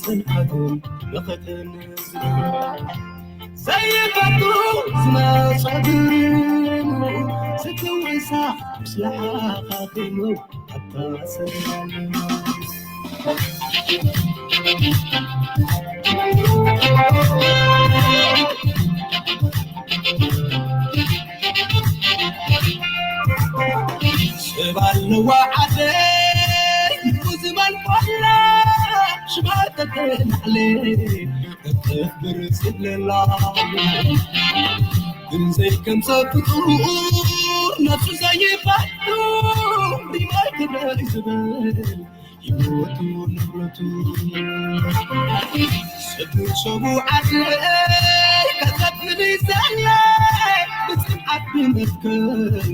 ጽንዓትን መኸተን ዝነብር ዘይፈቱ ዝመጸ ግርሙ ስትውሳ ምስላ ሓኻኺሙ ኣታ ሰላም ስብ ኣለዋ ዓደይ ዝመልኮላ ሽማ ተተናዕለ እተኽብር ዝብለላ ግን ዘይከምሰ ፍጡር ነፍሱ ዘይፈቱ ሪማይ ክብረ ዝብል ህይወቱ ንብረቱ ስድሪ ሰቡ ዓደይ ከተብል ዘለ ብፅንዓት ብመትከል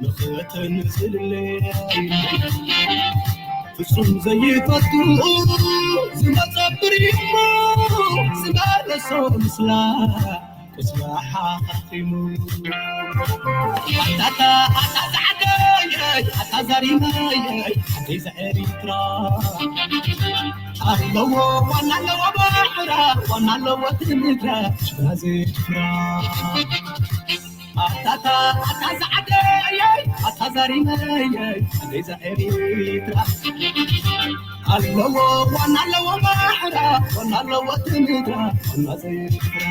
መኸተን ዝልለ ፍጹም ዘይፈቱ ዝመጸ ብሪሞ ዝመለሶ ምስላ ክስራሓ ኣኺሙ ኣታታ ኣታ ዛዕደየይ ኣታ ዛሪመየይ ሓደይ ዘኤሪትራ ኣለዎ ዋና ኣለዎ ባሕራ ዋና ኣለዎ ትምድራ ሽራዚ ትፍራ ኣታታ ኣታ ዛዕደየይ ኣታ ዛሪመየይ ሓደይ ዘኤሪትራ ኣለዎ ዋና ኣለዎ ባሕራ ዋና ኣለዎ ትምድራ ዋና ዘይፍራ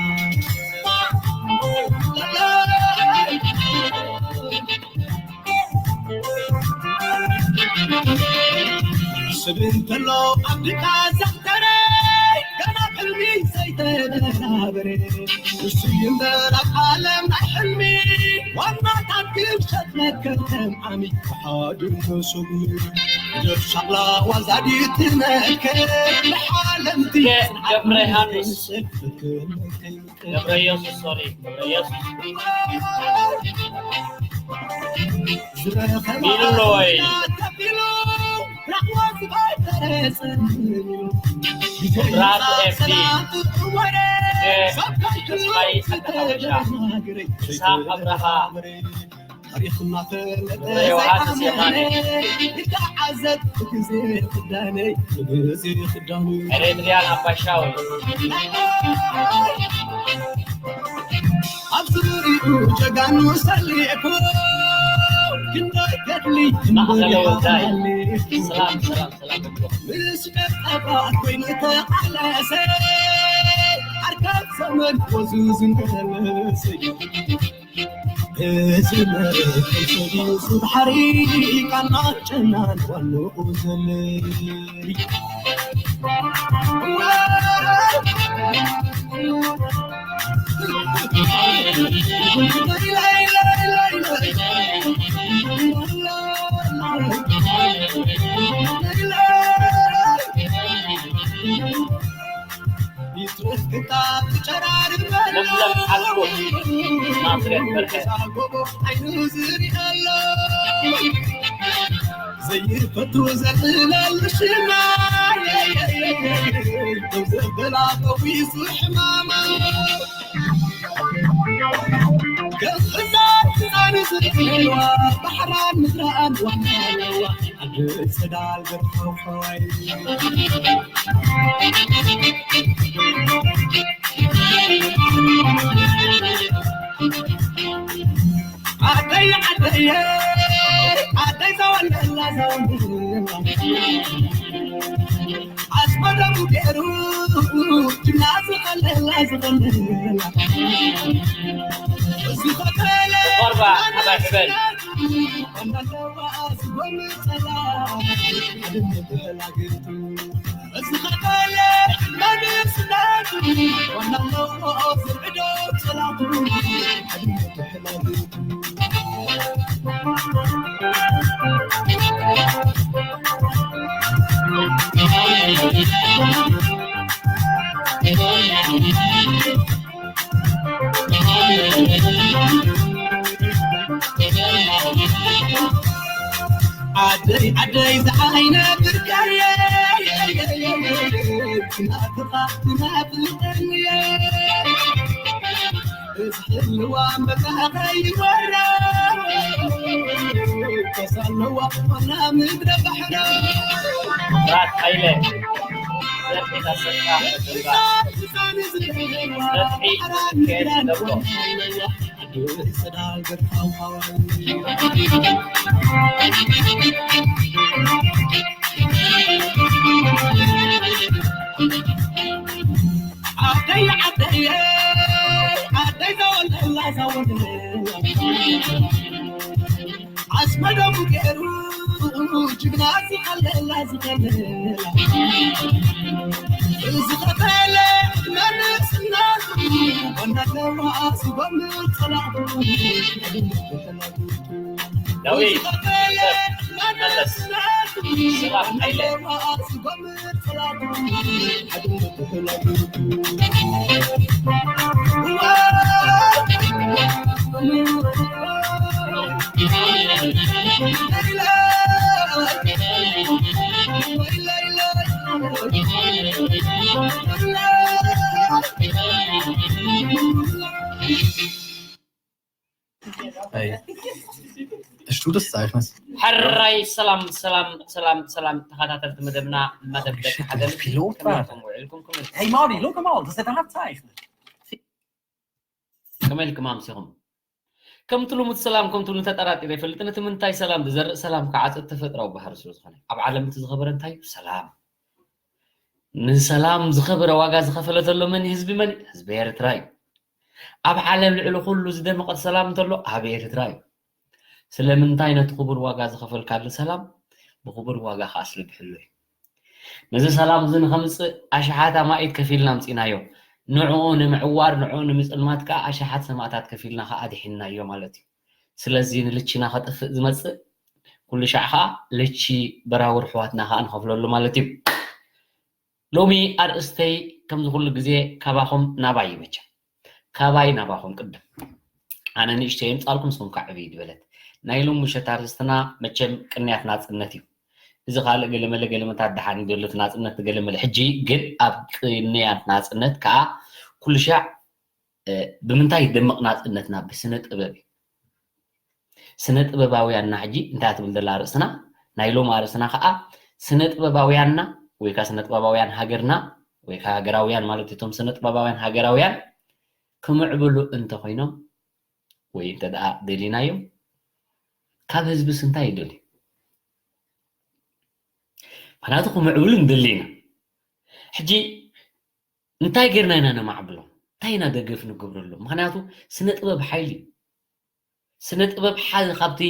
ስብ እንተሎ ኣብድካ ዘኽተረ ገና ሕልሚ ዘይተደናበረ ንሱ ይንበር ኣብ ዓለም ናይ ሕልሚ ዋናታት ክብሸት መከተም ዓሚ ሓድር መሶብ ደብ ሻቕላ ዋዛዲት መከ ንሓለምቲ ገብረ ዮሃንስ። ገብረ ኢየሱስ፣ ሶሪ፣ ገብረ ኢየሱስ። ሚሉ ኣሎ ወይ? ራእዋ ዝባይ ተረጽ ራእቲ ኤፍዲ። ተስፋይ ሓበሻ። ይስሐቅ ኣብርሃ። ታሪኽና ፈለጠ ዮሃንስ የማነ። ዘይኣመነ ይተዓዘብ ብግዜ ክዳነይ፣ ብግዜ ክዳነይ። ኤሬትርያን ኣባሻዊ። ኣብ ዙሪኡ ጀጋኑ ሰሊዕኩ፣ ክንደይ ገድሊ ማእኸለ ወልዳይ። ሰላም፣ ሰላም፣ ሰላም። ምስ ቀጠባ ኮይኑ ተቓለሰ፣ ኣርካብ ዘመን ወዙ ዝመለሰ። እዚ መትከል ሰዲሱ ባሕሪ ቃና ጨናን ዋንኡ ዘለይ። ለምለም ሓጎስ ናዝሬት በርሀ። ዘይፈቱ ዘልለሉ ሽማ ዘበላ ፈዊሱ ሕማማ ገዛ ህፃን ዝርእዋ ባሕራን ምድራን ዋና ኣለዋ ዓዲ ፅዳል ገርፈው ከዋይ ዓደይ ዓደየ ዓደይ ዘወለላ ዘወለላ ኣስመረሙ ገይሩ ጅና ዝኸለላ ዝኸለላ ዝኸተለ ቆርባ ኣባይ ሕበል ዓደይ ዓደይ ዝዓይነ ብርቀየ ናትኻ ትናፍቀንየ ዝሕልዋ መታኸይ ወራ ከሳለዋ ዋና ምድረ ባሕራ ራት ሓይለ ቤታ ሰጣ በተንባ በትሒ ከየት ደብሮ ዓደይ ዓደይ ዓደይ ዘወለላ ዘወለላ ኣስመደሙ ገይሩ ጅግና ዝኸለላ ዝኸለላ ዝኸፈለ መንስና ወናለዋ ስጎም ጸላቱ ዳዊት ሰብ መለስ ስራሕ ሓይለ Ey, das tut es, sag ich mal. ሕራይ ሰላም ሰላም ሰላም ሰላም ተኸታተልቲ መደብና መደብ ደቂ ሓደን Pilot war. ውዕልኩም ክምን Hey Mari, look mal, das ist der Abzeichner. ከመይ ኢልኩም ኣምሲኹም ከምቲ ልሙድ ሰላም ከምቲ ንተጠራጢረ ይፈልጥ ነቲ ምንታይ ሰላም ዝዘርእ ሰላም ክዓፅድ ተፈጥራዊ ባህሪ ስለ ዝኾነ ኣብ ዓለም እቲ ዝኸበረ እንታይ እዩ ሰላም ንሰላም ዝኸበረ ዋጋ ዝኸፈለ ዘሎ መን ህዝቢ መን ህዝቢ ኤርትራ እዩ ኣብ ዓለም ልዕሊ ኩሉ ዝደመቐ ሰላም እንተሎ ኣብ ኤርትራ እዩ ስለምንታይ ነቲ ክቡር ዋጋ ዝኸፈልካሉ ሰላም ብክቡር ዋጋ ከዓ ስለብሕሉ እዩ ነዚ ሰላም እዚ ንኸምፅእ ኣሽሓት ኣማኢት ከፊልና ኣምፂናዮ ንዕኡ ንምዕዋር ንዕኡ ንምፅልማት ከዓ ኣሽሓት ሰማእታት ከፊልና ከዓ ኣድሒንናዮ ማለት እዩ ስለዚ ንልቺና ከጥፍእ ዝመፅእ ኩሉ ሻዕ ከዓ ልቺ በራውር ኣሕዋትና ከዓ ንኸፍለሉ ማለት እዩ ሎሚ ኣርእስተይ ከምዚ ኩሉ ግዜ ካባኹም ናባይ ይመቸ ካባይ ናባኹም ቅድም ኣነ ንእሽተይ የምፃልኩም ንስኹም ከዓ ዕብይ ዝበለት ናይ ሎም ምሸት ኣርእስትና መቸም ቅንያት ናፅነት እዩ እዚ ካልእ ገለመለ ገለመታት ደሓን ይደሎ እቲ ናፅነት ገለመለ ሕጂ ግን ኣብ ቅንያት ናፅነት ከዓ ኩሉ ሻዕ ብምንታይ ይደምቕ ናፅነትና ብስነ ጥበብ እዩ ስነ ጥበባውያንና ሕጂ እንታይ ትብል ዘላ ርእስና ናይ ሎም ኣርእስና ከዓ ስነ ጥበባውያንና ወይ ከዓ ስነ ጥበባውያን ሃገርና ወይ ከዓ ሃገራውያን ማለት እቶም ስነ ጥበባውያን ሃገራውያን ክምዕብሉ እንተኮይኖም ወይ እንተ ደኣ ደሊናዮም ካብ ህዝብስ እንታይ ይደልዩ ምክንያቱ ክምዕብሉ ንደሊ ኢና ሕጂ እንታይ ጌርና ኢና ነማዕብሎም እንታይ ኢና ደገፍ ንገብረሎም ምክንያቱ ስነ ጥበብ ሓይሊ እዩ ስነ ጥበብ ሓደ ካብቲ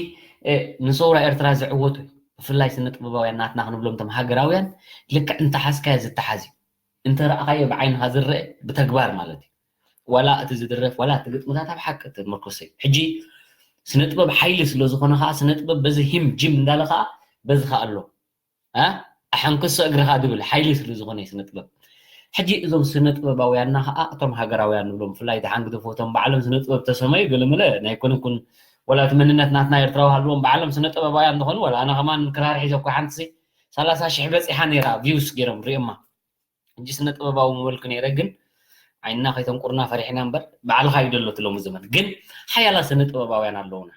ንሰውራ ኤርትራ ዝዕወቱ ብፍላይ ስነ ጥበባውያን ናትና ክንብሎም ቶም ሃገራውያን ልክዕ እንተሓዝካዮ ዝተሓዝ እዩ እንተረኣኻዮ ብዓይንኻ ዝረአ ብተግባር ማለት እዩ ዋላ እቲ ዝድረፍ ዋላ እቲ ግጥምታት ኣብ ሓቂ ተመርኮሰ እዩ ሕጂ ስነ ጥበብ ሓይሊ ስለ ዝኾነ ከዓ ስነ ጥበብ በዚ ሂም ጅም እንዳለ ከዓ በዚ ከዓ ኣሎ ኣሐንክሶ እግርኻ ድብል ሓይሊ ስለ ዝኾነ ስነ ጥበብ ሕጂ እዞም ስነ ጥበባውያንና ከዓ እቶም ሃገራውያን ንብሎም ብፍላይ ተሓንግደፎ እቶም ባዕሎም ስነ ጥበብ ተሰመዩ ገለመለ ናይ ኮንኩን ወላ እቲ መንነት ናትና ኤርትራዊ ሃልዎም ባዕሎም ስነ ጥበባውያን ዝኾኑ ወላ ኣነ ከማን ክራር ሒዘ እኳ ሓንቲ ሰላሳ ሽሕ በፂሓ ነይራ ቪውስ ገይሮም ሪኦማ ሕጂ ስነ ጥበባዊ ምበልኩ ነይረ ግን ዓይንና ከይተንቁርና ፈሪሕና እምበር ባዕልኻ እዩ ደሎ እቲ ሎሚ ዘመን ግን ሓያላ ስነ ጥበባውያን ኣለውና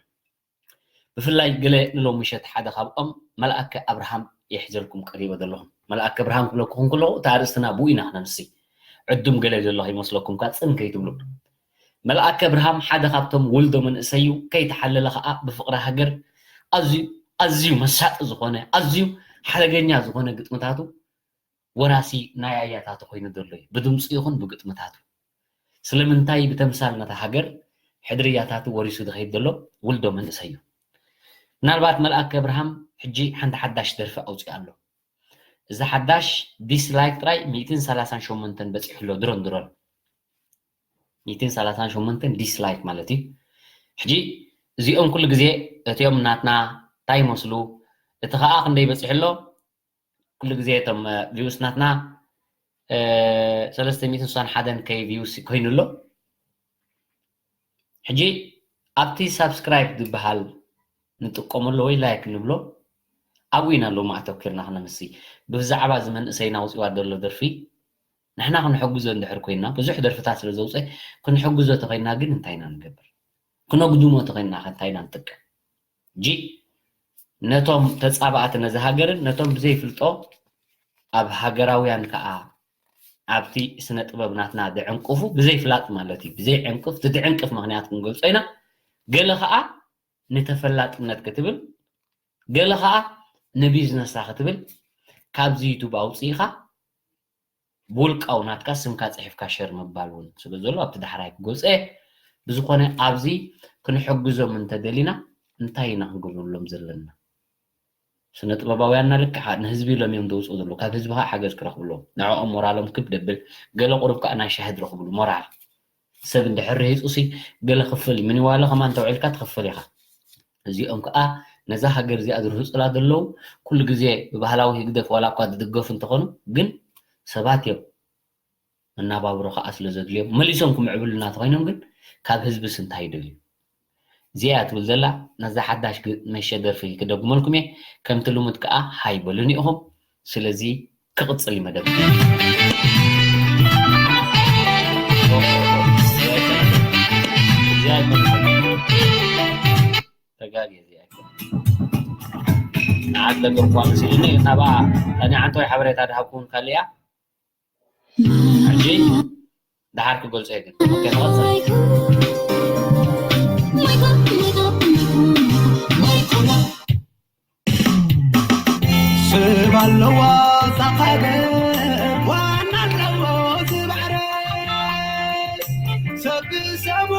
ብፍላይ ገለ ንሎም ምሸት ሓደ ካብኦም መልኣከ ኣብርሃም የሕዘልኩም ቀሪበ ዘለኹም መልኣከ ኣብርሃም ክብለኩኹም ከለኹ እቲ ኣርእስትና ብኡ ኢና ክነምሲ ዕዱም ገለ ዘሎ ከይመስለኩም ካ ፅን ከይትብሉ መልኣከ ኣብርሃም ሓደ ካብቶም ውልዶ መንእሰዩ ከይተሓለለ ከዓ ብፍቕሪ ሃገር ኣዝዩ ኣዝዩ መሳጢ ዝኾነ ኣዝዩ ሓደገኛ ዝኾነ ግጥምታቱ ወራሲ ናይ ኣያታቱ ኮይኑ ዘሎ እዩ ብድምፂ ይኹን ብግጥምታቱ ስለምንታይ ብተምሳል ነታ ሃገር ሕድሪ ኣያታቱ ወሪሱ ዝኸይድ ዘሎ ውልዶ መንእሰይ እዩ ምናልባት መልኣከ ኣብርሃም ሕጂ ሓንቲ ሓዳሽ ደርፊ ኣውፅእ ኣሎ እዚ ሓዳሽ ዲስላይክ ጥራይ ሚእትን ሰላሳን ሸሞንተን በፂሑ ኣሎ ድሮን ድሮን ሚእትን ሰላሳን ሸሞንተን ዲስላይክ ማለት እዩ ሕጂ እዚኦም ኩሉ ግዜ እቲኦም ናትና እንታይ ይመስሉ እቲ ከዓ ክንደይ በፂሑ ኣሎ ኩሉ ግዜ እቶም ቪውስ ናትና ሰለስተ ሚእትን ስሳን ሓደን ከይ ቪውስ ኮይኑ ኣሎ ሕጂ ኣብቲ ሳብስክራይብ ዝበሃል ንጥቀመሉ ወይ ላይክ ንብሎ ኣብኡ ኢና ሎም ኣተኪርና ክነምሲ ብዛዕባ እዚ መንእሰይና ውፅዋ ዘሎ ደርፊ ንሕና ክንሕግዞ እንድሕር ኮይና ብዙሕ ደርፍታት ስለ ዘውፀ ክንሕግዞ ተኮይና ግን እንታይ ኢና ንገብር ክነጉድሞ ተኮይና እንታይ ኢና ንጥቀም ሕጂ ነቶም ተፃባእቲ ነዚ ሃገርን ነቶም ብዘይፍልጦ ኣብ ሃገራውያን ከዓ ኣብቲ ስነ ጥበብ ናትና ዝዕንቅፉ ብዘይፍላጥ ማለት እዩ። ብዘይዕንቅፍ፣ እቲ ዝዕንቅፍ ምኽንያት ክንገልጾ ኢና። ገለ ኸኣ ንተፈላጥነት ክትብል፣ ገለ ኸኣ ንቢዝነሳ ክትብል፣ ካብዚ ዩቱብ ኣውጺእኻ ብውልቃዊ ናትካ ስምካ ጽሒፍካ ሸር ምባል እውን ስለ ዘሎ ኣብቲ ዳሕራይ ክገልጾ እየ። ብዝኾነ ኣብዚ ክንሕግዞም እንተደሊና እንታይ ኢና ክንገብረሎም ዘለና? ስነ ጥበባውያንና ልክዕ ንህዝቢ ኢሎም እዮም ዘውፅኡ ዘለዉ። ካብ ህዝቢ ከዓ ሓገዝ ክረኽቡ ኣለዎም። ንዕኦም ሞራሎም ክብ ደብል፣ ገለ ቁሩብ ከዓ ናይ ሻሂ ዝረኽብሉ ሞራል። ሰብ እንድሕር ርሂፁ ሲ ገለ ክፍል እዩ። ምኒዋለ ከማን ተውዒልካ ትኽፍል ኢኻ። እዚኦም ከዓ ነዛ ሃገር እዚኣ ዝርህፁላ ዘለዉ ኩሉ ግዜ ብባህላዊ ህግደፍ ዋላ እኳ ዝድገፉ እንተኾኑ ግን ሰባት እዮም። መናባብሮ ከዓ ስለ ዘድልዮም መሊሶም ክምዕብሉና ተኾይኖም ግን ካብ ህዝብስ እንታይ ይደልዩ? እዚኣ እያ ትብል ዘላ። ነዛ ሓዳሽ ግ- መሸ ደርፊ ክደግመልኩም እየ። ከምቲ ልሙድ ከዓ ሃይ በሉኒ ኢኹም። ስለዚ ክቕጽል እዩ መደብ። እዚኣ ኣይኮነትን። ተጋግየ እዚኣ ኣይኮነትን። ንዓት ለገርኳ መሲሉኒ ናብኣ እኔ ዓንተወይ ሓበሬታ ድሃብኩውን ካልእ እያ። ሕጂ ደሓር ክገልጾ እየ ግን። ኦኬ፣ ንቐጽል። ሰብ ኣለዋ እዛ ሃገር፣ ዋና ኣለዎ ዝባዕረ። ሰብ ብሰቡ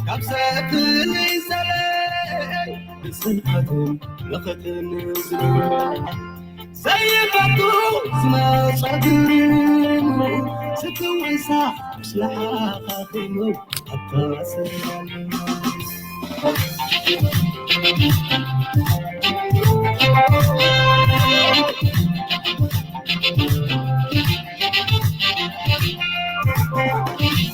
ካብ ሰብ ፍልይ ዘለ ብጽንዓትን መኸተን ዝነብር ዘይፈቱ ዝመጸ ግርም ስትወሳ ምስላ ሓኻኺሙ ኣተኣሰራሉ።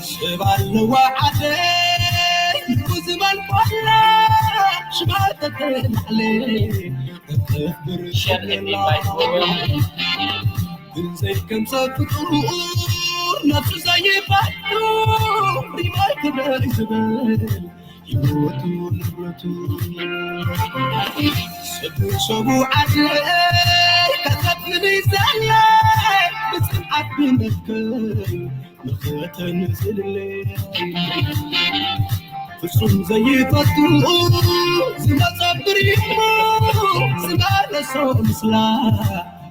ሰብ ኣለዋ ዓደይ ዝመልኮላ ሽማ ተተላዕለ ሸር ኤፍቢ ባይ ትገብሮ። ግን ዘይከም ሰብ ፍጡር ነብሱ ዘይፈቱ ሪማይ ክብረይ ዝብል ህይወቱ ንብረቱ ሰብ ሰቡ ዓደይ ከከፍል ይዘለ ብፅንዓት ብመትከል መኸተን ዝልለ ፍጹም ዘይፈቱ ዝመጸ ብሪሙ ዝመለሶ ምስላ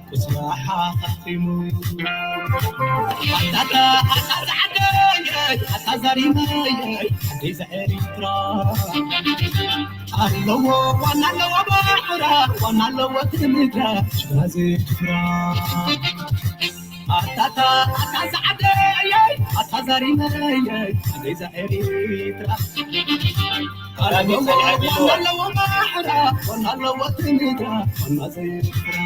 ቁስላ ሓኺሙ ኣታታ ኣታ ዛዕደየይ ኣታ ዛሪመየይ ኣደይ ዘኤሪትራ ኣለዎ ዋና ኣለዎ ባሕራ ዋና ኣለዎ ትምድራ ሽባዚ ትፍራ ኣታታ ኣታ ዛዕደየይ ኣታ ዛሪመየይ ኣደይ ዘኤሪትራ ኣለዎ ዋና ኣለዎ ባሕራ ዋና ኣለዎ ትምድራ ዋና ዘይትፍራ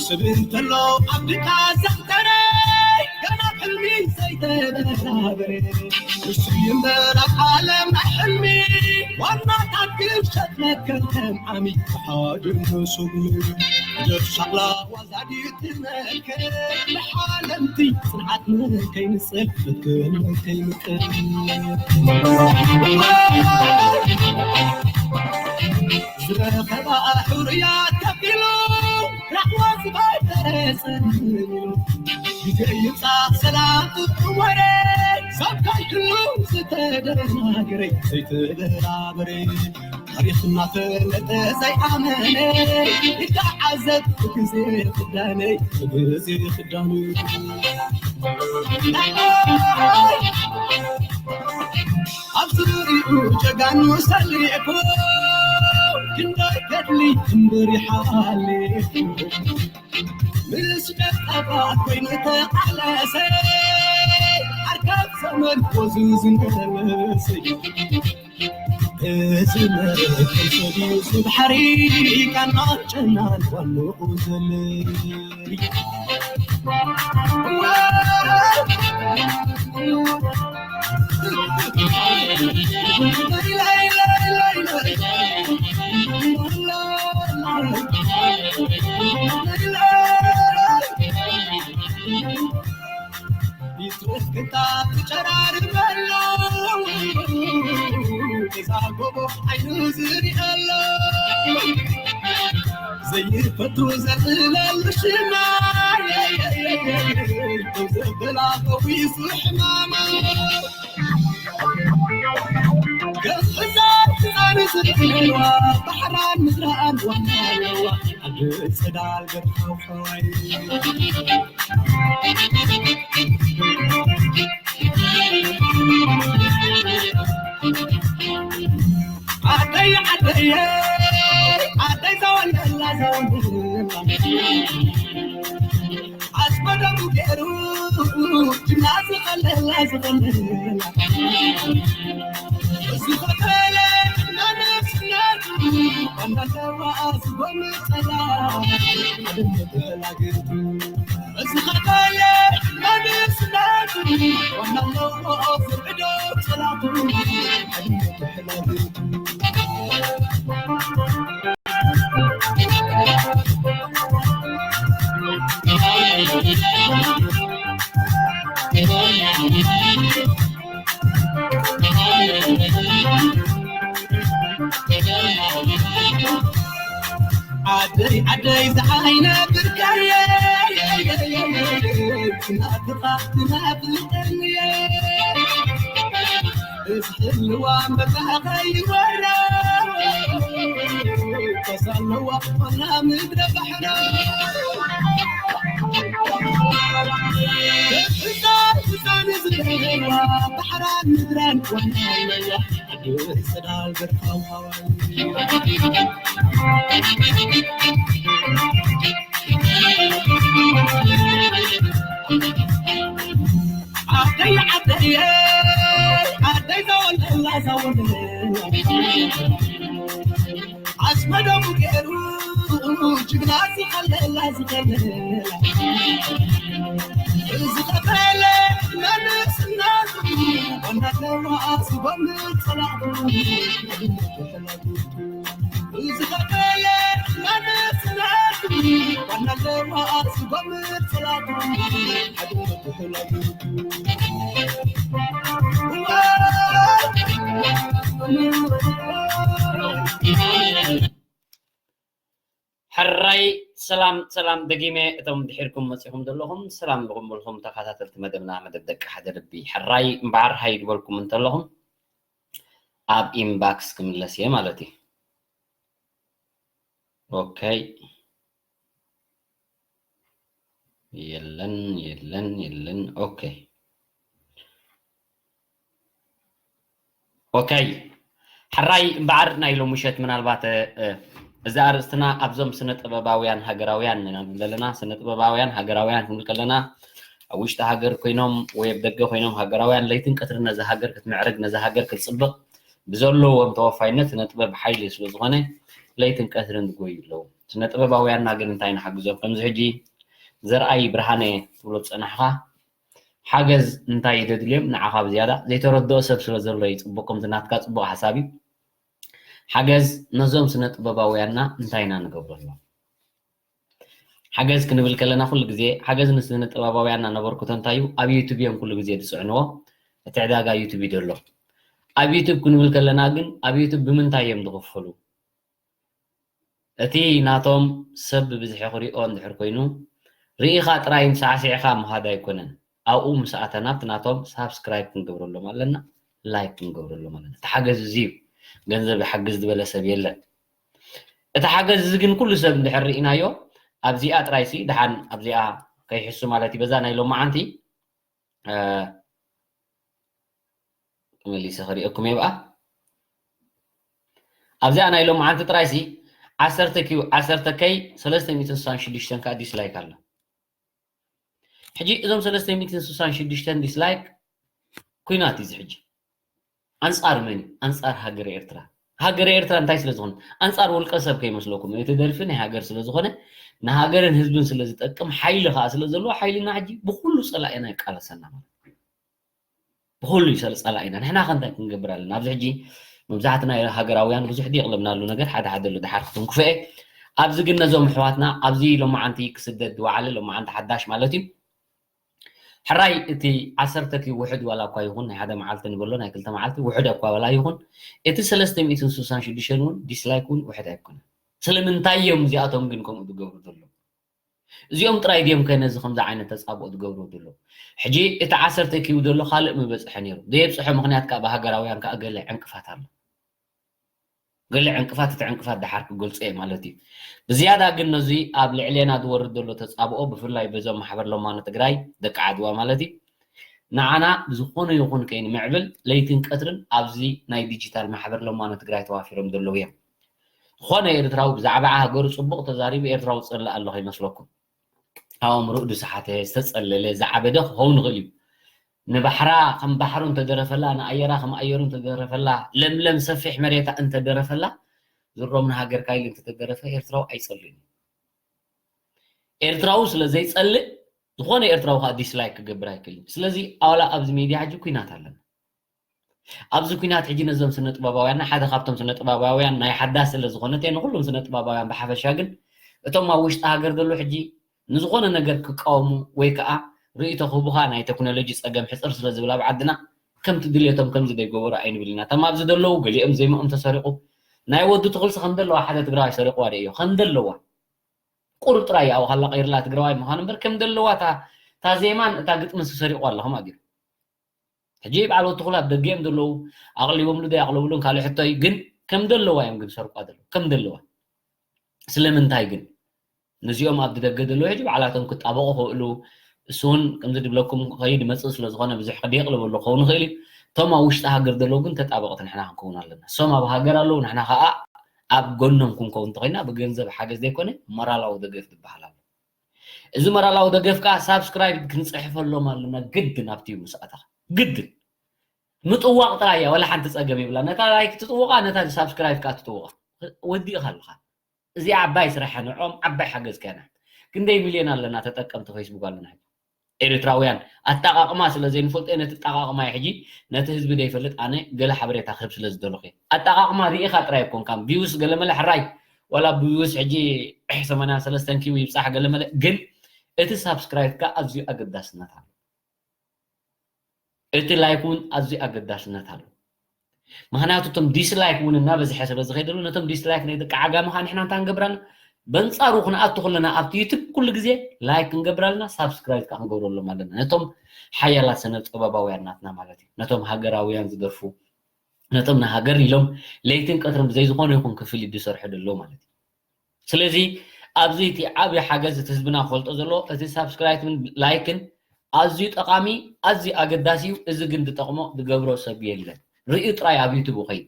ስብ እንተሎ ኣብድካ ዘንተረይ ገና ሕልሚ ዘይተበራበረ ንሱ ይንበር ኣብ ዓለም ናይ ሕልሚ ዋናታት ግብሸት መከተም ዓሚ ተሓድን ሱብ ደብ ሻቕላ ዋዛዲት መከ ንሓለምቲ ጽንዓት መከይ ንጽል ፍክር መከይ ምቅር ዝረኸባ ሕሩያት ከፊሉ ራሕዋ ዝባይ ተረጸ ግዜ ይምጻእ ሰላም ጥጡም ወረ ሰብ ከይህሉ ዝተደናገረ ዘይተደናበረ ታሪኽ እናፈለጠ ዘይኣመነ ይተዓዘብ ብግዜ ክዳነይ ብግዜ ክዳኑ ኣብ ዙሪኡ ጀጋኑ ሰሊዕኩ ክንደይ ገድሊ እምብር ይሓሊፉ ምስ ደቀባት ኮይኑ ተቓለሰ ኣርካብ ዘመን ወዙ ዝመለሰ እዚ መሬት ሰብዩ ዝባሕሪ ቃና ጨናን ዋንኡ ዘለይ ይትረፍ ክታብ ትጨራርበሎ፣ ገዛ ጎቦ ዓይኑ ዝሪኣሎ፣ ዘይፈቱ ዘጥለሉ ሽማ፣ ደው ዘበላ ፈዊሱ ሕማማ። ገዛ ህፃን ዝርእዋ፣ ባሕራን ምድራን ዋና ኣለዋ፣ ዓዲ ጽዳል ገርሃው ሓዋይ። ዓደይ ዓደየ፣ ዓደይ ዘወለላ ዘወለላ፣ ኣስመደሙ ገይሩ ጅግና ዝኸለላ ዝኸለላ፣ ዝኸፈለ መንእስነቱ፣ ዋና ኣለዋ ዝጎምፀላ፣ ሓድነት ተላጊቱ። ዓደይ ዓደይ ዝዓይነ ብርከየ፣ ናፍቓ ትናፍቀንየ። እስሕልዋ መታኸይ ወራ፣ ተሳለዋ ዋና ምድረ ባሕራ። እዛ ህፃን ዝደለዋ ባሕራን ምድራን ዋና ኣለዋ። ዓደይ ዓደይ ዓደይ ዘወለላ ዘወለላ፣ ኣስመደሙ ገይሩ ጅግና ዝኸለላ ዝኸለላ፣ ዝኸፈለ መንእስነቱ፣ ዋና ኣለዋ ዝጎምፅ ፀላእቱ። ዝኸፈለ መንእስነቱ፣ ዋና ኣለዋ ዝጎምፅ ፀላእቱ። ሕራይ ሰላም ሰላም፣ ደጊመ እቶም ድሒርኩም መጺኹም ዘለኹም ሰላም ይኹንበልኩም ተኸታተልቲ መደብና፣ መደብ ደቂ ሓደ ልቢ። ሕራይ እምበኣር ሃይ ዝበልኩም እንተለኹም ኣብ ኢንባክስ ክምለስ እየ ማለት እዩ። ኦኬ። የለን፣ የለን፣ የለን። ኦኬ። ኦኬ። ሕራይ እምበኣር ናይ ሎሚ ምሸት ምናልባት፣ እ፣ እ፣ እዚ ኣርእስትና ኣብዞም ስነ ጥበባውያን ሃገራውያን ንብል ዘለና፣ ስነ ጥበባውያን ሃገራውያን ክንብል ከለና ኣብ ውሽጢ ሃገር ኮይኖም ወይ ኣብ ደገ ኮይኖም ሃገራውያን ለይትን ቀትርን ነዛ ሃገር ክትምዕርግ፣ ነዛ ሃገር ክትጽብቕ ብዘለዎም ተወፋይነት ስነ ጥበብ ሓይሊ ስለ ዝኾነ ለይትን ቀትርን ዝጎዩ ኣለዉ። ስነ ጥበባውያንና ግን እንታይ ንሓግዞም? ከምዚ ሕጂ ዘርኣይ ብርሃነ ትብሎ ዝጸናሕኻ ሓገዝ እንታይ እዩ ዘድልዮም? ንዓኻ ብዝያዳ ዘይተረድኦ ሰብ ስለ ዘሎ እዩ። ጽቡቕ፣ ከምዚ ናትካ ጽቡቕ ሓሳብ እዩ። ሓገዝ ነዞም ስነ ጥበባውያንና እንታይ ኢና ንገብረሎም? ሓገዝ ክንብል ከለና ኩሉ ግዜ ሓገዝ ንስነ ጥበባውያንና ነበርክቶ እንታይ እዩ? ኣብ ዩቱብ እዮም ኩሉ ግዜ ዝጽዕንዎ። እቲ ዕዳጋ ዩቱብ እዩ ዘሎ። ኣብ ዩቱብ ክንብል ከለና ግን ኣብ ዩቱብ ብምንታይ እዮም ዝኽፈሉ? እቲ ናቶም ሰብ ብብዝሒ ክሪኦ እንድሕር ኮይኑ፣ ርኢኻ ጥራይ ሳዕሲዕኻ ምኻድ ኣይኮነን። ኣብኡ ምስ ኣተና ኣብቲ ናቶም ሳብስክራይብ ክንገብረሎም ኣለና፣ ላይክ ክንገብረሎም ኣለና። እቲ ሓገዝ እዚ እዩ። ገንዘብ ይሓግዝ ዝበለ ሰብ የለን። እቲ ሓገዝ እዚ ግን ኩሉ ሰብ እንድሕር ርኢናዮ፣ ኣብዚኣ ጥራይ ሲ ደሓን ኣብዚኣ ከይሕሱ ማለት እዩ። በዛ ናይ ሎማዓንቲ፣ እ፣ መሊሰ ክሪኦኩም እየ ብኣ። ኣብዚኣ ናይ ሎማዓንቲ ጥራይ ሲ ዓሰርተ ኪው፣ ዓሰርተ ከይ ሰለስተ ሚእትን ስሳን ሽዱሽተን ከኣ ዲስላይክ ኣሎ። ሕጂ እዞም ሰለስተ ሚእትን ስሳን ሽዱሽተን ዲስላይክ ኩናት እዩ እዚ ሕጂ። ኣንጻር መን እዩ? ኣንጻር ሃገረ ኤርትራ። ሃገረ ኤርትራ እንታይ ስለ ዝኾነ? ኣንጻር ውልቀ ሰብ ከይመስለኩም። እቲ ደርፊ ናይ ሃገር ስለ ዝኾነ፣ ንሃገርን ህዝብን ስለ ዝጠቅም፣ ሓይሊ ከኣ ስለ ዘለዎ፣ ሓይልና ሕጂ ብኹሉ ጸላኢና ይቃለሰና ማለት እዩ። ብኹሉ እዩ ስለ ጸላኢና። ንሕና ከ እንታይ ክንገብር ኣለና? ኣብዚ ሕጂ መብዛሕትና ሃገራውያን ብዙሕ ድየቕለብናሉ ነገር ሓደ ሓደ ኣሎ፣ ድሓር ክትንክፎ እየ። ኣብዚ ግን ነዞም ኣሕዋትና ኣብዚ ሎማዓንቲ ክስደድ ዝወዓለ፣ ሎማዓንቲ ሓዳሽ ማለት እዩ፣ ሕራይ እቲ ዓሰርተ ኪ ውሕድ ዋላ እኳ ይኹን፣ ናይ ሓደ መዓልቲ ንበሎ፣ ናይ ክልተ መዓልቲ ውሕድ እኳ ዋላ ይኹን፣ እቲ ሰለስተ ሚእትን ስሳን ሽዱሽተን እውን ዲስላይክ እውን ውሕድ ኣይኮነን። ስለምንታይ እዮም እዚኣቶም ግን ከምኡ ዝገብሩ ዘለዉ? እዚኦም ጥራይ ድዮም ከ ነዚ ከምዚ ዓይነት ተጻብኦ ዝገብሩ ዘለዉ? ሕጂ እቲ ዓሰርተ ኪ ዘሎ ካልእ ምበጽሐ ነይሩ። ዘየብጽሖ ምኽንያት ከኣ ብሃገራውያን ከኣ ገለ ዕንቅፋት ኣሎ። ገለ ዕንቅፋት፣ እቲ ዕንቅፋት ደሓር ክገልጾ እየ ማለት እዩ። ብዝያዳ ግን ነዚ ኣብ ልዕሌና ዝወርድ ዘሎ ተጻብኦ፣ ብፍላይ በዞም ማሕበር ለማኖ ትግራይ፣ ደቂ ዓድዋ ማለት እዩ፣ ንዓና ብዝኾነ ይኹን ከይንምዕብል ለይትን ቀትርን ኣብዚ ናይ ዲጂታል ማሕበር ለማኖ ትግራይ ተዋፊሮም ዘለዉ እዮም። ዝኾነ ኤርትራዊ ብዛዕባ ሃገሩ ጽቡቕ ተዛሪቡ ኤርትራዊ ዝጸልእ ኣሎ ከይመስለኩም። ኣእምርኡ ዝሰሓተ፣ ዝተጸለለ፣ ዝዓበደ ክኸውን ይኽእል እዩ። ንባሕራ ከም ባሕሩ እንተደረፈላ፣ ንኣየራ ከም ኣየሩ እንተደረፈላ፣ ለምለም ሰፊሕ መሬታ እንተደረፈላ፣ ዝሮም ንሃገርካ ኢሉ እንተተደረፈ ኤርትራዊ ኣይጸልእን እዩ። ኤርትራዊ ስለ ዘይጸልእ፣ ዝኾነ ኤርትራዊ ከዓ ዲስላይክ ክገብር ኣይክእልን። ስለዚ ኣዋላ ኣብዚ ሚድያ ሕጂ ኲናት ኣለና። ኣብዚ ኲናት ሕጂ ነዞም ስነ ጥበባውያንና፣ ሓደ ካብቶም ስነ ጥበባውያን ናይ ሓዳስ ስለ ዝኾነት እየ፣ ንኹሎም ስነ ጥበባውያን ብሓፈሻ ግን እቶም ኣብ ውሽጢ ሃገር ዘለዉ ሕጂ ንዝኾነ ነገር ክቃወሙ ወይ ከዓ ርእይቶ ክህቡኻ ናይ ቴክኖሎጂ ጸገም ሕጽር ስለ ዝብል ኣብ ዓድና ከምቲ ድልየቶም ከምዚ ዘይገበሩ ኣይንብል ኢና። እቶም ኣብዚ ዘለዉ ገሊኦም ዜምኦም ተሰሪቑ፣ ናይ ወዲ ትኹልሲ ከም ዘለዋ ሓደ ትግራዋይ ሰሪቑዋ ዶ እዩ? ከም ዘለዋ ቁሩብ ጥራይ ኣብኡ ካላ ቀይርላ ትግራዋይ ምዃኑ እምበር ከም ዘለዋ እታ እታ ዜማን እታ ግጥምን ሰሪቑዋ ኣሎ ከም ኣጊሩ። ሕጂ በዓል ወትኹል ኣብ ደገ እዮም ዘለዉ፣ ኣቕሊቦምሉ ዶ ኣይኣቕለብሉን ካልእ ሕቶ እዩ። ግን ከም ዘለዋ እዮም ግን ዝሰርቋ ዘለዉ፣ ከም ዘለዋ። ስለምንታይ ግን? ነዚኦም ኣብ ደገ ዘለዉ ሕጂ ባዕላቶም ክጣበቑ ክኽእሉ፣ እሱ እውን ከምዚ ድብለኩም ከይድ መጽእ ስለ ዝኾነ ብዙሕ ክደየቕ ልበሎ ክኸውን ይኽእል እዩ። እቶም ኣብ ውሽጢ ሃገር ዘለዉ ግን ተጣበቕቲ ንሕና ክንከውን ኣለና። እሶም ኣብ ሃገር ኣለዉ፣ ንሕና ኸኣ ኣብ ጎኖም ክንከውን እንተኾይና ብገንዘብ ሓገዝ ዘይኮነ ሞራላዊ ደገፍ ዝበሃል ኣሎ። እዚ ሞራላዊ ደገፍ ከኣ ሳብስክራይብ ክንጽሕፈሎም ኣለና ግድን ኣብቲ ምስ ኣተኻ። ግድን። ምጥዋቕ ጥራይ እያ፣ ዋላ ሓንቲ ጸገም የብላ። ነታ ላይክ ትጥውቓ፣ ነታ ሳብስክራይብ ከኣ ትጥውቓ። ወዲእኻ ኣለኻ። እዚኣ ዓባይ ስራሕ እያ፣ ንዕኦም ዓባይ ሓገዝ ከያ ናት። ክንደይ ሚልዮን ኣለና ተጠቀምቲ ፌስቡክ ኣለና? ኤርትራውያን ኣጠቓቕማ ስለ ዘይንፈልጦ ነቲ ኣጠቓቕማ ሕጂ ነቲ ህዝቢ ዘይፈልጥ ኣነ ገለ ሓበሬታ ክህብ ስለ ዝደለኹ እየ። ኣጠቓቕማ ርኢኻ ጥራይ ኣይኮንካን፣ ቪውስ ገለመለ ሕራይ፣ ዋላ ቪውስ ሕጂ ሰማንያ ሰለስተ ኪው ይብጻሕ ገለመለ፣ ግን እቲ ሳብስክራይብ ከኣ ኣዝዩ ኣገዳስነት ኣሎ። እቲ ላይክ እውን ኣዝዩ ኣገዳስነት ኣሎ። ምኽንያቱ እቶም ዲስላይክ እውን እናበዝሐ ስለ ዝኸይድ ኣሎ፣ ነቶም ዲስላይክ ናይ ደቂ ዓጋመ ከዓ ንሕና እንታይ ንገብር ኣለና? በንጻሩ ክንኣቱ ከለና ኣብቲ ዩቱብ ኩሉ ግዜ ላይክ ክንገብር ኣለና፣ ሳብስክራይብ ከዓ ክንገብረሎም ኣለና። ነቶም ሓያላት ስነ ጥበባውያን ናትና ማለት እዩ። ነቶም ሃገራውያን ዝደርፉ፣ ነቶም ንሃገር ኢሎም ለይትን ቀትርን ብዘይ ዝኾነ ይኹን ክፍሊት ዝሰርሑ ዘለዉ ማለት እዩ። ስለዚ ኣብዚ እቲ ዓብዪ ሓገዝ እቲ ህዝብና ክፈልጦ ዘለዎ እቲ ሳብስክራይብን ላይክን ኣዝዩ ጠቓሚ፣ ኣዝዩ ኣገዳሲ እዩ። እዚ ግን ዝጠቕሞ ዝገብሮ ሰብ የለን። ርእዩ ጥራይ ኣብ ዩቱብ ይኸይድ፣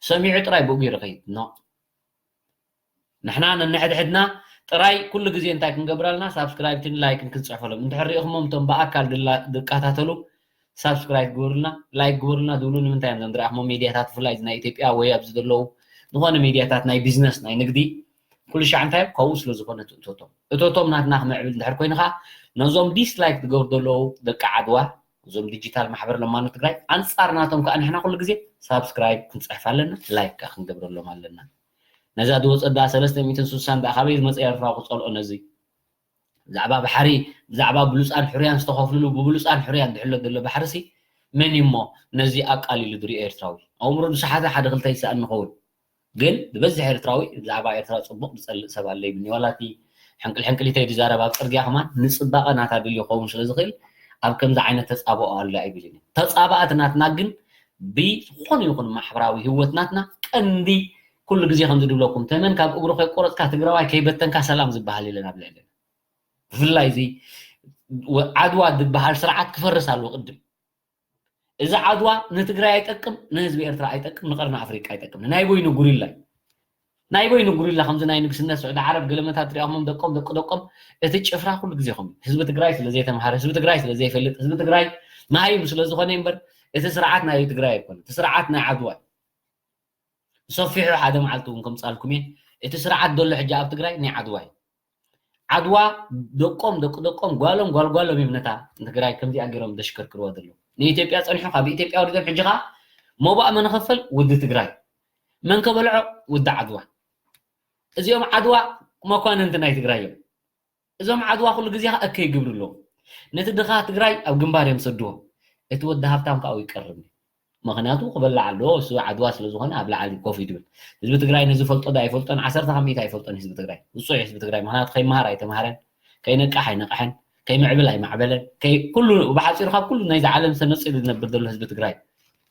ሰሚዑ ጥራይ ብእግሩ ይኸይድ። ኖ፣ ንሕና ነንሕድሕድና ጥራይ ኩሉ ግዜ እንታይ ክንገብር ኣለና? ሳብስክራይብን ላይክን ክንጽሕፈሎም። እንድሕር ሪኢኹሞም እቶም ብኣካል ድላ-፣ ዝከታተሉ ሳብስክራይብ ግበሩልና፣ ላይክ ግበሩልና ዝብሉ ንምንታይ እዮም? እዞም ዝረኣኹሞ ሚድያታት ብፍላይ እዚ ናይ ኢትዮጵያ ወይ ኣብዚ ዘለዉ ዝኾነ ሚድያታት ናይ ቢዝነስ ናይ ንግዲ ኩሉ ሻዕ እንታይ እዮም? ካብኡ ስለ ዝኾነ እቲ እቶቶም። እቶቶም ናትና ክምዕብል እንድሕር ኮይኑ ኸዓ ነዞም ዲስላይክ ዝገብሩ ዘለዉ ደቂ ዓድዋ፣ እዞም ዲጂታል ማሕበር ለማኖ ትግራይ ኣንጻር ናቶም ከኣ ንሕና ኩሉ ግዜ ሳብስክራይብ ክንጽሕፍ ኣለና፣ ላይክ ከኣ ክንገብረሎም ኣለና። ነዛ ዝወጸት ደኣ ሰለስተ ሚእትን ስሳን ደኣ ካበይ ዝመጸ ኤርትራዊ ክጸልኦ ነዚ? ብዛዕባ ባሕሪ፣ ብዛዕባ ብሉጻን ሕሩያን ዝተኸፍልሉ ብብሉጻን ሕሩያን ዝሕሎ ዘሎ ባሕሪ ሲ መን እዩ እሞ ነዚ ኣቃሊሉ ዝሪኦ ኤርትራዊ? ኣእምሮ ዝሰሓተ ሓደ ክልተ ይሰኣን ንኸውን። ግን ዝበዝሕ ኤርትራዊ ብዛዕባ ኤርትራ ጽቡቕ ዝጸልእ ሰብ ኣሎ ይብልኒ። ዋላ እቲ ሕንቅል ሕንቅሊተይ ዝዛረብ ኣብ ጽርግያ ከማን ንጽባቐ ናታ ድልዩ ክኸውን ስለ ዝኽእል ኣብ ከምዚ ዓይነት ተጻብኦ ኣሎ ኣይብልን እየ። ተጻባእቲ ናትና ግን ብዝኾነ ይኹን ማሕበራዊ ህይወት ናትና ቀንዲ ኩሉ ግዜ ከምዚ ድብለኩም ተመን ካብ እግሩ ከይቆረጽካ ትግራዋይ ከይበተንካ ሰላም ዝበሃል የለን ኣብ ልዕልና። ብፍላይ እዚ ወ-፣ ዓድዋ ዝበሃል ስርዓት ክፈርስ ኣለዎ ቅድም። እዚ ዓድዋ ንትግራይ ኣይጠቅም፣ ንህዝቢ ኤርትራ ኣይጠቅም፣ ንቀርኒ ኣፍሪቃ ኣይጠቅም። ናይ በይኑ ጉሪላ እዩ። ናይ በይኑ ጉሪላ ከምዚ ናይ ንግስነት ስዑዲ ዓረብ ገለመታት ትሪኦምም ደቆም ደቂ ደቆም እቲ ጭፍራ ኩሉ ግዜ ከምኡ። ህዝቢ ትግራይ ስለ ዘይተምሃረ፣ ህዝቢ ትግራይ ስለ ዘይፈልጥ፣ ህዝቢ ትግራይ መሃይም ስለ ዝኾነ እምበር እቲ ስርዓት ናይ ትግራይ ኣይኮነ። እቲ ስርዓት ናይ ዓድዋ እዩ። ሰፊሑ ሓደ መዓልቲ እውን ከምጻልኩም እየ። እቲ ስርዓት ዘሎ ሕጂ ኣብ ትግራይ ናይ ዓድዋ እዩ። ዓድዋ ደቆም ደቂ ደቆም ጓሎም ጓል ጓሎም እዮም ነታ ንትግራይ ከምዚኣ ገይሮም ዘሽከርክርዋ ዘለዉ። ንኢትዮጵያ ጸኒሑ ካብ ኢትዮጵያ ወሪዶም ሕጂ ኸዓ መባእ መን ኸፈል ውዲ ትግራይ። መን ከበልዖ ውዲ ዓድዋ። እዚኦም ዓድዋ መኳንንቲ ናይ ትግራይ እዮም። እዞም ዓድዋ ኩሉ ግዜ ኸዓ እከይ ግብሪ ኣለዎም። ነቲ ድኻ ትግራይ ኣብ ግንባር እዮም ሰድዎ። እቲ ወዲ ሃብታም ከዓ ይቀርብ። ምኽንያቱ ክበላዕ ኣለዎ፣ እሱ ዓድዋ ስለ ዝኾነ ኣብ ላዕሊ ኮፍ ይድብል። ህዝቢ ትግራይ ነዚ ፈልጦ ዶ ኣይፈልጦን፣ ዓሰርተ ካብ ሚእቲ ኣይፈልጦን ህዝቢ ትግራይ። ውፁዕ ህዝቢ ትግራይ፣ ምኽንያቱ ከይመሃር ኣይተምሃረን፣ ከይነቅሕ ኣይነቅሐን፣ ከይምዕብል ኣይማዕበለን፣ ከይ-፣ ኩሉ ብሓፂሩ ካብ ኩሉ ናይዚ ዓለም ተነፂሉ ዝነብር ዘሎ ህዝቢ ትግራይ፣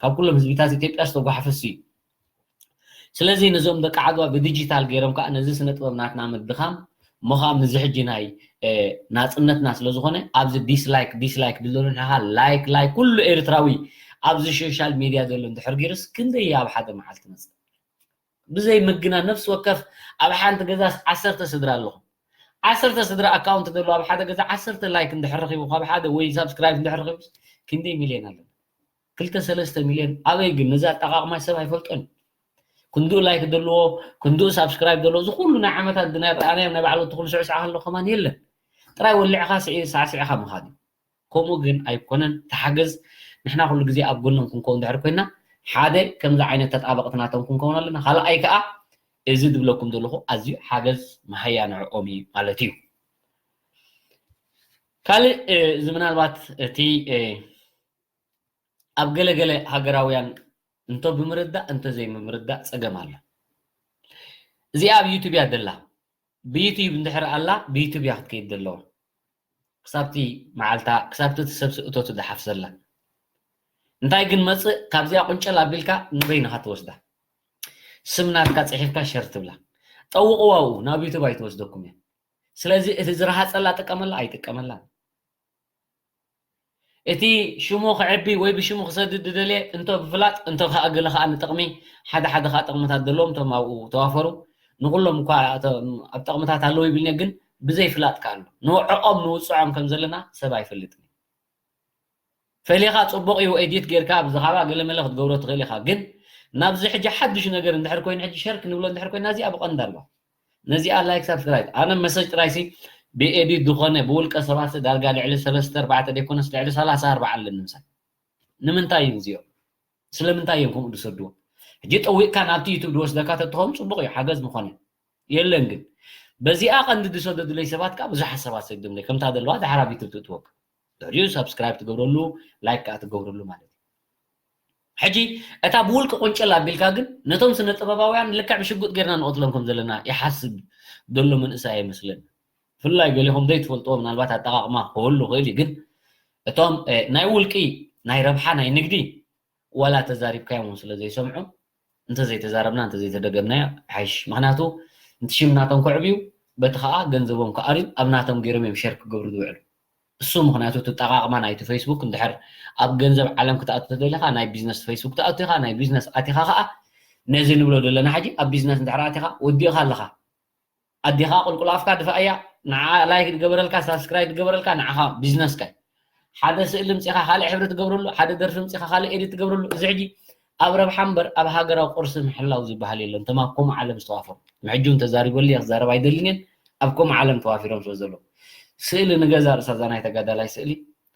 ካብ ኩሎም ህዝብታት ኢትዮጵያ ዝተጓሓፈ እሱ እዩ። ስለዚ ነዞም ደቂ ዓድዋ ብዲጂታል ገይሮም ከዓ ነዚ ስነ ጥበብ ናትና ምድኻም ምዃም ንዚ ሕጂ ናይ ናፅነትና ስለ ዝኾነ ኣብዚ ዲስላይክ ዲስላይክ ድሎ ንሕኻ ላይክ ላይክ ኩሉ ኤርትራዊ ኣብዚ ሶሻል ሚድያ ዘሎ እንድሕር ገይሩስ ክንደይ ኣብ ሓደ መዓልቲ መፅእ ብዘይ ምግና ነፍሲ ወከፍ ኣብ ሓንቲ ገዛስ ዓሰርተ ስድራ ኣለኹም ዓሰርተ ስድራ ኣካውንት ዘሎ ኣብ ሓደ ገዛ ዓሰርተ ላይክ እንድሕር ረኺቡ ካብ ሓደ ወይ ሳብስክራይብ እንድሕር ረኺቡስ ክንደይ ሚልዮን ኣለና ክልተ ሰለስተ ሚልዮን ኣበይ ግን ነዚ ኣጠቓቕማ ሰብ ኣይፈልጦን እዩ። ክንድኡ ላይክ ዘለዎ ክንድኡ ሳብስክራይብ ዘለዎ እዚ ኩሉ ናይ ዓመታት ናይ ረኣናዮም ናይ ባዕሉ ትኹል ስዑ ስዓ ከሎ ከማን የለን ጥራይ ወሊዕኻ ሳዕሲዕኻ ምኻድ እዩ። ከምኡ ግን ኣይኮነን ተሓገዝ ንሕና ኩሉ ግዜ ኣብ ጎኖም ክንከውን ድሕር ኮይና ሓደ ከምዚ ዓይነት ተጣበቕቲ ናቶም ክንከውን ኣለና ካልኣይ ከዓ እዚ ዝብለኩም ዘለኹ ኣዝዩ ሓገዝ መሃያ ንዕኦም እዩ ማለት እዩ። ካልእ እዚ ምናልባት እቲ ኣብ ገለገለ ሃገራውያን እንቶ ብምርዳእ እንተ ዘይምምርዳእ ፀገም ኣሎ። እዚኣ ኣብ ዩቱብ እያ ደላ። ብዩቱብ እንድሕር ኣላ ብዩቱብ እያ ክትከይድ ዘለዋ። ክሳብቲ መዓልታ ክሳብቲ እቲ ሰብ ስእቶቱ ዝሓፍሰላ። እንታይ ግን መፅእ ካብዚኣ ቁንጨል ኣቢልካ ንበይንኻ ትወስዳ። ስም ናትካ ፅሒፍካ ሸር ትብላ። ጠውቕዋ ኣብኡ ናብ ዩቱብ ኣይትወስደኩም እያ። ስለዚ እቲ ዝረሃፀላ ጥቀመላ ኣይጥቀመላን። እቲ ሽሙ ክዕቢ ወይ ብሽሙ ክሰድድ ዝደልየ እንቶ ብፍላጥ እንቶ ከዓ ገለ ከዓ ንጥቕሚ ሓደ ሓደ ከዓ ጥቕምታት ዘለዎም እቶም ኣብኡ ተዋፈሩ ንኩሎም እኳ ኣብ ጥቕምታት ኣለዉ ይብልኒ ግን ብዘይ ፍላጥ ከዓ ኣሎ ንወዕዖም ንውፅዖም ከም ዘለና ሰብ ኣይፈልጥን ፈሊኻ ፅቡቕ እዩ ኤዲት ጌርካ ብዝኻባ ገለመለ ክትገብሮ ትኽእል ኢኻ ግን ናብዚ ሕጂ ሓዱሽ ነገር እንድሕር ኮይኑ ሕጂ ሸር ክንብሎ እንድሕር ኮይና እዚኣ ብቐንዳ ኣለዋ ነዚኣ ላይክ ሳብስክራይብ ኣነ መሰጅ ጥራይሲ ብኤዲት ዝኾነ ብውልቀ ሰባት ዳርጋ ልዕሊ ሰለስተ ኣርባዕተ ደይኮነስ ልዕሊ ሰላሳ ኣርባዓ ኣለኒ ምሳይ ንምንታይ እዩ እዚኦም ስለምንታይ እዮም ከምኡ ዝሰድዎ ሕጂ ጠዊቕካ ናብቲ ዩቱብ ዝወስደካ ተትኸውን ፅቡቕ እዩ ሓገዝ ምኾነ የለን ግን በዚኣ ቀንዲ ዝሰደዱለይ ሰባት ከዓ ብዙሓት ሰባት ሰዲምለይ ከምታ ዘለዋ ዳሕር ኣብ ዩቱብ ትእትወካ ድሕሪኡ ሳብስክራይብ ትገብረሉ ላይክ ከዓ ትገብረሉ ማለት እዩ ሕጂ እታ ብውልቂ ቁንጭል ኣቢልካ ግን ነቶም ስነ ጥበባውያን ልክዕ ብሽጉጥ ጌርና ንቐትሎም ከም ዘለና ይሓስብ ዘሎ መንእሰይ ኣይመስልን ብፍላይ ገሊኹም ዘይትፈልጥዎ ምናልባት ኣጠቓቕማ ክህሉ ይኽእል እዩ ግን እቶም ናይ ውልቂ ናይ ረብሓ ናይ ንግዲ ዋላ ተዛሪብካዮም እውን ስለ ዘይሰምዑ እንተዘይተዛረብና እንተዘይተደገምናዮ ይሓይሽ ምክንያቱ እቲ ሽም ናቶም ክዕብዩ በቲ ከዓ ገንዘቦም ክኣርዩ ኣብ ናቶም ገይሮም እዮም ሸር ክገብሩ ዝውዕሉ እሱ ምክንያቱ እቲ ጠቃቅማ ናይቲ ፌስቡክ እንድሕር ኣብ ገንዘብ ዓለም ክትኣቱ ተደሊካ ናይ ቢዝነስ ፌስቡክ ትኣቱ ኢካ ናይ ቢዝነስ ኣቲካ ከዓ ነዚ ንብሎ ዘለና ሕጂ ኣብ ቢዝነስ እንድሕር ኣቲካ ወዲእካ ኣለካ ኣዴኻ ቁልቁል ኣፍካ ድፋእያ ንዓ ላይክ ዝገበረልካ ሳብስክራይብ ዝገበረልካ ንዓኻ ቢዝነስካ ሓደ ስእሊ ምፂኻ ካልእ ሕብሪ ትገብረሉ ሓደ ደርፊ ምፂኻ ካልእ ኤዲት ትገብረሉ እዚ ሕጂ ኣብ ረብሓ እምበር ኣብ ሃገራዊ ቅርሲ ምሕላው ዝበሃል የለን ተማ ከምኡ ዓለም ዝተዋፈሩ ንሕጂ እውን ተዛሪበሉ እየ ክዛረብ ኣይደልን እየን ኣብ ከምኡ ዓለም ተዋፊሮም ስለ ዘለዉ ስእሊ ንገዛ ርእሳ እዛ ናይ ተጋዳላይ ስእሊ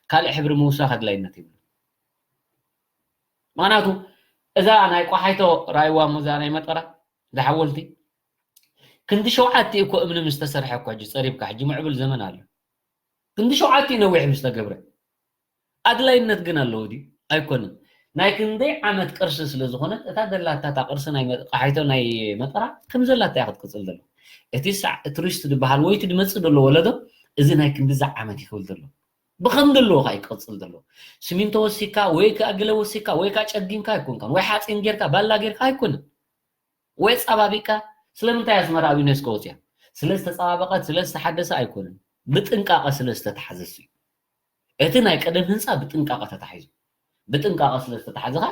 ካልእ ሕብሪ ምውሳኽ ኣድላይነት ይብሉ ምክንያቱ እዛ ናይ ቆሓይቶ ራይዋ ሙዛ ናይ መጠራ ዝሓወልቲ ክንዲ ሸውዓተ እኮ እምኒ ምስ ተሰርሐ እኮ ሕጂ ፀሪብካ ሕጂ ምዕብል ዘመን ኣሎ ክንዲ ሸውዓተ ነዊሕ ምስ ተገብረ ኣድላይነት ግን ኣለዎ ድዩ ኣይኮንን ናይ ክንደይ ዓመት ቅርሲ ስለ ዝኾነት እታ ዘላታ እታ ቅርሲ ናይ መ- ቃሓይቶ ናይ መጠራ ከም ዘላታ እያ ክትቅፅል ዘሎ እቲ ሳዕ ቱሪስት ዝበሃል ወይ እቲ ዝመፅእ ዘሎ ወለዶ እዚ ናይ ክንድዛ ዓመት ይኽብል ዘሎ ብኸም ዘለዎ ከዓ ይቅፅል ዘሎ ስሚንቶ ወሲካ ወይ ከዓ ገለ ወሲካ ወይ ከዓ ጨጊምካ ኣይኮንካን ወይ ሓፂን ጌርካ ባላ ጌርካ ኣይኮንን ወይ ፃባቢካ ስለምንታይ ኣስመራ ኣብ ዩኔስኮ ወፅያ ስለ ዝተፀባበቀት ስለ ዝተሓደሰ ኣይኮንን ብጥንቃቐ ስለ ዝተተሓዘሱ እዩ እቲ ናይ ቀደም ህንፃ ብጥንቃቐ ተታሒዙ ብጥንቃቐ ስለ ዝተተሓዘ ከዓ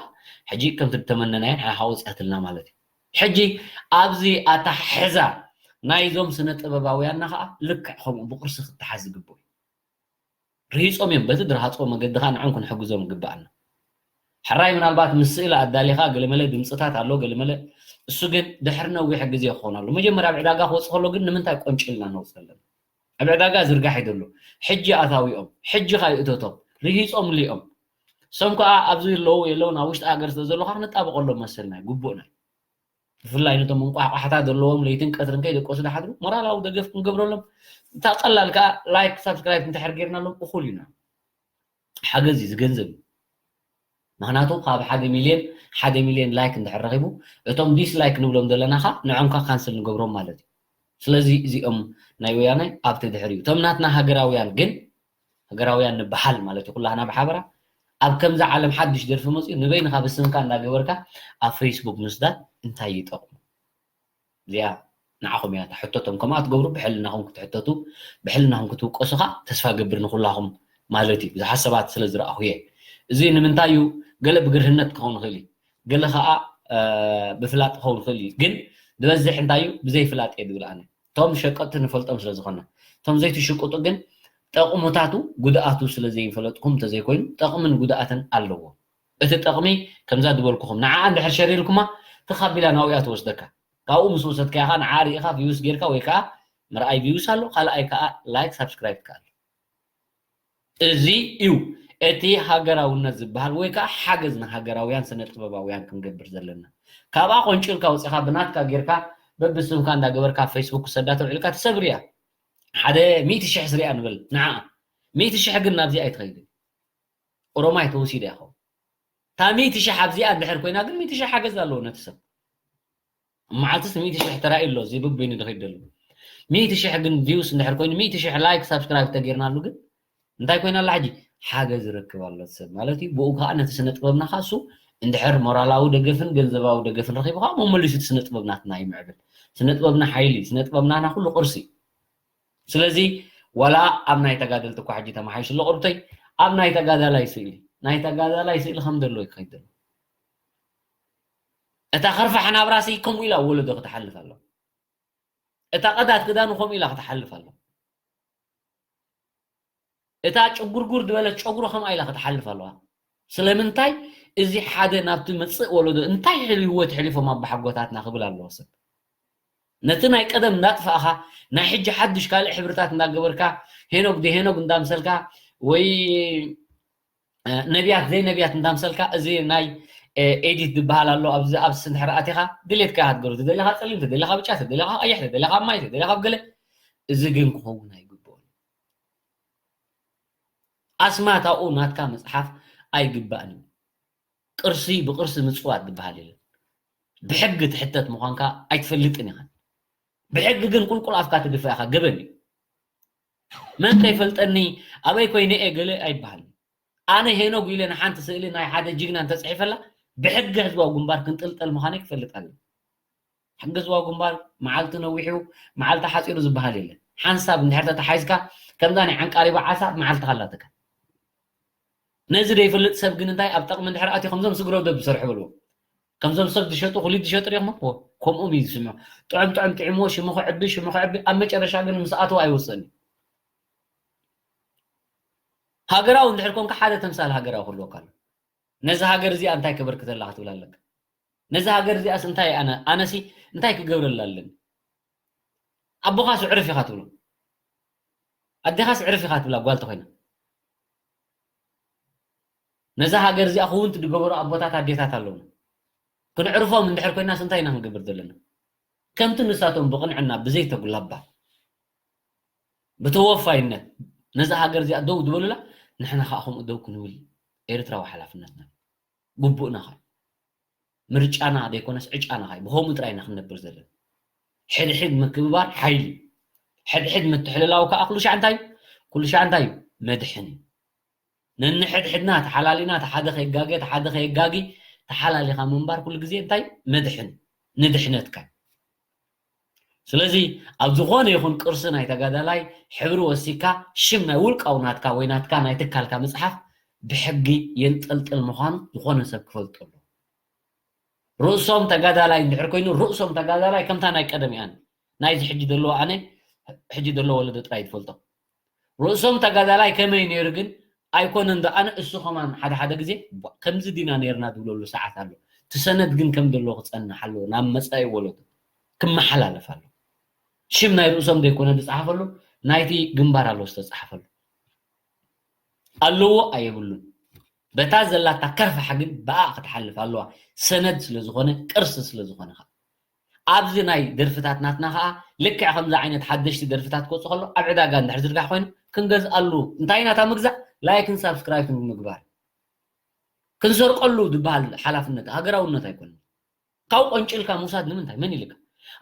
ሕጂ ከምቲ ዝተመነናዮ ንዓኻ ወፅያትልና ማለት እዩ ሕጂ ኣብዚ ኣተሓሕዛ ናይዞም ስነ ጥበባውያንና ከዓ ልክዕ ከምኡ ብቅርሲ ክተሓዝ ዝግብኡ ርሂፆም እዮም በቲ ድርሃፅዎ መገዲ ከዓ ንዖም ክንሕግዞም ይግበኣና ሕራይ ምናልባት ምስ ስእሊ ኣዳሊኻ ገለመለ ድምፅታት ኣሎ ገለመለ እሱ ግን ድሕሪ ነዊሕ ግዜ ክኾን ኣሎ መጀመርያ ኣብ ዕዳጋ ክወፅ ከሎ ግን ንምንታይ ቆንጭልና ነውፅ ኣለና ኣብ ዕዳጋ ዝርጋሕ እዩ ዘሎ ሕጂ ኣታዊኦም ሕጂ ካይእተቶም ርሂፆም ሊኦም ሰም ከዓ ኣብዚ ኣለዉ የለውን ኣብ ውሽጢ ሃገር ስለ ዘለኻ ክንጣበቀሎም መሰልና ግቡእና ብፍላይ ነቶም እንቋሕቋሕታ ዘለዎም ለይትን ቀትርን ከይደቀሱ ዝሓድሩ ሞራላዊ ደገፍ ክንገብረሎም፣ እታ ቀላል ከዓ ላይክ ሳብስክራይብ እንተሕር ጌርናሎም እኹል ኢና። ሓገዝ እዩ፣ ዝገንዘብ እዩ። ምክንያቱ ካብ ሓደ ሚልዮን ሓደ ሚልዮን ላይክ እንድሕር ረኺቡ፣ እቶም ዲስላይክ ንብሎም ዘለና ካ ንዖም ካ ካንስል ንገብሮም ማለት እዩ። ስለዚ እዚኦም ናይ ወያነ ኣብቲ ድሕር እዩ። እቶም ናትና ሃገራውያን ግን ሃገራውያን ንበሃል ማለት እዩ። ኩላህና ብሓበራ ኣብ ከምዚ ዓለም ሓድሽ ደርፊ መፅኡ ንበይንኻ ብስምካ እንዳገበርካ ኣብ ፌስቡክ ምስዳድ እንታይ ይጠቕሙ? እዚኣ ንዓኹም እያ እታ ሕቶቶም ከምኣ ትገብሩ ብሕልናኹም ክትሕተቱ ብሕልናኹም ክትውቀሱ ካ ተስፋ ገብር ንኩላኹም ማለት እዩ። ብዙሓት ሰባት ስለ ዝረኣኹ እየ። እዚ ንምንታይ እዩ? ገለ ብግርህነት ክኸውን ይኽእል እዩ፣ ገለ ከዓ ብፍላጥ ክኸውን ይኽእል እዩ። ግን ዝበዝሕ እንታይ እዩ? ብዘይፍላጥ እየ ዝብል ኣነ። እቶም ሸቀጥቲ ንፈልጦም ስለ ዝኾነ፣ እቶም ዘይትሽቅጡ ግን ጠቕሙታቱ ጉድኣቱ ስለ ዘይፈለጥኩም እንተዘይኮይኑ ጠቕምን ጉድኣትን ኣለዎ። እቲ ጠቕሚ ከምዛ ዝበልኩኹም ንዓኣ እንድሕር ሸር ኢልኩማ ተኻቢላ ናብኡ እያ ትወስደካ። ካብኡ ምስ ወሰድካያ ከዓ ንዓ ርኢኻ ቪውስ ጌርካ ወይ ከዓ ምርኣይ ቪውስ ኣሎ፣ ካልኣይ ከዓ ላይክ ሳብስክራይብ ትከኣል። እዚ እዩ እቲ ሃገራውነት ዝበሃል ወይ ከዓ ሓገዝ ንሃገራውያን ስነ ጥበባውያን ክንገብር ዘለና። ካብኣ ቆንጭልካ ወፂኻ ብናትካ ጌርካ በብስምካ እንዳገበርካ ኣብ ፌስቡክ ክሰዳ ተውዒልካ ትሰብር እያ። ሓደ ሚእቲ ሽሕ ስሪኣ ንብል ንዓ ሚእቲ ሽሕ ግን ናብዚ ኣይትኸይድን። ኦሮማይ ተወሲደ ያኸው እታ ሚእቲ ሽሕ ኣብዚኣ እንድሕር ኮይና ግን ሚእቲ ሽሕ ሓገዝ ኣለዎ ነቲ ሰብ። መዓልትስ ሚእቲ ሽሕ ተራእዩ ኣሎ እዚ ብበይኑ ድኸይድ ደሉ። ሚእቲ ሽሕ ግን ቪውስ እንድሕር ኮይኑ ሚእቲ ሽሕ ላይክ ሳብስክራይብ ተጌርናሉ ግን እንታይ ኮይና ኣላ ሕጂ? ሓገዝ ይረክብ ኣሎ ሰብ ማለት እዩ። ብኡ ከዓ ነቲ ስነ ጥበብና ከዓ እሱ እንድሕር ሞራላዊ ደገፍን ገንዘባዊ ደገፍን ረኺቡ ከዓ መመሊሱ እቲ ስነ ጥበብ ናትና ይምዕብል። ስነ ጥበብና ሓይሊ፣ ስነ ጥበብና ና ኩሉ ቅርሲ። ስለዚ ዋላ ኣብ ናይ ተጋደልቲ እኳ ሕጂ ተመሓይሽ ኣሎ ቅርብተይ ኣብ ናይ ተጋዳላይ ስእሊ ናይ ተጋዳላይ ስእሊ ከም ዘሎ ይክኸይድ ዘሎ። እታ ከርፋሕ ናብራ ሲ ከምኡ ኢላ ወለዶ ክትሓልፍ ኣሎ። እታ ቀዳት ክዳኑ ከምኡ ኢላ ክትሓልፍ ኣሎ። እታ ጭጉርጉር ዝበለት ጨጉሩ ከምኣ ኢላ ክትሓልፍ ኣለዋ። ስለምንታይ እዚ ሓደ ናብቲ መፅእ ወለዶ እንታይ ሕል ህይወት ሕሊፎም ኣባሓጎታትና ክብል ኣለዎ ሰብ። ነቲ ናይ ቀደም እንዳጥፋእኻ ናይ ሕጂ ሓዱሽ ካልእ ሕብርታት እንዳገበርካ ሄኖግ ደ ሄኖግ እንዳምሰልካ ወይ ነቢያት ዘይነቢያት እንዳምሰልካ እዚ ናይ ኤዲት ዝበሃል ኣሎ ኣብዚ ኣብዚ ስንድሕር ኣቲኻ ድሌትካ ክትገብሩ ተደሊኻ ፀሊም ተደሊኻ ብጫ ተደሊኻ ቀይሕ ተደሊኻ ማይ ተደሊኻ ኣብ ገለ እዚ ግን ክኸውን ኣይግብኦን። ኣስማት ኣብኡ ናትካ ምፅሓፍ ኣይግባእን እዩ። ቅርሲ ብቅርሲ ምፅዋት ዝበሃል የለን። ብሕጊ ትሕተት ምዃንካ ኣይትፈልጥን ኢኻ። ብሕጊ ግን ቁልቁል ኣፍካ ትድፋእ ኢኻ። ገበን እዩ። መን ከይፈልጠኒ ኣበይ ኮይነ እየ ገለ ኣይበሃልን። ኣነ ሄኖግ ኢለ ንሓንቲ ስእሊ ናይ ሓደ ጅግና እንተፅሒፈላ ብሕጊ ህዝባዊ ግንባር ክንጥልጠል ምዃነይ ክፈልጥ ኣለኒ። ሕጊ ህዝባዊ ግንባር መዓልቲ ነዊሑ መዓልቲ ሓፂሩ ዝበሃል የለን። ሓንሳብ እንድሕር ተተሓይዝካ ከምዛ ናይ ዓንቃሪባ ዓሳ መዓልትኻ ኣላትካ። ነዚ ዘይፈልጥ ሰብ ግን እንታይ ኣብ ጠቕሚ እንድሕር ኣትዩ ከምዞም ስግረ ደብ ዝሰርሑ በልዎ። ከምዞም ሰብ ዝሸጡ ኩሊት ዝሸጡ ዲኹም እኮ ከምኦም እዩ ዝስምዑ። ጥዑም ጥዑም ጥዕሞ ሽሙ ክዕቢ ሽሙ ክዕቢ ኣብ መጨረሻ ግን ምስ ኣተው ኣይወፅእን እዩ። ሃገራዊ እንድሕር ኮንካ ሓደ ተምሳል ሃገራዊ ክህልወካ ኣሎ። ነዚ ሃገር እዚኣ እንታይ ከበርክተላ ክትብል ኣለካ። ነዚ ሃገር እዚኣስ እንታይ ኣነ ኣነሲ እንታይ ክገብረላ ኣለኒ? ኣቦኻስ ዕርፍ ኢኻ ትብሎ። ኣዴኻስ ዕርፍ ኢኻ ትብላ ጓል ተኾይና። ነዛ ሃገር እዚኣ ክውንቲ ዝገበሩ ኣቦታት ኣዴታት ኣለውና። ክንዕርፎም እንድሕር ኮይናስ እንታይ ኢና ክንገብር ዘለና? ከምቲ ንሳቶም ብቕንዕና ብዘይተጉላባ ብተወፋይነት ነዛ ሃገር እዚኣ ደው ዝበሉላ ንሕና ከዓ ከምኡ ደው ክንብል ኤርትራዊ ሓላፍነትና ግቡእና ኸ ምርጫና ዘይኮነስ ዕጫና ኸ ብኸምኡ ጥራይ ኢና ክንነብር ዘለና። ሕድሕድ ምክብባር ሓይሊ፣ ሕድሕድ ምትሕልላው ከዓ ኩሉ ሻዕ እንታይ እዩ? ኩሉ ሻዕ እንታይ እዩ? መድሕን እዩ። ነንሕድሕድና ተሓላሊና እቲ ሓደ ከይጋገ እቲ ሓደ ከይጋጊ ተሓላሊኻ ምንባር ኩሉ ግዜ እንታይ መድሕን ንድሕነትካ። ስለዚ ኣብ ዝኾነ ይኹን ቅርሲ ናይ ተጋዳላይ ሕብሪ ወሲካ ሽም ናይ ውልቃዊ ናትካ ወይ ናትካ ናይ ትካልካ ምፅሓፍ ብሕጊ የንጠልጥል ምዃኑ ዝኾነ ሰብ ክፈልጦ ኣለዎ። ርእሶም ተጋዳላይ እንድሕር ኮይኑ ርእሶም ተጋዳላይ ከምታ ናይ ቀደም እያን ናይዚ ሕጂ ዘለዎ ኣነ ሕጂ ዘለዎ ወለዶ ጥራይ ዝፈልጦ። ርእሶም ተጋዳላይ ከመይ ነይሩ ግን ኣይኮነን ዶ ኣነ እሱ ከማን ሓደ ሓደ ግዜ ከምዚ ዲና ነይርና ዝብለሉ ሰዓት ኣሎ። እቲ ሰነድ ግን ከም ዘለዎ ክፀንሕ ኣለዎ ናብ መፃኢ ወለዶ ክመሓላለፍ ኣሎ። ሽም ናይ ርእሶም ዘይኮነ ዝፀሓፈሉ ናይቲ ግንባር ኣሎ ዝተፀሓፈሉ ኣለዎ ኣየብሉን። በታ ዘላታ ከርፋሕ ግን ብኣ ክትሓልፍ ኣለዋ ሰነድ ስለዝኾነ ቅርሲ ስለዝኾነ ኣብዚ ናይ ደርፍታት ናትና ከዓ ልክዕ ከምዚ ዓይነት ሓደሽቲ ደርፍታት ክወፁ ከሎ ኣብ ዕዳጋ እንድሕር ዝርጋሕ ኮይኑ ክንገዝኣሉ እንታይ ኢና እታ ምግዛእ ላይክን ሳብስክራይብን ምግባር ክንሰርቀሉ ዝበሃል ሓላፍነት ሃገራውነት ኣይኮነን። ካብ ቆንጭልካ ምውሳድ ንምንታይ መን ኢልካ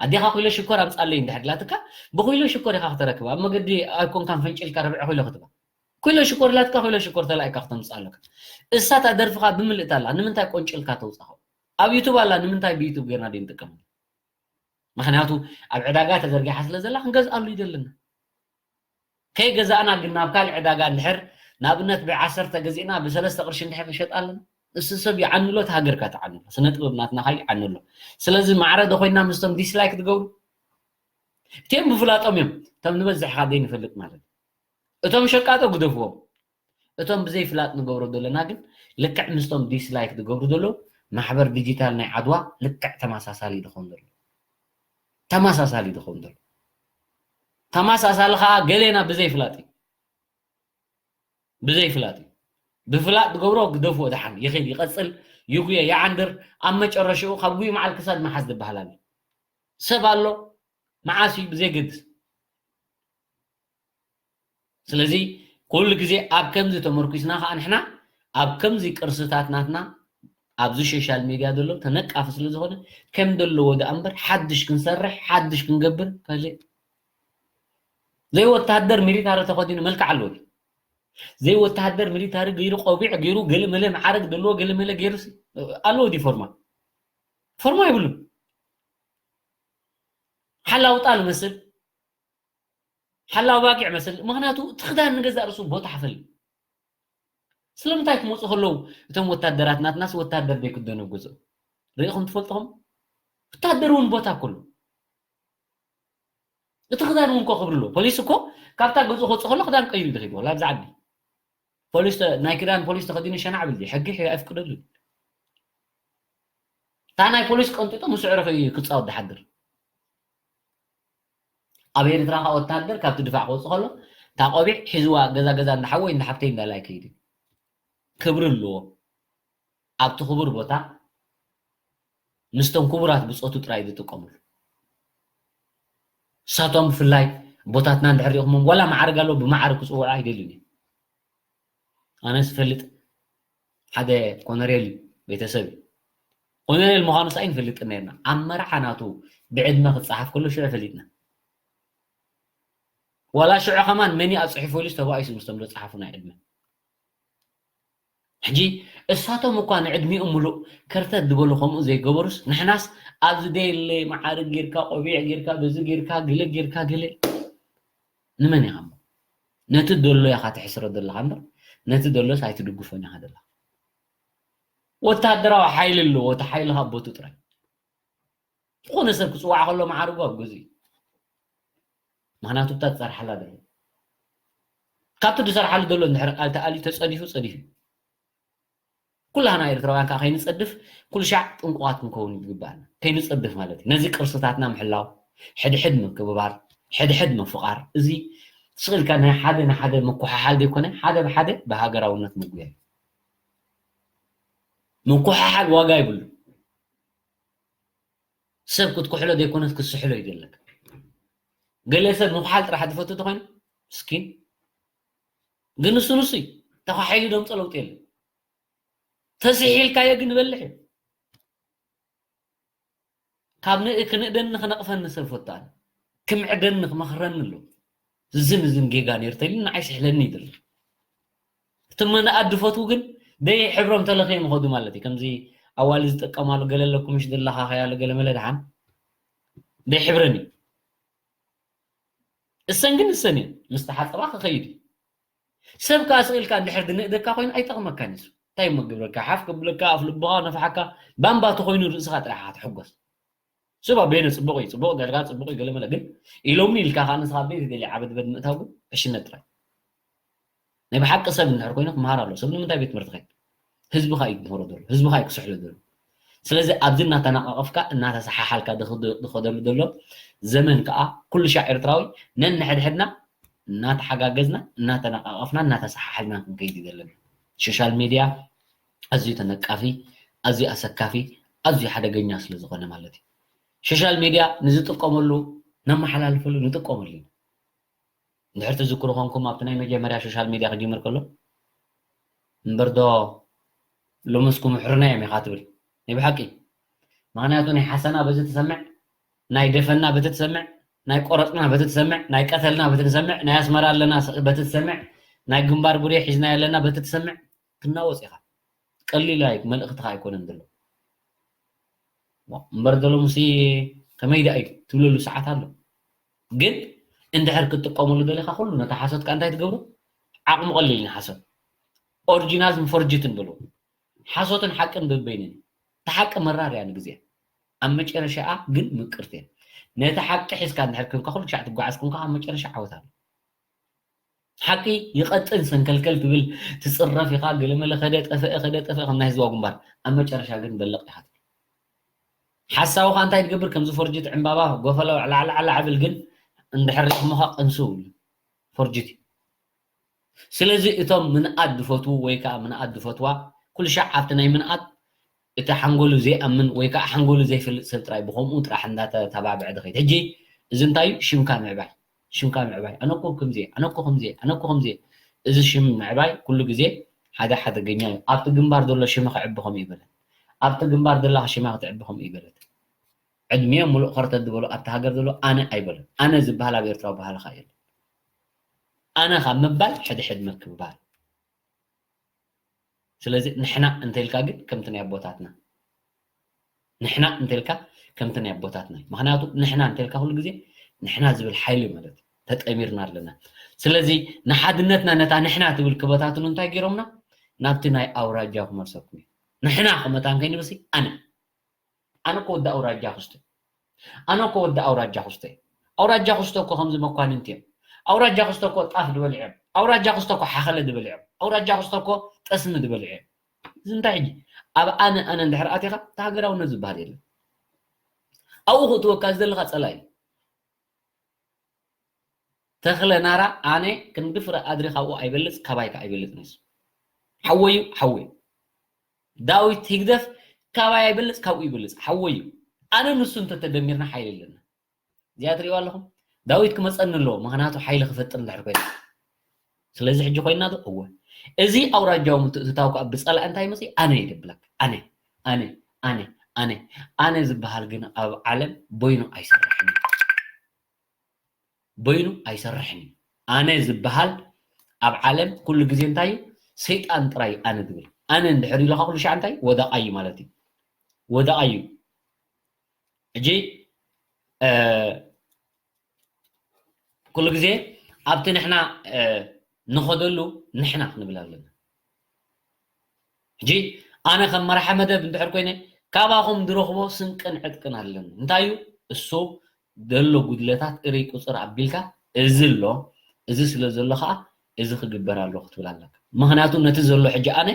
ኣዴኻ ኩሎ ሽኮር ኣምፃለይ እንድሕር ኢላትካ ብኩሎ ሽኮር ኢኻ ክተረክብ ኣብ መገዲ ኣይኮንካን ፈንጭልካ ርብዒ ኩሎ ክትባ ኩሎ ሽኮር ኢላትካ ኩሎ ሽኮር ተላኢካ ክተምፅእ ኣለካ። እሳታ ደርፍኻ ብምልእታ ኣላ ንምንታይ ቆንጭልካ ተውፃኸው ኣብ ዩቱብ ኣላ ንምንታይ ብዩቱብ ጌርና ደይ ንጥቀመሉ ምክንያቱ ኣብ ዕዳጋ ተዘርጊሓ ስለ ዘላ ክንገዝኣሉ ይደልና። ከይገዛእና ግን ናብ ካልእ ዕዳጋ እንድሕር ንኣብነት ብዓሰርተ ገዚእና ብሰለስተ ቅርሺ እንድሕር ንሸጥ ኣለና እሱ ሰብ ይዓንሎ እቲ ሃገርካ ትዓንሎ ስነ ጥበብ ናትና ከ ይዓንሎ። ስለዚ ማዕረ ዶ ኮይና ምስቶም ዲስላይክ ትገብሩ እቲኦም ብፍላጦም እዮም እቶም ንበዝሕ ካደይ ንፈልጥ ማለት እቶም ሸቃጦ ግደፍዎም እቶም ብዘይ ፍላጥ ንገብሮ ዘለና ግን ልክዕ ምስቶም ዲስላይክ ዝገብሩ ዘለዉ ማሕበር ዲጂታል ናይ ዓድዋ ልክዕ ተመሳሳሊ ዝኸውን ዘሎ ተመሳሳሊ ዝኸውን ዘሎ ተመሳሳሊ ከዓ ገሌና ብዘይ ፍላጥ እዩ ብዘይ ፍላጥ እዩ ብፍላጥ ዝገብሮ ግደፍዎ ደሓን ይኽእል ይቐፅል ይጉየ ይዓንድር ኣብ መጨረሽኡ ካብ ጉይ መዓል ክሳድ መሓዝ ዝበሃል ኣሎ ሰብ ኣሎ መዓስ እዩ ብዘይገድስ ስለዚ ኩሉ ግዜ ኣብ ከምዚ ተመርኩስና ከዓ ንሕና ኣብ ከምዚ ቅርስታት ናትና ኣብዚ ሶሻል ሚድያ ዘሎ ተነቃፊ ስለ ዝኾነ ከም ዘለዎ ደኣ እምበር ሓድሽ ክንሰርሕ ሓድሽ ክንገብር ካልእ ዘይወታደር ሚሊታሪ ተኸዲኑ መልክዕ ኣለዎ ዘይወታደር ሚሊታሪ ገይሩ ቆቢዕ ገይሩ ገለመለ መዓረግ ዘለዎ ገለመለ ገይሩ ኣለዎ ዲ ፎርማ ፎርማ ይብሉን ሓላውጣ ዝመስል ሓላው ባጊዕ መስል ምክንያቱ እቲ ክዳን ንገዛእ ርእሱ ቦታ ሓፈል ስለምንታይ ክመፁ ከለዉ እቶም ወታደራት ናትናስ ወታደር ዘይክደኑ ኣብ ገዝኦም ርኢኹም ትፈልጥኹም ወታደር እውን ቦታ ኩሉ እቲ ክዳን እውን ኮ ክብሪ ኣለዎ ፖሊስ እኮ ካብታ ገዝኡ ክወፅእ ከሎ ክዳን ቀይሩ ይድኸይድ ወላ ኣብዚ ዓዲ ፖሊስ ናይ ክዳን ፖሊስ ተኸዲኑ ሸናዕ ብል ሕጊ ኣይፍቅደሉ እታ ናይ ፖሊስ ቀንጢጡ ምስ ዕርኺ ክፃወት ዝሓድር ኣብ ኤርትራ ከዓ ወታደር ካብቲ ድፋዕ ክወፅእ ከሎ እታ ቆቢዕ ሒዝዋ ገዛ ገዛ እንዳሓወይ እንዳሓብተይ እንዳላይ ከይድ ክብሪ ኣለዎ ኣብቲ ክቡር ቦታ ምስቶም ክቡራት ብፆቱ ጥራይ ዝጥቀምሉ እሳቶም ብፍላይ ቦታትና እንድሕር ሪእኹሞም ዋላ መዓርግ ኣለዎ ብመዓርግ ክፅውዑ ኣይደልዩን እዮም ኣነ ዝፈልጥ ሓደ ኮነሬል እዩ ቤተሰብ እዩ ኮነሬል ምዃኑ ሳይ ንፈልጥ ነርና ኣብ መርዓ ናቱ ብዕድመ ክፀሓፍ ከሎ ሽዑ ፈሊጥና ዋላ ሽዑ ከማን መን ኣፅሒፎ ኢሉስ ተባኢሱ ምስቶም ዘፅሓፉ ናይ ዕድመ ሕጂ እሳቶም እኳ ንዕድሚኦም ምሉእ ከርተት ዝበሉ ከምኡ ዘይገበሩስ ንሕናስ ኣብዚ ደየለ መዓርግ ጌርካ ቆቢዕ ጌርካ በዚ ጌርካ ገለ ጌርካ ገለ ንመን ኢኻ እሞ ነቲ ደሎ ኢኻ ትሕስሮ ዘለኻ እምበር ነቲ ደሎስ ኣይትድግፎን ኢኻ ዘለኻ ወታደራዊ ሓይሊ ኣለዎ እቲ ሓይሊ ካብ ቦቱ ጥራይ ዝኾነ ሰብ ክፅዋዕ ከሎ መዓርጉ ኣብ ገዝኡ እዩ ምክንያቱ እታ ትፀርሓላ ዘሎ ካብቲ ዝሰርሓሉ ዘሎ እንድሕር ቃል ተኣልዩ ተፀዲፉ ፀዲፉ ኩላህና ኤርትራውያን ከዓ ከይንፀድፍ ኩሉ ሻዕ ጥንቁቓት ክንከውን ይግባኣና ከይንፀድፍ ማለት እዩ ነዚ ቅርስታትና ምሕላው ሕድሕድ ምክብባር ሕድሕድ ምፍቓር እዚ ስቕ ኢልካ ናይ ሓደ ንሓደ ምኩሓሓል ዘይኮነ ሓደ ብሓደ ብሃገራውነት ምጉያይ ምኩሓሓል ዋጋ ይብሉ ሰብ ክትኩሕሎ ዘይኮነት ክትስሕሎ እዩ ዘለካ ገለ ሰብ ምኩሓል ጥራሕ ዝፈቱ ተኮይኑ ምስኪን ግን ንሱ ንሱ እዩ ተኳሒሉ ደምፀ ለውጢ የለን ተስሒልካዮ ግን ይበልሕ እዩ ካብ ንእ ክንእደኒ ክነቕፈኒ ሰብ ፈቱ ኣነ ክምዕደኒ ክመኽረኒ ኣሎ እዝን እዝን ጌጋ ነይሩ ተይሉ ንዓይ ስሕለኒ ይብል እቲ መናኣድ ዝፈትዉ ግን ደይ ሕብሮም ተለኽዮም ይኸዱ ማለት እዩ ከምዚ ኣዋሊ ዝጥቀማሉ ገለ ኣለኩምሽ ዝለኻኸያሉ ገለ መለ ድሓን ደይ ሕብረን እዩ እሰን ግን እሰን እየን ምስ ተሓፀባ ክኸይድ እዩ ሰብ ከዓ ስቕ ኢልካ እንድሕር ዝንእደካ ኮይኑ ኣይጠቕመካን እዩ እንታይ እሞ ግብረካ ሓፍ ከብለካ ኣፍ ልብኻ ነፍሓካ ባምባ ተኾይኑ ርእስኻ ጥራሕ ትሕጎስ ስባ ቤነ ፅቡቕ እዩ ፅቡቕ ደርጋ ፅቡቕ እዩ ገለመለ ግን ኢሎምኒ ኢልካ ከዓ ንስኻ ቤት ደሊ ዓበድ በድ ምእታው ግን ዕሽነት ጥራይ ናይ ብሓቂ ሰብ እንድሕር ኮይኑ ክመሃር ኣሎ ሰብ ንምንታይ ቤት ትምህርቲ ከይድ ህዝብኻ እዩ ክምህሮ ዘሎ ህዝብኻ እዩ ክስሕሎ ዘሎ ስለዚ ኣብዚ እናተናቃቐፍካ እናተሰሓሓልካ ዝኸደሉ ዘሎ ዘመን ከዓ ኩሉ ሻዕ ኤርትራዊ ነንሕድሕድና እናተሓጋገዝና እናተነቃቀፍና እናተሰሓሓልና ክንከይድ ዘለና ሶሻል ሚድያ ኣዝዩ ተነቃፊ ኣዝዩ ኣሰካፊ ኣዝዩ ሓደገኛ ስለዝኾነ ማለት እዩ ሶሻል ሚድያ ንዝጥቀመሉ ነመሓላልፈሉ ንጥቀመሉ ኢና። እንድሕር ትዝክሩ ኮንኩም ኣብቲ ናይ መጀመርያ ሶሻል ሚድያ ክጅምር ከሎ እምበር ዶ ሎምስ ክምሕሩና እዮም ኢኻ ትብል ናይ ብሓቂ። ምክንያቱ ናይ ሓሰና በዚ ትሰምዕ፣ ናይ ደፈና በቲ ትሰምዕ፣ ናይ ቆረፅና በቲ ትሰምዕ፣ ናይ ቀተልና በቲ ትሰምዕ፣ ናይ ኣስመራ ኣለና በቲ ትሰምዕ፣ ናይ ግንባር ቡሬ ሒዝና ኣለና በቲ ትሰምዕ። ትናወፅ ኢኻ። ቀሊል ኣይ መልእኽትኻ ኣይኮነን ዘሎ። እምበር ዘሎ ሙሲ ከመይ ደኣ እዩ ትብለሉ ሰዓት ኣሎ። ግን እንድሕር ክትጥቀመሉ ደሊኻ ኩሉ ነታ ሓሶትካ እንታይ ትገብሮ? ዓቕሚ ቀሊል ንሓሶት ኦሪጂናል ንፎርጅትን በሉ። ሓሶትን ሓቅን በበይንን። እታ ሓቂ መራር እያ ንግዜ። ኣብ መጨረሻኣ ግን ምቅርቲ እያ። ነቲ ሓቂ ሒዝካ እንድሕር ክንካ ኩሉ ሻዕ ትጓዓዝ ክንካ ኣብ መጨረሻ ዓወት ኣሎ። ሓቂ ይቐጥን ሰንከልከል ትብል ትፅረፍ ኢኻ ገለመለ ከደ ጠፈአ ከደ ጠፈአ ከም ናይ ህዝባዊ ግንባር ኣብ መጨረሻ ግን በለቕ ኢኻ ትብል። ሓሳውኻ እንታይ ትገብር ከምዚ ፎርጅት ዕምባባ ጎፈሎ ላዕላዕላ ዕብል ግን እንድሕር ሪእኹሞኻ ቅንስው ፎርጅት እዩ። ስለዚ እቶም ምንኣድ ዝፈትዉ ወይ ከዓ ምንኣድ ዝፈትዋ ኩሉ ሻዕ ኣብቲ ናይ ምንኣድ እቲ ሓንጎሉ ዘይኣምን ወይ ከዓ ሓንጎሉ ዘይፈልጥ ሰብ ጥራይ ብኸምኡ ጥራሕ እንዳተተባብዐ ዝኸይድ። ሕጂ እዚ እንታይ እዩ? ሽምካ ምዕባይ፣ ሽምካ ምዕባይ። ኣነ እኮ ከምዚ እየ፣ ኣነ እኮ ከምዚ እየ፣ ኣነ እኮ ከምዚ እየ። እዚ ሽም ምዕባይ ኩሉ ግዜ ሓደ ሓደገኛ እዩ። ኣብቲ ግንባር ዘሎ ሽመ ክዕቢ ከምኡ ይበለት። ኣብቲ ግንባር ዘላ ሽማ ክትዕቢ ከምኡ ይበለት። ዕድሚኦም ሙሉእ ኸርተት ዝበሉ ኣብቲ ሃገር ዘሎ ኣነ ኣይበሉን። ኣነ ዝበሃል ኣብ ኤርትራዊ ባህልኻ የለን። ኣነ ካብ ምባል ሕድሕድ ምክብባል። ስለዚ ንሕና እንተልካ ግን ከምቲ ናይ ኣቦታትና ንሕና እንተልካ ከምቲ ናይ ኣቦታትና እዩ። ምክንያቱ ንሕና እንተልካ ኩሉ ግዜ ንሕና ዝብል ሓይሊ ማለት እዩ። ተጠሚርና ኣለና። ስለዚ ንሓድነትና ነታ ንሕና ትብል ክበታትኑ እንታይ ገይሮምና ናብቲ ናይ ኣውራጃ ክመልሰኩም እዩ። ንሕና ክመታን ከይንብሲ ኣነ ኣነ እኮ ወዲ ኣውራጃ ክስተ ኣነ እኮ ወዲ ኣውራጃ ክስተ ኣውራጃ ክስተ እኮ ከምዚ መኳንንቲ እዮም። ኣውራጃ ክስተ እኮ ጣፍ ዝበልዑ እዮም። ኣውራጃ ክስተ እኮ ሓኸለ ዝበልዑ እዮም። ኣውራጃ ክስተ እኮ ጠስሚ ዝበልዑ እዮም። እዚ እንታይ ሕጂ ኣብ ኣነ ኣነ እንድሕር ኣቲኻ እቲ ሃገራውነት ዝበሃል የለን። ኣብኡ ክእትወካ ዝደለኻ ፀላኢ እዩ። ተኽለ ናራ ኣነ ክንዲ ፍረ ኣድሪ ካብኡ ኣይበልፅ ካባይ ከዓ ኣይበልፅ ነሱ ሓወዩ ሓወዩ ዳዊት ህግደፍ ካባይ ኣይበልፅ ካብኡ ይበልፅ ሓወዩ ኣነ ንሱ እንተተደሚርና ሓይሊ ኣለና እዚኣ ትሪእዋ ኣለኹም ዳዊት ክመፀኒ ኣለዎ ምክንያቱ ሓይሊ ክፈጥር እንድሕር ኮይና ስለዚ ሕጂ ኮይና ዶ እወ እዚ ኣውራጃዊ ምትእትታው ከዓ ብፀላእ እንታይ መፅእ ኣነ ይደብለክ ኣነ ኣነ ኣነ ኣነ ኣነ ዝበሃል ግን ኣብ ዓለም በይኑ ኣይሰርሕን እዩ በይኑ ኣይሰርሕን እዩ። ኣነ ዝበሃል ኣብ ዓለም ኩሉ ግዜ እንታይ እዩ? ሰይጣን ጥራይ እዩ ኣነ ዝብል። ኣነ እንድሕር ኢልኻ ኩሉ ሻዕ እንታይ እዩ? ወደቓይ እዩ ማለት እዩ። ወደቓይ እዩ። ሕጂ ኩሉ ግዜ ኣብቲ ንሕና ንኸደሉ ንሕና ክንብል ኣለና። ሕጂ ኣነ ከም መራሒ መደብ እንድሕር ኮይነ ካባኹም ዝረኽቦ ስንቅን ዕጥቅን ኣለኒ። እንታይ እዩ እሱ ዘሎ ጉድለታት እርይ ቁፅር ኣቢልካ እዚ ኣሎ እዚ ስለ ዘሎ ከዓ እዚ ክግበር ኣሎ ክትብል ኣለካ። ምክንያቱ ነቲ ዘሎ ሕጂ ኣነ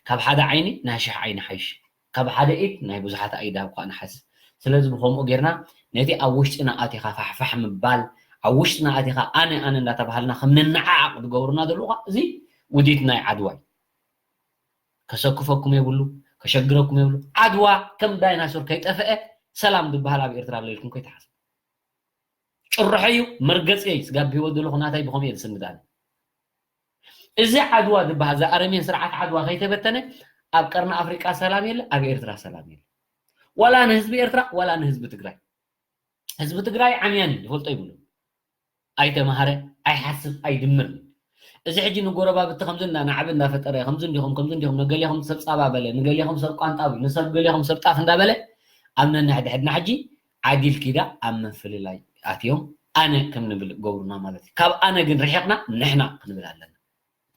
ካብ ሓደ ዓይኒ ናይ ሽሕ ዓይኒ ሓይሽ ካብ ሓደ ኢድ ናይ ብዙሓት ኣኢድ ኣብ ኳ ንሓዝ። ስለዚ ብኸምኡ ጌርና ነቲ ኣብ ውሽጥና ኣቲኻ ፋሕፋሕ ምባል ኣብ ውሽጥና ኣቲኻ ኣነ ኣነ እንዳተባሃልና ከም ንነዓዓቕ ዝገብሩና ዘለዉ እዚ ውዲት ናይ ዓድዋ እዩ። ከሰክፈኩም የብሉ፣ ከሸግረኩም የብሉ። ዓድዋ ከም ዳይናሶር ከይጠፈአ ሰላም ዝበሃል ኣብ ኤርትራ ኣሎ ኢልኩም ከይትሓስቡ። ጭርሖ እዩ መርገፂ እዩ ስጋብ ብሂወት ዘለኹ ናታይ ብኸምኡ እየ ዝስንድ ኣነ። እዚ ዓድዋ ዝበሃል እዚ ኣረሜን ስርዓት ዓድዋ ከይተበተነ ኣብ ቀርኒ ኣፍሪቃ ሰላም የለ ኣብ ኤርትራ ሰላም የለ ዋላ ንህዝቢ ኤርትራ ዋላ ንህዝቢ ትግራይ ህዝቢ ትግራይ ዓምያን እዩ ዝፈልጦ ይብሉ ኣይተማሃረ ኣይሓስብ ኣይድምር እዚ ሕጂ ንጎረባብቲ ከምዚ እንዳ ናዕቢ እንዳፈጠረ ከምዚ እንዲኹም ከምዚ እንዲኹም ንገሌኹም ሰብ ፃባ በለ ንገሌኹም ሰብ ቋንጣዊ ንሰብ ገሌኹም ሰብ ጣፍ እንዳበለ ኣብ ነንሕድሕድና ሕጂ ዓዲል ኪዳ ኣብ ምፍልላይ ኣትዮም ኣነ ከም ንብል ገብሩና ማለት እዩ። ካብ ኣነ ግን ርሒቕና ንሕና ክንብል ኣለና።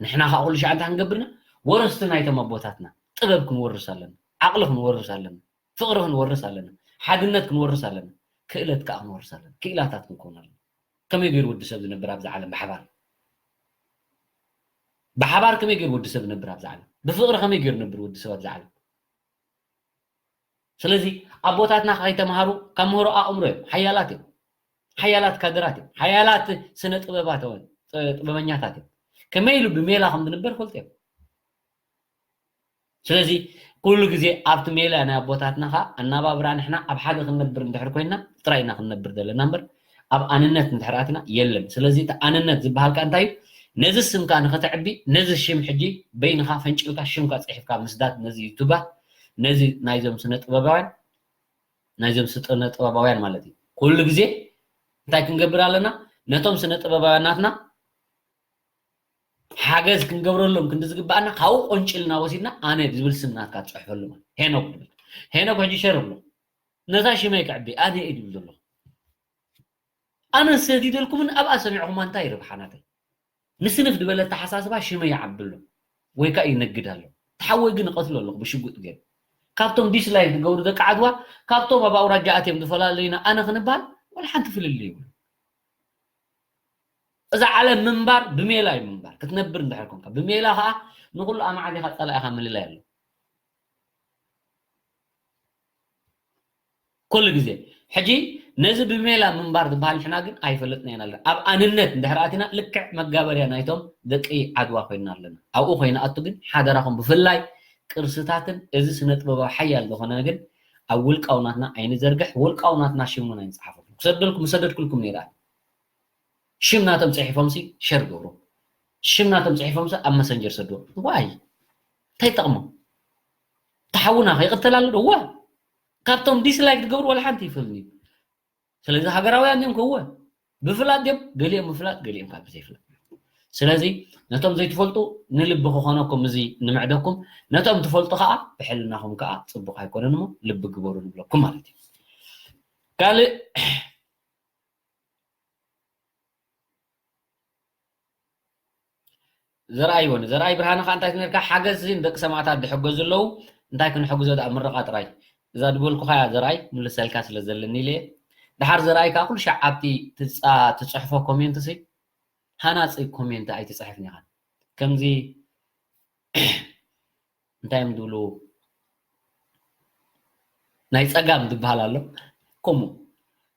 ንሕና ከዓ ኩሉ ሻዕ እንታይ ክንገብርና ወረስቲ ናይቶም ኣቦታትና ጥበብ ክንወርስ ኣለና፣ ዓቕሊ ክንወርስ ኣለና፣ ፍቕሪ ክንወርስ ኣለና፣ ሓድነት ክንወርስ ኣለና፣ ክእለት ከዓ ክንወርስ ኣለና፣ ክኢላታት ክንከውን ኣለና። ከመይ ገይሩ ወዲ ሰብ ዝነብር ኣብዚ ዓለም ብሓባር ብሓባር ከመይ ገይሩ ወዲ ሰብ ዝነብር ኣብዚ ዓለም ብፍቕሪ ከመይ ገይሩ ነብር ወዲ ሰብ ኣብዚ ዓለም ስለዚ ኣቦታትና ከይተምሃሩ ካብ ምህሮ ኣእምሮ እዮም ሓያላት እዮም ሓያላት ካድራት እዮም ሓያላት ስነ ጥበባት ጥበበኛታት እዮም ከመይ ኢሉ ብሜላ ከም ዝንበር ፈልጡ እዮም ስለዚ ኩሉ ግዜ ኣብቲ ሜላ ናይ ኣቦታትና ኸዓ ኣናባብራ ንሕና ኣብ ሓደ ክንነብር እንድሕር ኮይና ጥራይ ኢና ክንነብር ዘለና እምበር ኣብ ኣንነት እንድሕር ኣትና የለን። ስለዚ እቲ ኣንነት ዝበሃል ከ እንታይ እዩ? ነዚ ስምካ ንኸተዕቢ ነዚ ሽም ሕጂ በይንኻ ፈንጭልካ ሽምካ ጽሒፍካ ምስዳድ ነዚ ዩቱባት ነዚ ናይዞም ስነ ጥበባውያን ናይዞም ስነ ጥበባውያን ማለት እዩ። ኩሉ ግዜ እንታይ ክንገብር ኣለና? ነቶም ስነ ጥበባውያን ናትና ሓገዝ ክንገብረሎም ክንዲ ዝግባኣና ካብኡ ቆንጭልና ወሲድና ኣነ ዝብል ስም ናትካ ትፅሕፈሉ ማለት ሄኖክ ትብል። ሄኖክ ሕጂ ሸር ብሎ ነዛ ሽመይ ክዕቢ ኣነ እየ ድብል ዘለኹ። ኣነ ሰዲደልኩምን ኣብኣ ሰሚዕኹማ እንታይ ይረብሓ ናተይ? ንስንፍ ዝበለ ኣተሓሳስባ ሽመይ ይዓቢ ኣሎ ወይ ከዓ ይነግድ ኣሎ። ተሓወይ ግን እቐትሎ ኣለኹ ብሽጉጥ ገይሩ። ካብቶም ዲስላይክ ዝገብሩ ደቂ ዓድዋ ካብቶም ኣብ ኣውራጃ ኣትዮም ዝፈላለዩና ኣነ ክንባል ዋላ ሓንቲ ፍልልይ ይብሉ። እዛ ዓለም ምንባር ብሜላ እዩ ምንባር ክትነብር እንድሕር ኮንካ ብሜላ ከዓ ንኩሉ ኣማዓዲኻ ፀላኢኻ ምልላይ ኣሎ። ኩሉ ግዜ ሕጂ ነዚ ብሜላ ምንባር ዝበሃል ንሕና ግን ኣይፈለጥና ኢና ኣለና ኣብ ኣንነት እንድሕር ኣቲና ልክዕ መጋበርያ ናይቶም ደቂ ዓድዋ ኮይና ኣለና ኣብኡ ኮይና ኣቱ ግን ሓደራኹም ብፍላይ ቅርስታትን እዚ ስነ ጥበባዊ ሓያል ዝኾነ ግን ኣብ ውልቃውናትና ኣይንዘርግሕ ውልቃውናትና ሽሙን ኣይንፅሓፈሉ ክሰደልኩም ምሰደድኩልኩም ነይራ ሽም ናቶም ፅሒፎም ሲ ሸር ገብሩ ሽም ናቶም ፅሒፎም ሲ ኣብ መሰንጀር ሰድዎ ዋይ እንታይ ይጠቕሞ ተሓውና ከይቕተል ኣሎ ዶ እወ ካብቶም ዲስላይክ ትገብሩ ዋላ ሓንቲ ይፈልኒ ስለዚ ሃገራውያን እዮም ከወ ብፍላጥ ድዮም ገሊኦም ምፍላጥ ገሊኦም ካብ ዘይፍላጥ ስለዚ ነቶም ዘይትፈልጡ ንልቢ ክኾነኩም እዚ ንምዕደኩም ነቶም ትፈልጡ ከዓ ብሕልናኹም ከዓ ፅቡቅ ኣይኮነን እሞ ልቢ ግበሩ ንብለኩም ማለት እዩ ካልእ ዘርኣይ ይወኒ ዘርኣይ ብርሃነ ከዓ እንታይ ትነርካ ሓገዝ ንደቂ ሰማዕታት ዝሕገዙ ኣለዉ እንታይ ክንሕግዞ ደኣ ምረቃ ጥራይ እዛ ዝበልኩኻያ ዘርኣይ ምልሰልካ ስለ ዘለኒ ኢለ ድሓር ዘርኣይ ከዓ ኩሉ ሻዕ ኣብቲ ትፅሕፎ ኮሜንት ሲ ሃናፂ ኮሜንት ኣይትፅሕፍን ኢኻ ከምዚ እንታይ እዮም ዝብሉ ናይ ፀጋም ዝበሃል ኣሎ ከምኡ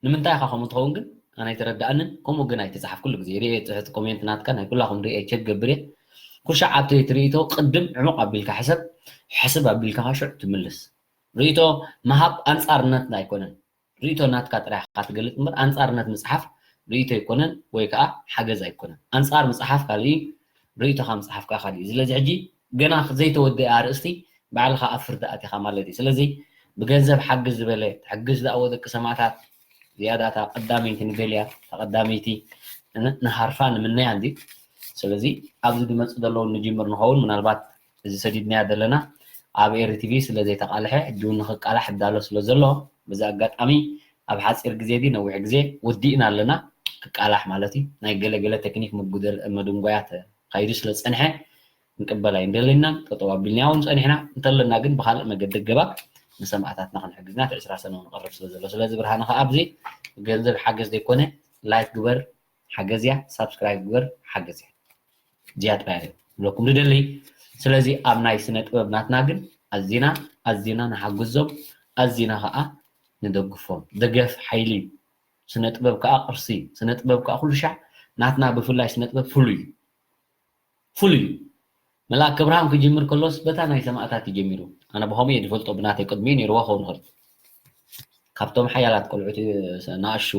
ንምንታይ ኢኻ ከምኡ ትኸውን ግን ኣነ ኣይተረዳእንን ከምኡ ግን ኣይትፅሓፍ ኩሉ ግዜ ሪኤ ፅሕቲ ኮሜንት ናትካ ናይ ኩላኹም ሪኤ ቸክ ገብር እየ ኩሻ ዓብቲ ትርኢቶ ቅድም ዕሙቕ ኣቢልካ ሕሰብ ሕስብ ኣቢልካ ሽዑ ትምልስ ርእይቶ ምሃብ ኣንፃርነት ኣይኮነን ርእይቶ ናትካ ጥራይ ኢኻ ትገልፅ እምበር ኣንፃርነት ምፅሓፍ ርእይቶ ኣይኮነን ወይ ከዓ ሓገዝ ኣይኮነን ኣንፃር ምፅሓፍ ካልእ እዩ ርእይቶኻ ምፅሓፍ ከዓ ካልእ እዩ ስለዚ ሕጂ ገና ዘይተወደአ ኣርእስቲ ባዕልኻ ኣብ ፍርዲ ኣቲኻ ማለት እዩ ስለዚ ብገንዘብ ሓግዝ ዝበለ ትሕግዝ ዝኣወ ደቂ ሰማዕታት ዝያዳታ ቀዳመይቲ ንደልያ ተቐዳመይቲ ንሃርፋ ንምነያ እንዲ ስለዚ ኣብዚ ዝመፅእ ዘለዉ ንጅምር ንኸውን ምናልባት እዚ ሰዲድናያ ዘለና ኣብ ኤሪ ቲቪ ስለ ዘይተቃልሐ ሕጂ እውን ንክቃላሕ እዳሎ ስለ ዘሎ በዚ ኣጋጣሚ ኣብ ሓፂር ግዜ ዲ ነዊሕ ግዜ ወዲእና ኣለና ክቃላሕ ማለት እዩ ናይ ገለገለ ቴክኒክ መድንጓያ ተካይዱ ስለ ዝፀንሐ ክንቅበል ኣይንደለናን ጠጠው ኣቢልናያ እውን ፀኒሕና እንተለና ግን ብካልእ መገዲ ገባብ ንሰማእታትና ክንሕግዝና እቲ ዕስራ ሰነ ንቀርብ ስለ ዘሎ ስለዚ ብርሃነ ከዓ ኣብዚ ገንዘብ ሓገዝ ዘይኮነ ላይክ ግበር ሓገዝ እያ ሳብስክራይብ ግበር ሓገዝ እያ እዚኣ ጥራይ እየ ዝብለኩም ዝደሊ ስለዚ ኣብ ናይ ስነ ጥበብ ናትና ግን ኣዚና ኣዚና ንሓግዞም ኣዚና ከዓ ንደግፎም ደገፍ ሓይሊ እዩ ስነ ጥበብ ከዓ ቅርሲ እዩ ስነ ጥበብ ከዓ ኩሉ ሻዕ ናትና ብፍላይ ስነ ጥበብ ፍሉይ እዩ ፍሉይ እዩ መልኣክ ኣብርሃም ክጅምር ከሎስ በታ ናይ ሰማእታት እዩ ጀሚሩ ኣነ ብኸምኡ እየ ዝፈልጦ ብናተይ ቅድሚኡ ነይርዎ ክኸውን ይኽእል ካብቶም ሓያላት ቆልዑት ንኣሹ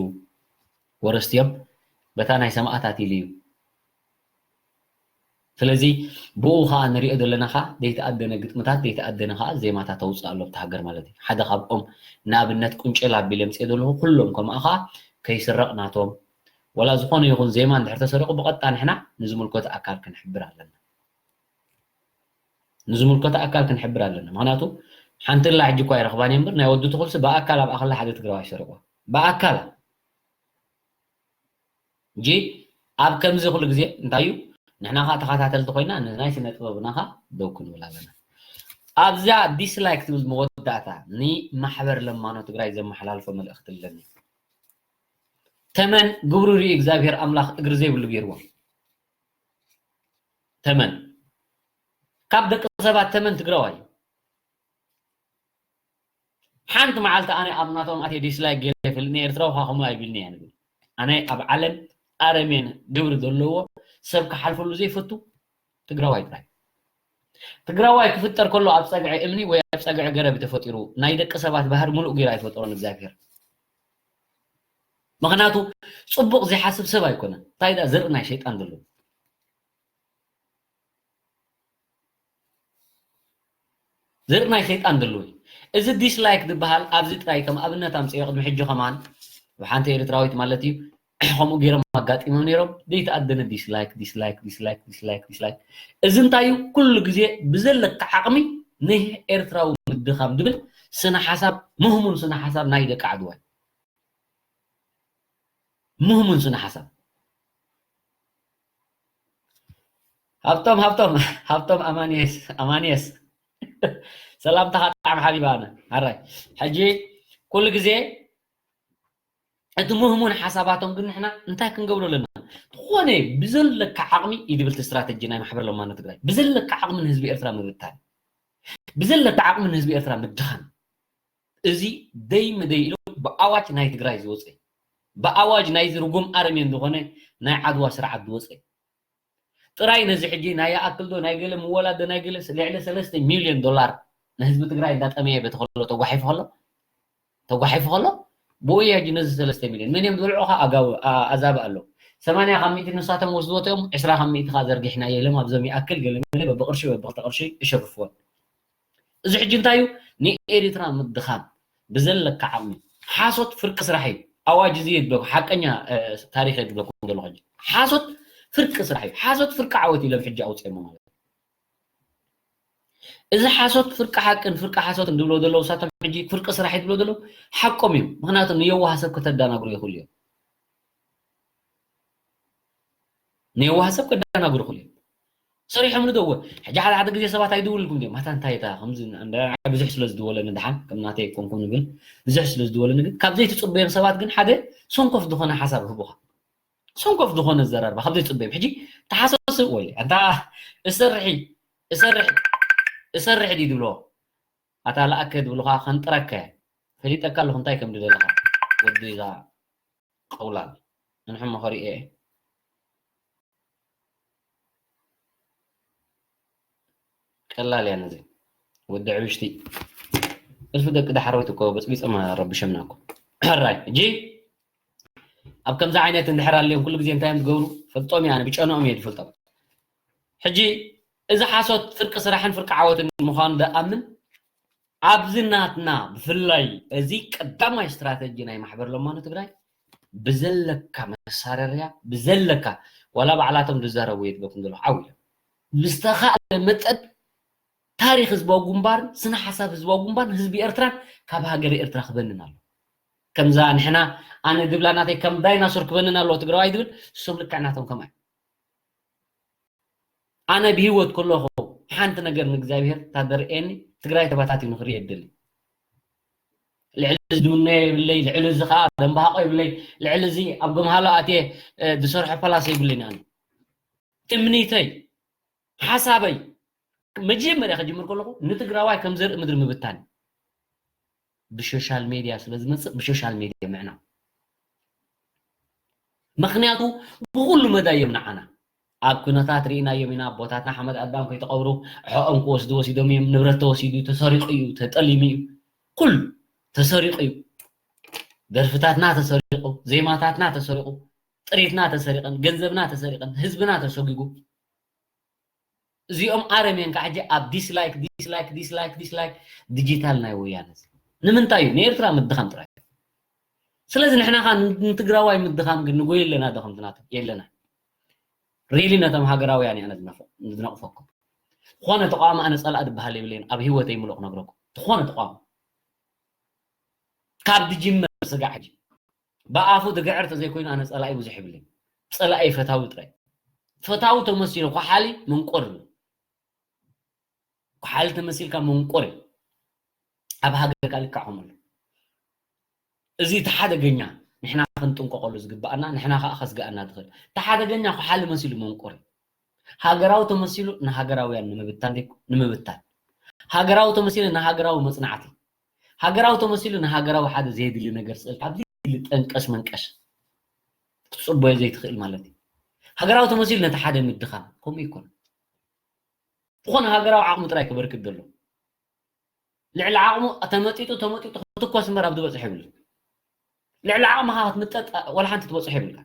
ወረስቲ እዮም በታ ናይ ሰማእታት ኢሉ እዩ ስለዚ ብኡ ከዓ ንሪኦ ዘለና ከዓ ዘይተኣደነ ግጥምታት ዘይተኣደነ ከዓ ዜማታት ኣውፅእ ኣሎ ኣብቲ ሃገር ማለት እዩ ሓደ ካብኦም ንኣብነት ቁንጭል ኣቢለ ምፅእ ዘለኹ ኩሎም ከምኣ ከዓ ከይስረቕ ናቶም ወላ ዝኾነ ይኹን ዜማ እንድሕር ተሰሪቑ ብቐጥታ ንሕና ንዝምልከቶ ኣካል ክንሕብር ኣለና ንዝምልከቶ ኣካል ክንሕብር ኣለና ምክንያቱ ሓንቲ ላ ሕጂ እኳ ይረኽባን እምበር ናይ ወዲ ትኹልሲ ብኣካል ኣብኣ ከላ ሓደ ትግራዋይ ሰሪቑዋ ብኣካል እንጂ ኣብ ከምዚ ኩሉ ግዜ እንታይ እዩ ንሕና ከዓ ተኸታተልቲ ኮይና ንናይ ስነ ጥበብና ከዓ ደው ክንብል ኣለና ኣብዛ ዲስላይክ ትብል መወዳእታ ንማሕበር ለማኖ ትግራይ ዘመሓላልፎ መልእክቲ ኣለኒ ተመን ግብሩ ርኢ እግዚኣብሔር ኣምላኽ እግሪ ዘይብሉ ገይርዎም ተመን ካብ ደቂ ሰባት ተመን ትግራዋይ ሓንቲ መዓልቲ ኣነ ኣብ ናቶም ኣትየ ዲስላይክ ገይረ ይፈልጥ ንኤርትራዊ ካ ከምኡ ኣይብልኒ እየ ንብል ኣነ ኣብ ዓለም ኣረሜን ግብሪ ዘለዎ ሰብ ክሓልፈሉ ዘይፈቱ ትግራዋይ ጥራይ ትግራዋይ ክፍጠር ከሎ ኣብ ጸግዒ እምኒ ወይ ኣብ ጸግዒ ገረብ ተፈጢሩ። ናይ ደቂ ሰባት ባህር ሙሉእ ገይሩ ኣይፈጠሮን እግዚኣብሔር። ምኽንያቱ ጽቡቕ ዘይሓስብ ሰብ ኣይኮነን። እንታይ ደኣ ዘርኢ ናይ ሸይጣን ዘሎ። ዘርኢ ናይ ሸይጣን ዘሎ እዩ። እዚ ዲስላይክ ዝበሃል ኣብዚ ጥራይ ከም ኣብነት ኣምፅኦ። ቅድሚ ሕጂ ከማን ብሓንቲ ኤርትራዊት ማለት እዩ ከምኡ ገይሮም ኣጋጢሞም ነይሮም። ዘይተኣደነ ዲስላይክ፣ ዲስላይክ፣ ዲስላይክ፣ ዲስላይክ፣ ዲስላይክ። እዚ እንታይ እዩ? ኩሉ ግዜ ብዘለካ ዓቕሚ ንኤርትራዊ ምድኻም ድብል ስነ ሓሳብ፣ ምህሙን ስነ ሓሳብ ናይ ደቂ ዓድዋይ። ምህሙን ስነ ሓሳብ። ሃብቶም፣ ሃብቶም፣ ሃብቶም ኣማንየስ፣ ኣማንየስ። ሰላምታኻ ጣዕሚ ሓቢባ ኣነ። ሓራይ። ሕጂ ኩሉ ግዜ እቲ ምህሙን ሓሳባቶም ግን ንሕና እንታይ ክንገብሮ ኣለና? ዝኾነ ብዘለካ ዓቕሚ እዩ ድብል እቲ ስትራተጂ ናይ ማሕበር ለማኖ ትግራይ። ብዘለካ ዓቕሚ ንህዝቢ ኤርትራ ምብታን። ብዘለካ ዓቕሚ ንህዝቢ ኤርትራ ምድኻም። እዚ ደይ ምደይ ኢሉ ብኣዋጅ ናይ ትግራይ ዝወፀ እዩ። ብኣዋጅ ናይዚ ርጉም ኣረሜን ዝኾነ ናይ ዓድዋ ስርዓት ዝወፀ እዩ። ጥራይ ነዚ ሕጂ ናይ ይኣክል ዶ ናይ ገለ ምወላድ ዶ ናይ ገለ ልዕሊ ሰለስተ ሚልዮን ዶላር ንህዝቢ ትግራይ እንዳጠመየ በቲ ከሎ ተጓሒፉ ከሎ፣ ተጓሒፉ ከሎ፣ ብኡ እዩ ሕጂ ነዚ ሰለስተ ሚልዮን መን እዮም ዝበልዑ? ኸዓ ኣጋው-፣ ኣ-፣ ኣዛብእ ኣሎ። ሰማንያ ካብ ሚእቲ ንሳቶም ወስድዎ እዮም፣ ዕስራ ካብ ሚእቲ ኸዓ ዘርጊሕናዮ ኢሎም ኣብዞም ይኣክል ገለ መለ በብቕርሺ በብኽልተ ቅርሺ ይሽርፍዎ። እዚ ሕጂ እንታይ እዩ? ንኤሪትራ ምድኻም ብዘለካ ዓቕሚ። ሓሶት ፍርቂ ስራሕ እዩ። ኣዋጅ እዚ እየ ዝብለኩም፣ ሓቀኛ፣ እ፣ ታሪኽ እየ ዝብለኩም ዘለኹ ሕጂ። ሓሶት ፍርቂ ስራሕ እዩ። ሓሶት ፍርቂ ዓወት እዩ ኢሎም ሕጂ ኣውፅኦሞ ማለት እዩ። እዚ ሓሶት ፍርቂ ሓቅን ፍርቂ ሓሶትን ዝብሎ ዘለዉ፣ እሳቶም ሕጂ ፍርቂ ስራሕ እዩ ዝብሎ ዘለዉ ሓቆም እዮም። ምኽንያቱ ንየዋህ ሰብ ከተዳናግሩ ይኽእሉ እዮም። ንየዋህ ሰብ ከዳናግሩ ይኽእሉ እዮም። ሰሪሖምሉ ዶ? እወ። ሕጂ ሓደ ሓደ ግዜ ሰባት ኣይድውልልኩም ድዮም? ኣታ እንታይ እታ ከምዚ እንዳ ብዙሕ ስለ ዝድወለኒ ደሓን፣ ከም ናተይ ኣይኮንኩን ግን፣ ብዙሕ ስለ ዝድወለኒ ግን፣ ካብ ዘይትጽበዮም ሰባት ግን ሓደ ሰንኮፍ ዝኾነ ሓሳብ ህቡኻ። ሰንኮፍ ዝኾነ ዘራርባ ካብ ዘይትጽበዮም። ሕጂ ተሓሳስብ ወይ፣ ኣንታ እሰርሒ፣ እሰርሒ፣ እሰርሒ ድዩ ድብሎ? ኣታ ለኣከ ድብሉኻ ከንጥረከ። ፈሊጠካ ኣለኹ እንታይ ከም ድደለኻ። ወዲ እዛ ቀውላል። እንሕሞ ኸሪኤ። ቀላል እያ ነዚ። ወዲ ዕብሽቲ። እሱ ደቂ ዳሕረወይት እኮ በጽቢጾም ረብሸምና እኮ። ሕራይ። እጂ ኣብ ከምዚ ዓይነት እንድሕር ኣልዮም ኩሉ ግዜ እንታይ እዮም ዝገብሩ? ፈልጦም እየ ኣነ፣ ብጨንኦም እየ ዝፈልጦም። ሕጂ እዚ ሓሶት ፍርቂ ስራሕን ፍርቂ ዓወትን ምዃኑ ደኣምን ኣብዚ ናትና ብፍላይ እዚ ቀዳማይ ስትራተጂ ናይ ማሕበር ለማኖ ትግራይ ብዘለካ መሳረርያ፣ ብዘለካ ዋላ ባዕላቶም ዝዛረቡ የድበኩም ዘለኹ ዓው ኢሎም ብዝተኻእለ መጠን ታሪኽ ህዝባዊ ግንባርን ስነ ሓሳብ ህዝባዊ ግንባርን ህዝቢ ኤርትራን ካብ ሃገረ ኤርትራ ክበንን ኣሎ። ከምዛ ንሕና ኣነ ድብላ ናተይ ከም ዳይናሶር ክበንን ኣለዎ ትግራዋይ ድብል እሶም ልክዕ ናቶም ከምኣ እዩ። ኣነ ብህይወት ከለኹ ሓንቲ ነገር ንእግዚኣብሔር ታደርኤኒ ትግራይ ተባታቲኑ ክርኢ የደሊ። ልዕሊ እዚ ድምኖ የብለይ፣ ልዕሊ እዚ ከዓ ደንባሃቆ የብለይ፣ ልዕሊ እዚ ኣብ ገምሃሎ ኣትየ፣ እ፣ ዝሰርሖ ፓላስ የብለይን ኣነ። ትምኒተይ፣ ሓሳበይ፣ መጀመርያ ክጅምር ከለኹ ንትግራዋይ ከም ዘርኢ ምድሪ ምብታን። ብሶሻል ሜድያ ስለ ዝመጽእ ብሶሻል ሜድያ ምዕናው። ምኽንያቱ ብኹሉ መዳይ እዮም ንዓና። ኣብ ኩነታት ርኢናዮም ኢና፣ ኣቦታትና ሓመድ ኣዳም ከይተቐብሩ ሕኦም ክወስዱ ወሲዶም እዮም። ንብረት ተወሲዱ፣ ተሰሪቑ እዩ፣ ተጠሊሙ እዩ። ኩሉ ተሰሪቑ እዩ። ደርፍታትና ተሰሪቑ፣ ዜማታትና ተሰሪቑ፣ ጥሪትና ተሰሪቐን፣ ገንዘብና ተሰሪቐን፣ ህዝብና ተሰጒጉ። እዚኦም ኣረሜን ከዓ ሕጂ ኣብ ዲስላይክ፣ ዲስላይክ፣ ዲስላይክ፣ ዲስላይክ ዲጂታል ናይ ወያነ እዚ። ንምንታይ እዩ? ንኤርትራ ምድኻም ጥራይ። ስለዚ ንሕና ኸ ንትግራዋይ ምድኻም ግን ንጎይ ኣለና ዶ ከምቲ ናቶም? የለና። ሪሊ ነቶም ሃገራውያን እየ ኣነ ዝነፍ-፣ ዝነቕፈኩም። ዝኾነ ተቋም ኣነ ጸላኢ ዝበሃል የብለይን ኣብ ህይወተይ ምሉእ ክነግረኩም። ዝኾነ ተቋም። ካብ ዝጅምር ስጋዕ ሕጂ ብኣፉ ዝግዕር ተዘይኮይኑ ኣነ ጸላኢ ብዙሕ ይብለይ። ጸላኢ ፈታዊ ጥራይ። ፈታዊ ተመሲሉ ኳሓሊ መንቆር ይብል። ኳሓሊ ተመሲልካ መንቆር እዩ። ኣብ ሃገርካ ልክዕ ከምኡ ኣሎ። እዚ እቲ ሓደገኛ ንሕና ክንጥንቀቐሉ ዝግባኣና፣ ንሕና ከዓ ከስግኣና ዝኽእል። እቲ ሓደገኛ ኳሓሊ መሲሉ መንቆር እዩ። ሃገራዊ ተመሲሉ ንሃገራውያን ንምብታን ዘይኮ-፣ ንምብታን። ሃገራዊ ተመሲሉ ንሃገራዊ መጽናዕቲ። ሃገራዊ ተመሲሉ ንሃገራዊ ሓደ ዘየድሊ ነገር ስእል ካብ ዘይድሊ ጠንቀሽ መንቀሽ ክትጽበዮ ዘይትኽእል ማለት እዩ። ሃገራዊ ተመሲሉ ነቲ ሓደ ምድኻም ከምኡ ይኮን። ዝኾነ ሃገራዊ ዓቕሚ ጥራይ ክበርክት ዘሎ። ልዕሊ ዓቕሙ ተመጢጡ ተመጢጡ ክትኮስ እምበር ኣብ ዝበፅሕ የብሉ። ልዕሊ ዓቕምኻ ክትምጠጥ ዋላ ሓንቲ ትበፅሕ የብልካ።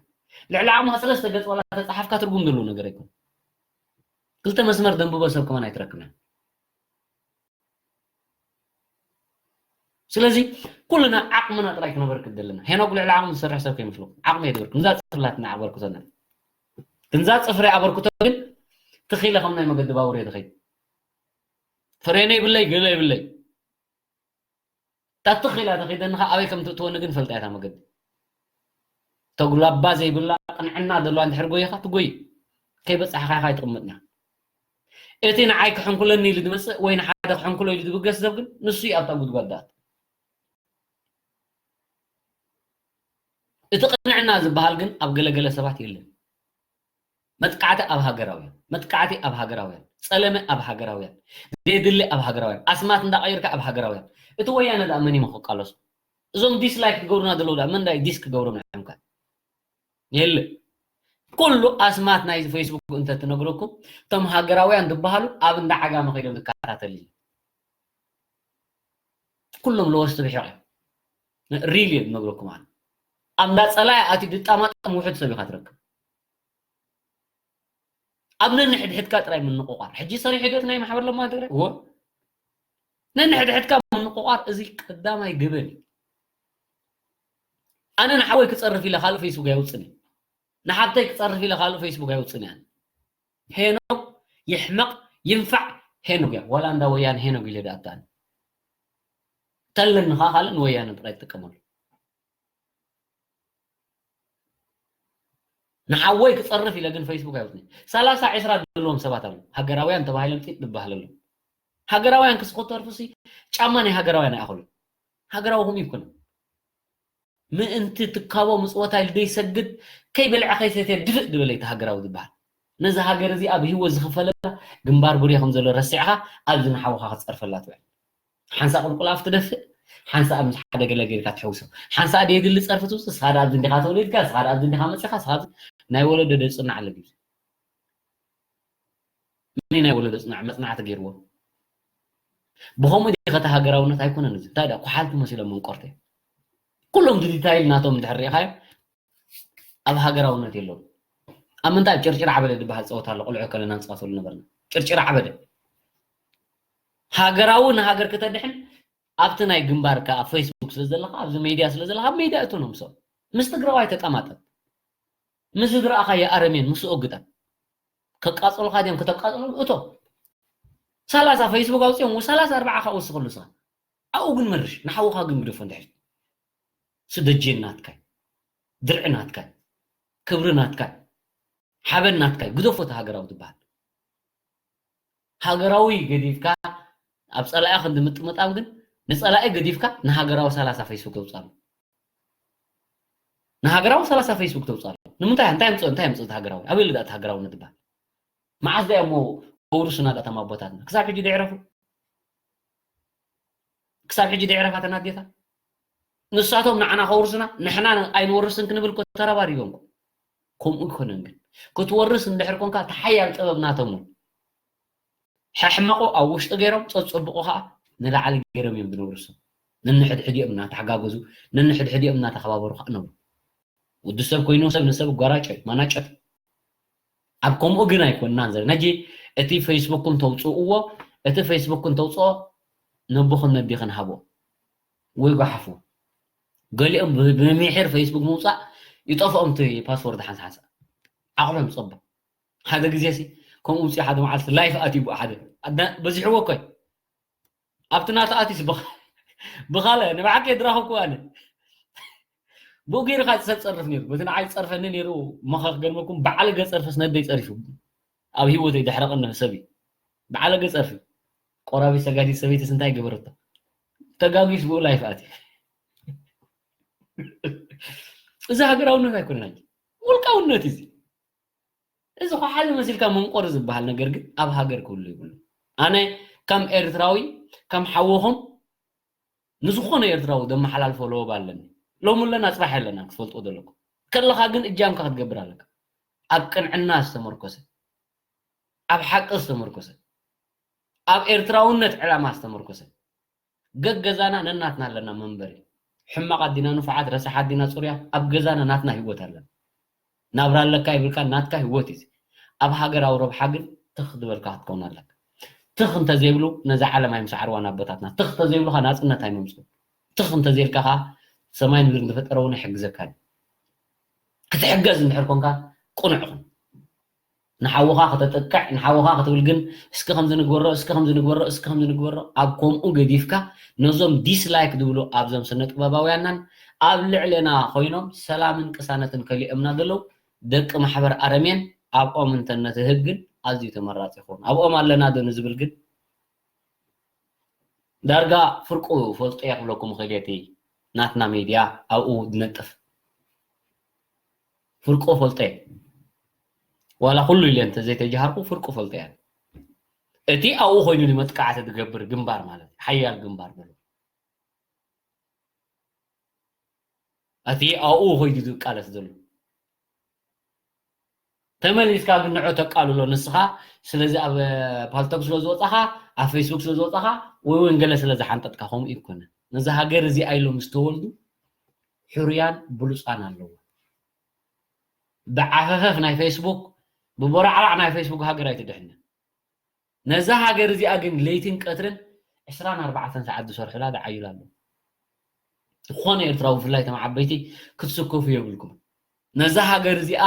ልዕሊ ዓቕምኻ ሰለስተ ገፅ ዋላ ተፃሓፍካ ትርጉም ዘለዎ ነገር ኣይኮን። ክልተ መስመር ደንብቦ ሰብ ከማን ኣይትረክብና። ስለዚ ኩልና ዓቕምና ጥራይ ክነበርክት ዘለና። ሄኖክ ልዕሊ ዓቕሚ ዝሰርሕ ሰብ ከይመስለኩም። ዓቕሚ የድብር። ክንዛ ፅፍርላት እና ኣበርክቶና። ክንዛ ፅፍሪ ኣበርክቶ ግን ትኺለ ከም ናይ መገዲ ባቡር እየ ዝኸይድ። ፍሬነ ይብለይ፣ ገለ ይብለይ። እታ ትኽ ኢላ ተኺደኒ ኸዓ ኣበይ ከም ትእትወኒ ግን ፈልጣ እያ እታ መገዲ። ተጉላባ ዘይብላ ቅንዕና ዘለዋ እንድሕር ጎይኻ ትጎይ። ከይበጻሕኻ ኢኻ ኣይትቕመጥን ኢኻ። እቲ ንዓይ ክሕንኩለኒ ኢሉ ዝመጽእ ወይ ንሓደ ክሕንኩሎ ኢሉ ዝብገስ ሰብ ግን ንሱ እዩ ኣብታ ጉድጓድ ዝኣቱ። እቲ ቅንዕና ዝበሃል ግን ኣብ ገለገለ ሰባት የለን። መጥቃዕቲ ኣብ ሃገራውያን፣ መጥቃዕቲ ኣብ ሃገራውያን፣ ጸለመ ኣብ ሃገራውያን፣ ዘየድሊ ኣብ ሃገራውያን፣ ኣስማት እንዳቐየርካ ኣብ ሃገራውያን። እቲ ወያነ ደኣ መን እዩ ክቃለሶ? እዞም ዲስላይክ ክገብሩና ዘለዉ ደኣ መን ዳይ ዲስ ክገብሮም እዮም ከ? የለ። ኩሉ ኣስማት ናይ ፌስቡክ እንተ ትነግረኩም፣ እቶም ሃገራውያን ዝበሃሉ ኣብ እንዳ ዓጋመ ከይዶም ዝከታተል እዩ። ኩሎም ለወስቲ ብሒቕ እዮም። ሪል እዮም ዝነግረኩም ኣነ። ኣብ እንዳ ጸላኢ ኣትዩ ዝጣማጠም ውሑድ ሰብ ኢኻ ትረክብ። ኣብ ነንሕድሕድካ ጥራይ ምንቑቋር። ሕጂ ሰሪሑ ዶ እቲ ናይ ማሕበር ለማ ትግራይ? እዎ። ነንሕድሕድካ ምንቑቋር እዚ ቀዳማይ ገበን እዩ። ኣነ ንሓወይ ክጸርፍ ኢለ ካልእ ፌስቡክ ኣይውጽን እየ። ንሓብተይ ክጸርፍ ኢለ ካልእ ፌስቡክ ኣይውጽን እየ። ሄኖግ ይሕመቕ ይንፋዕ ሄኖግ እያ። ዋላ እንዳ ወያነ ሄኖግ ኢለ ደኣ ኣታኒ። ተለኒ ኸዓ ካልእ ንወያነ ጥራይ ትጥቀመሉ። ንሓወይ ክጸርፍ ኢለ ግን ፌስቡክ ኣይውጽን። ሰላሳ ዒስራ ዘለዎም ሰባት ኣለዉ። ሃገራውያን ተባሂሎም ጢጥ ዝበሃለሎም። ሃገራውያን ክስኹ ተርፉሲ ጫማ ናይ ሃገራውያን ኣይኣኸሉ። ሃገራዊ ከምኡ ይኮነ። ምእንቲ ትካቦ ምጽወታ ኢሉ ዘይሰግድ ከይበልዐ ከይሰትየ ድፍእ ዝበለ እቲ ሃገራዊ ዝበሃል። ነዚ ሃገር እዚ ኣብ ህይወት ዝኽፈለላ ግንባር ብርዮ ከም ዘሎ ረሲዕኻ ኣብዚ ንሓውኻ ክትጸርፈላ ትውዕል። ሓንሳእ ቁልቁል ኣፍ ትደፍእ፣ ሓንሳእ ምስ ሓደ ገለ ጌርካ ትሕውሶ። ሓንሳእ ደየድሊ ጸርፊ ትውጽእ፣ ንስኻ ደኣ ኣብዚ እንዲኻ ተወሊድካ፣ ንስኻ ደኣ ኣብዚ እንዲኻ መጺኻ፣ ንስኻ ኣብዚ ናይ ወለዶ ደጽናዕ ኣሎ ግዜ። መን ናይ ወለዶ ጽናዕ መጽናዕቲ ገይርዎ? ብኸምኡ ዲኸ እቲ ሃገራውነት ኣይኮነን እዚ። እንታይ ደኣ ኩሓልቲ መሲሎም መንቆርቲ። ኩሎም እቲ ዲታይል ናቶም እንድሕር ርኢኻዮም ኣብ ሃገራውነት የለውን። ኣብ ምንታይ ኣብ ጭርጭር ዓበደ ዝበሃል ጸወታ ኣሎ፣ ቆልዑ ከለና ንጻወተሉ ነበርና። ጭርጭር ዓበደ። ሃገራዊ ንሃገር ከተድሕን ኣብቲ ናይ ግንባርካ ኣብ ፌስቡክ ስለ ዘለኻ፣ ኣብዚ ሜድያ ስለ ዘለኻ፣ ኣብ ሜድያ እቶ ነው ምሶም። ምስ ትግራዋይ ተጠማጠም። ምስ ዝረኣኻዮ ኣረሜን ምስኡ ግጠም። ከቃጽሉኻ ድዮም ከተቃጽሎም እቶ። ሰላሳ ፌስቡክ ኣውጽኦም፣ ሰላሳ ኣርባዓ ኻብ ወስኸሉ ንስኻ። ኣብኡ ግን መርሽ፣ ንሓውኻ ግን ግደፎ እንድሕር። ስደጀን ናትካይ፣ ድርዒ ናትካይ፣ ክብሪ ናትካይ፣ ሓበን ናትካይ፣ ግደፎ እቲ ሃገራዊ ዝበሃል። ሃገራዊ ገዲፍካ ኣብ ጸላኢ ክንዲ ምጥምጣም ግን ንጸላኢ ገዲፍካ ንሃገራዊ ሰላሳ ፌስቡክ ተውጻሉ። ንሃገራዊ ሰላሳ ፌስቡክ ተውጻሉ። ንምንታይ? እንታይ ምጽኦ? እንታይ ምጽኦ? ሃገራዊ ኣበይ ልዳእ ሃገራውነት ዝበሃል? መዓስ ዳ እሞ ከውርሱና ዳታ ኣቦታትና? ክሳብ ሕጂ ዶ ይዕረፉ? ክሳብ ሕጂ ዶ ይዕረፋ ተናዴታ? ንሳቶም ንዓና ከውርሱና ንሕና ኣይንወርስን ክንብል እኮ ተረባሪቦም እኮ። ከምኡ ይኮነን ግን ክትወርስ እንድሕር ኮንካ እቲ ሓያል ጥበብ ናቶም እውን ሕሕመቑ ኣብ ውሽጢ ገይሮም ጸጽብቑ ከዓ ንላዕሊ ገይሮም እዮም ዝነብሩ። እሶም ነንሕድሕዲኦም እናተሓጋገዙ ነንሕድሕዲኦም እናተኸባበሩ ከዓ ነብሩ። ወዲ ሰብ ኮይኑ ሰብ ንሰብ ጓራጨ ማናጨት ኣብ ከምኡ ግን ኣይኮንናን ዘለና። ሕጂ እቲ ፌስቡክኩም ተውፅእዎ፣ እቲ ፌስቡክኩም ተውፅኦ ነቦኽን ነዴኽን ሃቦ ወይ ጓሓፉ። ገሊኦም ብ- ብምሒር ፌስቡክ ምውፃእ ይጠፍኦም እቲ ፓስወርድ ሓንሳሓንሳ ዓቕሎም ፀቦ። ሓደ ግዜ ሲ ከምኡ ውፅኢ ሓደ መዓልቲ ላይፍ ኣትዩ ሓደ ኣዳ- በዚሕዎ እኮ እዩ። ኣብቲ ናቱ ኣትዩስ ብኻ- ብኻለ ንባዕከ የድራኸብኩ ኣነ ብኡ ገይሩ ካብ ሰብ ጸርፍ ነይሩ በቲ ንዓይ ዝጸርፈኒ ነይሩ። መኸ ክገርመኩም በዓል ገጸርፍስ ነደይ ጸሪፉ ኣብ ህይወተይ ድሕሪ ቀንዲ ሰብ እዩ። በዓል ገጸርፊ ቆራቢ ሰጋዲ ሰበይትስ እንታይ ገበረቶ? ተጋጊስ ብኡ ላይፍ ኣትዩ። እዚ ሃገራውነት ኣይኮነን። ውልቃውነት እዚ እዚ ኳሓሊ መሲልካ መንቆሪ ዝበሃል ነገር ግን ኣብ ሃገር ክህሉ ይብሉ። ኣነ ከም ኤርትራዊ ከም ሓወኹም ንዝኾነ ኤርትራዊ ዘመሓላልፎ ለበባ ኣለኒ። ሎሚ ኣለና ጽባሕ ኣለና ክትፈልጦ ዘለኩም። ከለኻ ግን እጃምካ ክትገብር ኣለካ። ኣብ ቅንዕና ዝተመርኮሰ ኣብ ሓቂ ዝተመርኮሰ ኣብ ኤርትራውነት ዕላማ ዝተመርኮሰ። ገገዛና ነናትና ኣለና መንበሪ። ሕማቓት ዲና ንፉዓት፣ ረሳሓት ዲና ጽሩያት፣ ኣብ ገዛና ናትና ህይወት ኣለና። ናብራ ኣለካ ይብልካ፣ ናትካ ህይወት እዩ። ኣብ ሃገራዊ ረብሓ ግን ትኽ ዝበልካ ክትከውን ኣለካ። ትኽ እንተዘይብሉ ነዛ ዓለም ኣይምሰዓርዋን ኣቦታትና። ትኽ እንተዘይብሉኻ ናጽነት ኣይመምጽኡን። ትኽ እንተዘይልካ ኸኣ ሰማይ ምድሪ ዝፈጠረ እውን ኣይሕግዘካን እዩ። ክትሕገዝ እንድሕር ኮንካ ቅኑዕ ኹን። ንሓውኻ ከተጥቅዕ፣ ንሓውኻ ክትብል ግን፣ እስኪ ከምዚ ንግበሮ፣ እስኪ ከምዚ ንግበሮ፣ እስኪ ከምዚ ንግበሮ፣ ኣብ ከምኡ ገዲፍካ፣ ነዞም ዲስላይክ ዝብሉ ኣብዞም ስነ ጥበባውያንናን ኣብ ልዕሌና ኮይኖም ሰላምን ቅሳነትን ከሊኦምና ዘለዉ ደቂ ማሕበር ኣረሜን ኣብኦም እንተነትህብ ግን ኣዝዩ ተመራጺ ይኸውን። ኣብኦም ኣለና ዶ ንዝብል ግን ዳርጋ ፍርቁ ፈልጦ እየ ክብለኩም እኽእል እየ። እቲ ናትና ሜድያ ኣብኡ ዝነጥፍ ፍርቁ ፈልጦ እየ። ዋላ ኩሉ ኢለ እንተዘይተጀሃርኩ ፍርቁ ፈልጦ እየ። እቲ ኣብኡ ኮይኑ ንመጥቃዕቲ ዝገብር ግንባር ማለት እዩ። ሓያል ግንባር በሉ። እቲ ኣብኡ ኮይኑ ዝቃለስ ዘሎ። ተመሊስካ ግን ንዑ ተቃልሎ ንስኻ። ስለዚ ኣብ ፓልቶክ ስለ ዝወጻኻ፣ ኣብ ፌስቡክ ስለ ዝወጻኻ፣ ወይ እውን ገለ ስለ ዝሓንጠጥካ ከምኡ ይኮነ። ነዚ ሃገር እዚኣ ኢሎም ዝተወልዱ ሕሩያን ብሉጻን ኣለዎ። ብዓፈፈፍ ናይ ፌስቡክ፣ ብቦራዕራዕ ናይ ፌስቡክ ሃገር ኣይትድሕንን። ነዛ ሃገር እዚኣ ግን ለይትን ቀትርን ዕስራን ኣርባዕተን ሰዓት ዝሰርሑላ ዝዓዩላ ኣለዉ። ዝኾነ ኤርትራዊ ብፍላይ እቶም ዓበይቲ ክትስከፉ የብልኩም። ነዛ ሃገር እዚኣ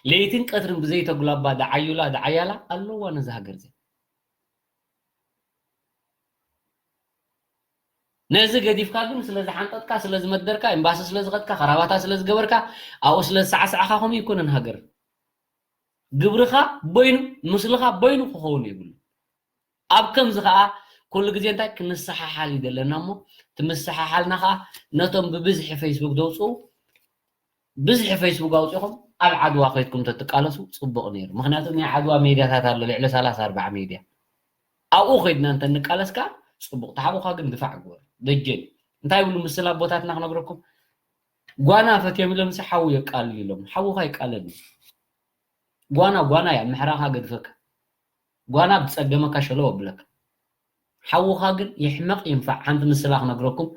ለይትን ቀትርን ብዘይተጉላባ ዝዓዩላ ዝዓያላ ኣለዋ ነዛ ሃገር እዚኣ። ነዚ ገዲፍካ ግን ስለ ዝሓንጠጥካ፣ ስለ ዝመደርካ፣ ኤምባሲ ስለ ዝኸድካ፣ ከራባታ ስለ ዝገበርካ፣ ኣብኡ ስለ ዝሰዓሰዕካ ከምኡ ይኮነን ሃገር። ግብርኻ በይኑ፣ ምስልኻ በይኑ ክኸውን የብሉ። ኣብ ከምዚ ኸዓ ኩሉ ግዜ እንታይ ክንሰሓሓል እዩ ዘለና እሞ፣ እቲ ምስሓሓልና ኸዓ ነቶም ብብዝሒ ፌስቡክ ዘውፅኡ ብዝሒ ፌስቡክ ኣውፂኹም ኣብ ዓድዋ ከይድኩም ተትቃለሱ ፅቡቕ ነይሩ። ምኽንያቱ ናይ ዓድዋ ሜድያታት ኣሎ፣ ልዕሊ ሰላሳ ኣርባዓ ሜድያ። ኣብኡ ከይድና እንተ ንቃለስ ከዓ ፅቡቕ። ተሓውኻ ግን ድፋዕ ግበር። ደጀን እንታይ ይብሉ ምስል ኣቦታትና ክነግረኩም፣ ጓና ፈትዮም ኢሎም ሲ ሓዉ የቃልል ኢሎም። ሓውኻ ይቃለል እዩ። ጓና ጓና እያ፣ ምሕራኻ ገድፈካ። ጓና ብጸገመካ ሸለው ኣብለካ። ሓውኻ ግን ይሕመቕ ይንፋዕ፣ ሓንቲ ምስላ ክነግረኩም፣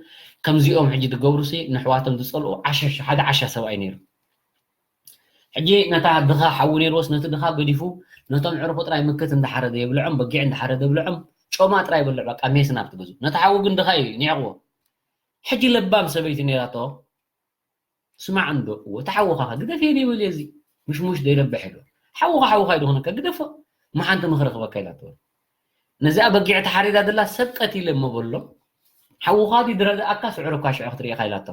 ከምዚኦም ሕጂ ዝገብሩሲ ንሕዋቶም ዝጸልኡ ዓሻ፣ ሓደ ዓሻ ሰብኣይ ነይሩ። ሕጂ ነታ ድኻ ሓዊ ነይርዎስ ነቲ ድኻ ገዲፉ ነቶም ዕርኹ ጥራይ ምክት እንዳሓረደ የብልዖም፣ በጊዕ እንዳሓረደ የብልዖም፣ ጮማ ጥራይ ይበልዕ፣ በቃ ሜስ ናብቲ ገዝኡ። ነቲ ሓዊ ግን ድኻ እዩ ኒዕቕዎ። ሕጂ ለባም ሰበይቲ ነይራቶ፣ ስማዕ እንዶ እዎ፣ እቲ ሓውኻ ግደፍ እየ ዘይበልዮ፣ እዚ ምሽሙሽ ዘይረብሕ ኢሉ። ሓውኻ ሓውኻ እዩ ዝኾነካ፣ ግደፎ፣ እሞ ሓንቲ ምኽሪ ክበካ ኢላቶ። ነዚኣ በጊዕ ተሓሪዳ ዘላ ሰብ ቀቲለ እሞ በሎ፣ ሓውኻ ድዩ ዝረድኣካ፣ ስዕሮ እኳ ሽዑ ክትርኢ ኢኻ ኢላቶ።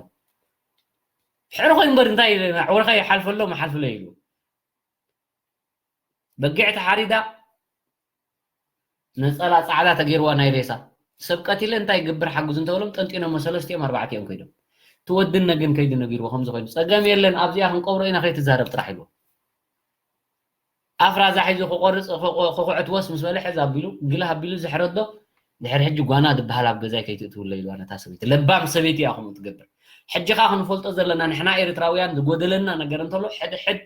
ሕዕርኾ እምበር እንታይ ኢለ፣ ኣዕወርካ ይሓልፈሎ፣ መሓልፍሎ ኢሉ። በጊዕ ተሓሪዳ፣ ነጸላ ጻዕዳ ተገይርዋ ናይ ሬሳ። ሰብ ቀቲለ እንታይ ይገብር ሓግዙ እንተበሎም፣ ጠንጢኖሞ ሰለስቲኦም ኣርባዕቲኦም ከይዶም። ትወድነ ግን ከይዱ ነጊርዎ ከምዚ ኮይኑ። ጸገም የለን፣ ኣብዚኣ ክንቀብሮ ኢና ከይትዛረብ ጥራሕ ኢልዎ። ኣፍራዛ ሒዙ ክቆርጽ፣ ክቆ-፣ ክኹዕትዎስ ምስ በለ ሕዝ ኣቢሉ፣ ግልህ ኣቢሉ ዝሕረዶ፣ ድሕሪ ሕጂ ጓና ዝበሃል ኣብ ገዛይ ከይትእትውለይ ኢልዋ ነታ ሰበይቲ። ለባም ሰበይቲ እያ ከምኡ ትገብር። ሕጂ ኸኣ ክንፈልጦ ዘለና ንሕና ኤርትራውያን ዝጎደለና ነገር እንተሎ፣ ሕድሕድ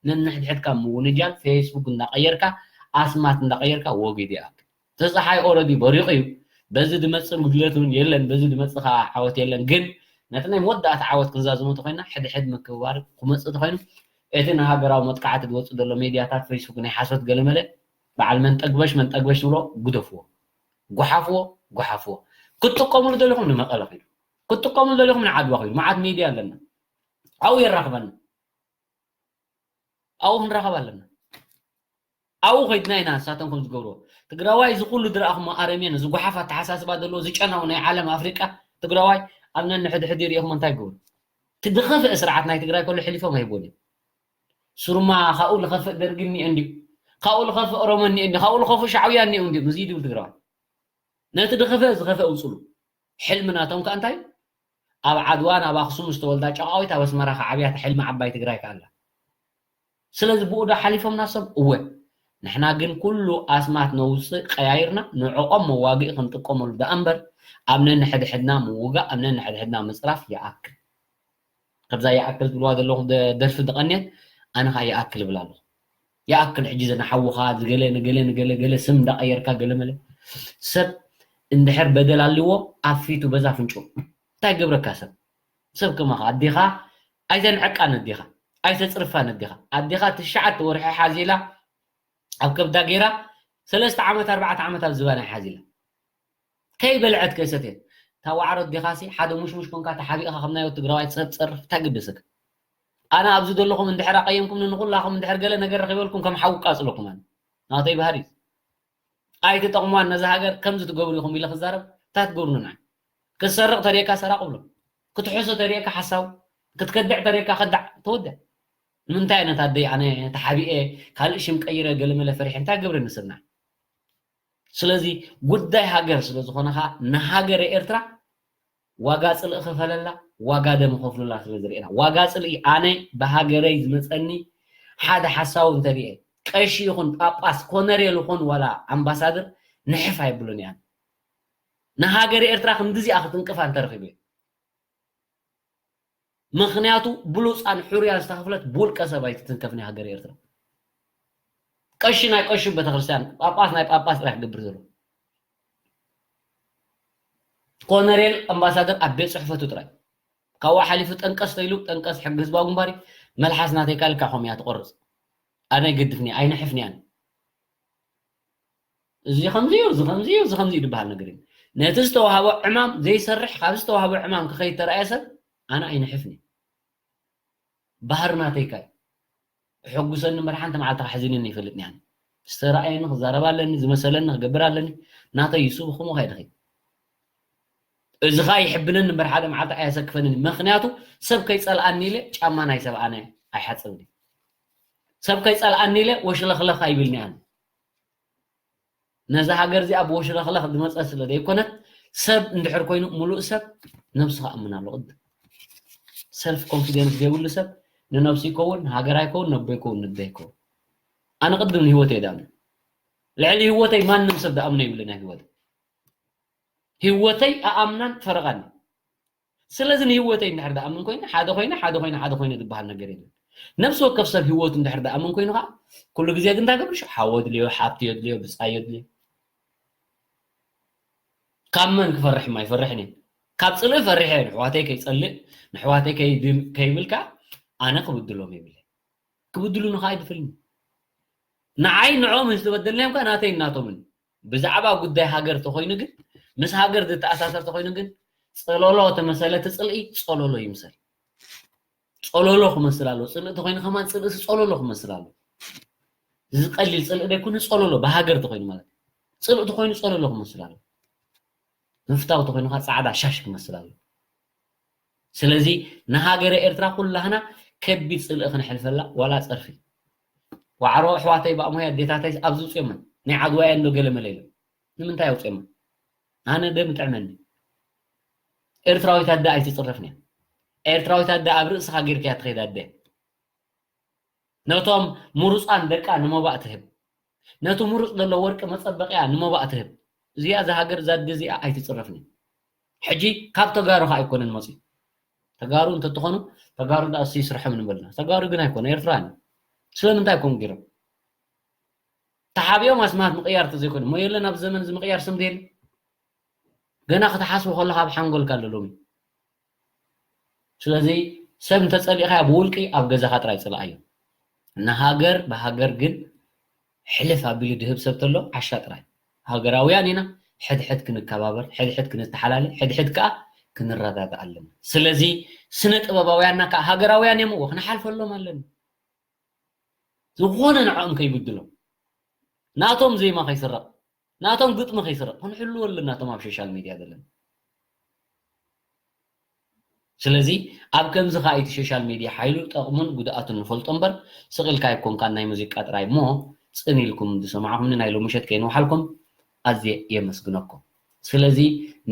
ነንሕድሕድካ ምውንጃል፣ ፌስቡክ እንዳቀየርካ፣ ኣስማት እንዳቀየርካ ወጊድ ይኣክል። እቲ ጸሓይ ኦረዲ በሪቑ እዩ። በዚ ዝመጽእ ጉድለት እውን የለን፣ በዚ ዝመጽእ ኸኣ ዓወት የለን። ግን ነቲ ናይ መወዳእታ ዓወት ክንዛዝሞ ተኾይና፣ ሕድሕድ ምክብባር ክመጽእ ተኾይኑ፣ እቲ ንሃገራዊ መጥቃዕቲ ዝወጽእ ዘሎ ሜድያታት፣ ፌስቡክ ናይ ሓሶት ገለመለ፣ በዓል መንጠግበሽ መንጠግበሽ ዝብሎ ግደፍዎ። ጓሓፍዎ፣ ጓሓፍዎ። ክትጥቀምሉ ደሊኹም ንመቐለ ኺዱ። ክትጥቀምሉ ደሊኹም ንዓድዋ ኺዱ። መዓት ሜድያ ኣለና። ኣብኡ የራኽበና። ኣብኡ ክንራኸብ ኣለና። ኣብኡ ኸይድና ኢና ንሳቶም ከም ዝገብርዎ። ትግራዋይ እዚ ኩሉ ዝረኣኹሞ ኣረሜን፣ እዚ ጓሓፍ ኣተሓሳስባ ዘለዎ፣ እዚ ጨናዊ ናይ ዓለም ኣፍሪቃ ትግራዋይ ኣብ ነንሕድሕድ ይሪእኹሞ እንታይ ይገብሩ? እቲ ዝኸፍአ ስርዓት ናይ ትግራይ ከሎ ሕሊፎም ኣይህብዎን እዮም። ሱርማ ካብኡ ዝኸፍእ ደርጊ እኒኦ እንድዩ፣ ካብኡ ዝኸፍእ ኦሮሞ እኒኦ እንድዩ፣ ካብኡ ዝኸፍእ ሻዕብያ እኒኦ እንድዩ፣ እዚ ድብል ትግራዋይ። ነቲ ዝኸፍአ ዝኸፍአ ውፅሉ። ሕልሚ ናቶም ከኣ እንታይ? ኣብ ዓድዋ ናብ ኣኽሱም ዝተወልዳ ጨቓዊት ኣብ ኣስመራ ክዓብያ እታ ሕልሚ ዓባይ ትግራይ ከኣ ኣላ። ስለዚ ብኡ ዶ ሓሊፎምና ሰብ? እወ። ንሕና ግን ኩሉ ኣስማት ነውፅእ ቀያይርና ንዕኦም መዋግኢ ክንጥቀመሉ ደኣ እምበር ኣብ ነንሕድሕድና ምውጋእ፣ ኣብ ነንሕድሕድና ምፅራፍ ይኣክል። ከምዛ ይኣክል ትብልዋ ዘለኹም ደ-፣ ደርፊ ዝቐንየት ኣነ ኸኣ ይኣክል እብል ኣለኹ። ይኣክል ሕጂ ዘ ንሓውኻ ዝገለ ንገለ ንገለ ገለ ስም እንዳቐየርካ ገለ መለ ሰብ እንድሕር በደል ኣልዎ ኣብ ፊቱ በዛ ፍንጩ እንታይ ገብረካ ሰብ ሰብ ከማኻ ኣዴኻ ኣይተንዕቃን ኣዴኻ ኣይተፅርፋን ኣዴኻ ኣዴኻ ትሽዓተ ወርሒ ሓዚላ ኣብ ከብዳ ገይራ ሰለስተ ዓመት ኣርባዕተ ዓመት ኣብ ዝባና ሓዚላ ከይበልዐት ከይሰትየት እታ ዋዕሮ ኣዴኻሲ ሓደ ሙሽሙሽ ኮንካ ተሓቢእኻ ከም ናይ ትግራዋይ ሰብ ፀርፍ እንታይ ግደሰካ ኣነ ኣብዚ ዘለኹም እንድሕር ኣቀየምኩም ንኩላኹም እንድሕር ገለ ነገር ረኺበልኩም ከም ሓዊ ቃፅለኩም ኣነ ናተይ ባህሪ ኣይትጠቕሙዋን ነዛ ሃገር ከምዚ ትገብሩ ኢኹም ኢለ ክዛረብ እንታይ ትገብሩኒ ንዓይ ክትሰርቕ ተሪእካ ሰራቕ ብሎ ክትሕሶ ተሪእካ ሓሳው ክትከድዕ ተሪእካ ከዳዕ ተወድዕ ንምንታይ ነታ ኣደይ ኣነ ተሓቢኤ ካልእ ሽም ቀይረ ገለመለ ፈሪሐ እንታይ ገብረ ንስብና ስለዚ ጉዳይ ሃገር ስለ ዝኾነ ኸዓ ንሃገረ ኤርትራ ዋጋ ፅልኢ ክፈለላ ዋጋ ደም ከፍሉላ ስለ ዝርኤና ዋጋ ፅልኢ ኣነ ብሃገረይ ዝመፀኒ ሓደ ሓሳዊ እንተሪኤ ቀሺ ይኹን ጳጳስ ኮነሬል ይኹን ዋላ ኣምባሳደር ንሕፍ ኣይብሉን እያን ንሃገር ኤርትራ ክንድዚኣ ክትንቅፋ እንተረኺቡ ምኽንያቱ ብሉፃን ሕሩያን ዝተኸፍለት ብውልቀ ሰብ ኣይትትንከፍ ናይ ሃገር ኤርትራ ቀሺ ናይ ቀሺ ቤተክርስትያን ጳጳስ ናይ ጳጳስ ጥራሕ ክገብር ዘሎ ኮነሬል ኣምባሳደር ኣብ ቤት ፅሕፈቱ ጥራይ ካብኡ ሓሊፉ ጠንቀስ ተይሉ ጠንቀስ ሕጊ ህዝባዊ ግንባር መልሓስ ናተይ ካልካ ከም እያ ትቆርፅ ኣነ ኣይገድፍኒ ኣይንሕፍንያን እዚ ከምዚ እዩ እዚ ከምዚ እዩ እዚ ከምዚ እዩ ዝበሃል ነገር እዩ ነቲ ዝተዋሃቦ ዕማም ዘይሰርሕ ካብ ዝተዋሃቦ ዕማም ክኸይድ ተረኣየ ሰብ ኣነ ኣይንሕፍኒ ባህሪ ናተይካ እዩ ሕጉሰኒ እምበር ሓንቲ መዓልቲ ከሕዝንኒ ይፈልጥኒ ኣነ ዝተረኣየኒ ክዛረብ ኣለኒ ዝመሰለኒ ክገብር ኣለኒ ናተይ ይሱ ብኹምኡ ከይድኺ እዚ ኸዓ ይሕብነኒ እምበር ሓደ መዓልቲ ኣየሰክፈንን ምኽንያቱ ሰብ ከይፀልኣኒ ኢለ ጫማ ናይ ሰብ ኣነ ኣይሓፅብን ሰብ ከይፀልኣኒ ኢለ ወሽለኽለኽ ኣይብልኒ ኣነ ነዛ ሃገር እዚኣ ብወሽለኽለኽ ዝመፀ ስለ ዘይኮነት ሰብ እንድሕር ኮይኑ ሙሉእ ሰብ ነብሱ ከኣምን ኣሎ ቅድም ሰልፍ ኮንፊደንስ ዘይብሉ ሰብ ንነብሱ ይከውን ሃገር ኣይከውን ነቦ ይከውን ነቦ ይከውን ኣነ ቅድም ንህይወት እየ ዳኣምን ልዕሊ ህይወተይ ማንም ሰብ ዳኣምኖ ይብልን ኣብ ህይወት ህይወተይ ኣኣምናን ፈረቓን ስለዚ ንህይወተይ እንድሕር ዳኣምን ኮይነ ሓደ ኮይነ ሓደ ኮይነ ሓደ ኮይነ ዝበሃል ነገር የለን ነብሲ ወከፍ ሰብ ህይወቱ እንድሕር ዳኣምን ኮይኑ ከዓ ኩሉ ግዜ ግን እንታይ ገብርሽ ሓወ ድልዮ ሓብቲ የድልዮ ብፃይ የድልዮ ካብ መን ክፈርሕ ማ ይፈርሕን ካብ ፅልኢ ፈሪሐ ንሕዋተይ ከይፀልእ ንሕዋተይ ከይብል ከዓ ኣነ ክብድሎም ይብለ ክብድሉኒ ከዓ ኣይድፍልኒ ንዓይ ንዖም ዝተበደልናዮም ከዓ ናተይ እናቶምን ብዛዕባ ጉዳይ ሃገር ተኮይኑ ግን ምስ ሃገር ዝተኣሳሰር ተኮይኑ ግን ፀሎሎ ተመሰለ እቲ ፅልኢ ፀሎሎ ይምሰል ፀሎሎ ክመስል ኣሎ ፅልኢ ተኮይኑ ከማን ፅልኢ ፀሎሎ ክመስል ኣሎ እዚ ቀሊል ፅልኢ ዘይኮነ ፀሎሎ ብሃገር ተኮይኑ ማለት እዩ ፅልኢ ተኮይኑ ፀሎሎ ክመስል ኣሎ ምፍታው ተኮይኑ ከዓ ፃዕዳ ሻሽ ክመስል ኣሎ ስለዚ ንሃገረ ኤርትራ ኩላህና ከቢድ ፅልኢ ክንሕልፈላ ዋላ ፀርፊ ዋዕሮ ኣሕዋተይ ብኣሞይ ኣዴታተይ ኣብዚ ውፅኦመን ናይ ዓድዋ እያ እንዶ ገለ መለ ኢሎም ንምንታይ ኣውፅኦመን ኣነ ደም ይጥዕመኒ ኤርትራዊት ኣደ ኣይትፅረፍን እያ ኤርትራዊት ኣደ ኣብ ርእስኻ ጌርካ እያ ትኸይድ ኣደ ነቶም ምሩፃን ደቃ ንመባእ ትህብ ነቲ ምሩፅ ዘሎ ወርቂ መፀበቂያ ንመባእ ትህብ እዚኣ እዛ ሃገር እዛ ኣደ እዚኣ ኣይትፅረፍን እያ ሕጂ ካብ ተጋሩ ከዓ ኣይኮነን መፅዩ ተጋሩ እንተትኾኑ ተጋሩ ዳኣ እሱ ይስርሖም ንበልና ተጋሩ ግን ኣይኮነ ኤርትራን ስለምንታይ ኮም ገይሮም ተሓቢኦም ኣስማት ምቕያር ተዘይኮነ ሞ የለን ኣብ ዘመን እዚ ምቕያር ስም ደየለ ገና ክትሓስቡ ከለካ ኣብ ሓንጎልካ ኣሎ ሎሚ ስለዚ ሰብ እንተፀሊእካያ ብውልቂ ኣብ ገዛኻ ጥራይ ፅልኣዮ ንሃገር ብሃገር ግን ሕልፍ ኣቢሉ ድህብ ሰብ ተሎ ዓሻ ጥራይ ሃገራውያን ኢና ሕድሕድ ክንከባበር ሕድሕድ ክንተሓላለ ሕድሕድ ከዓ ክንረዳዳእ ኣለና ስለዚ ስነ ጥበባውያንና ከዓ ሃገራውያን እዮም እዎ ክንሓልፈሎም ኣለና ዝኾነ ንዕኦም ከይብድሎም ናቶም ዜማ ከይስረቕ ናቶም ግጥሚ ከይስረቕ ክንሕልዎ ኣለና እቶም ኣብ ሶሻል ሚድያ ዘለና ስለዚ ኣብ ከምዚ ከዓ እቲ ሶሻል ሚድያ ሓይሉ ጠቕሙን ጉድኣቱን ንፈልጦ እምበር ስቕ ኢልካ ኣይኮንካን ናይ ሙዚቃ ጥራይ እሞ ፅን ኢልኩም ዝሰማዕኹምኒ ናይ ሎምሸት ከይንውሓልኩም ኣዝየ የመስግነኩም ስለዚ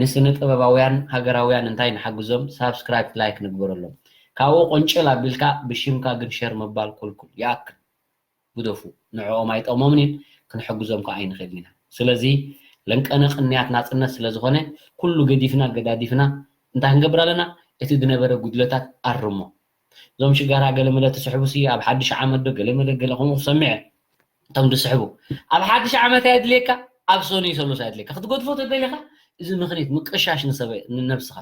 ንስነ ጥበባውያን ሃገራውያን እንታይ ንሓግዞም ሳብስክራይብ ላይክ ንግበረሎም ካብኡ ቆንጭል ኣቢልካ ብሽምካ ግን ሸር ምባል ኩልኩል ይኣክል ግደፉ ንዕኦም ኣይጠቕሞምን እየን ክንሕግዞም ከዓ ኣይንኽእልን ኢና ስለዚ ለንቀነ ቅንያት ናፅነት ስለ ዝኾነ ኩሉ ገዲፍና ገዳዲፍና እንታይ ክንገብር ኣለና እቲ ዝነበረ ጉድለታት ኣርሞ እዞም ሽጋራ ገለመለ ትስሕቡ ሲ ኣብ ሓድሽ ዓመት ዶ ገለመለ ገለ ከምኡ ክሰምዐ እቶም ዝስሕቡ ኣብ ሓድሽ ዓመት ኣየድልየካ ኣብ ሶኒ ሰሉስ ኣይድለካ ክትገድፎ ተደሊኻ፣ እዚ ምኽኒት ምቅሻሽ ንሰበ ንነብስኻ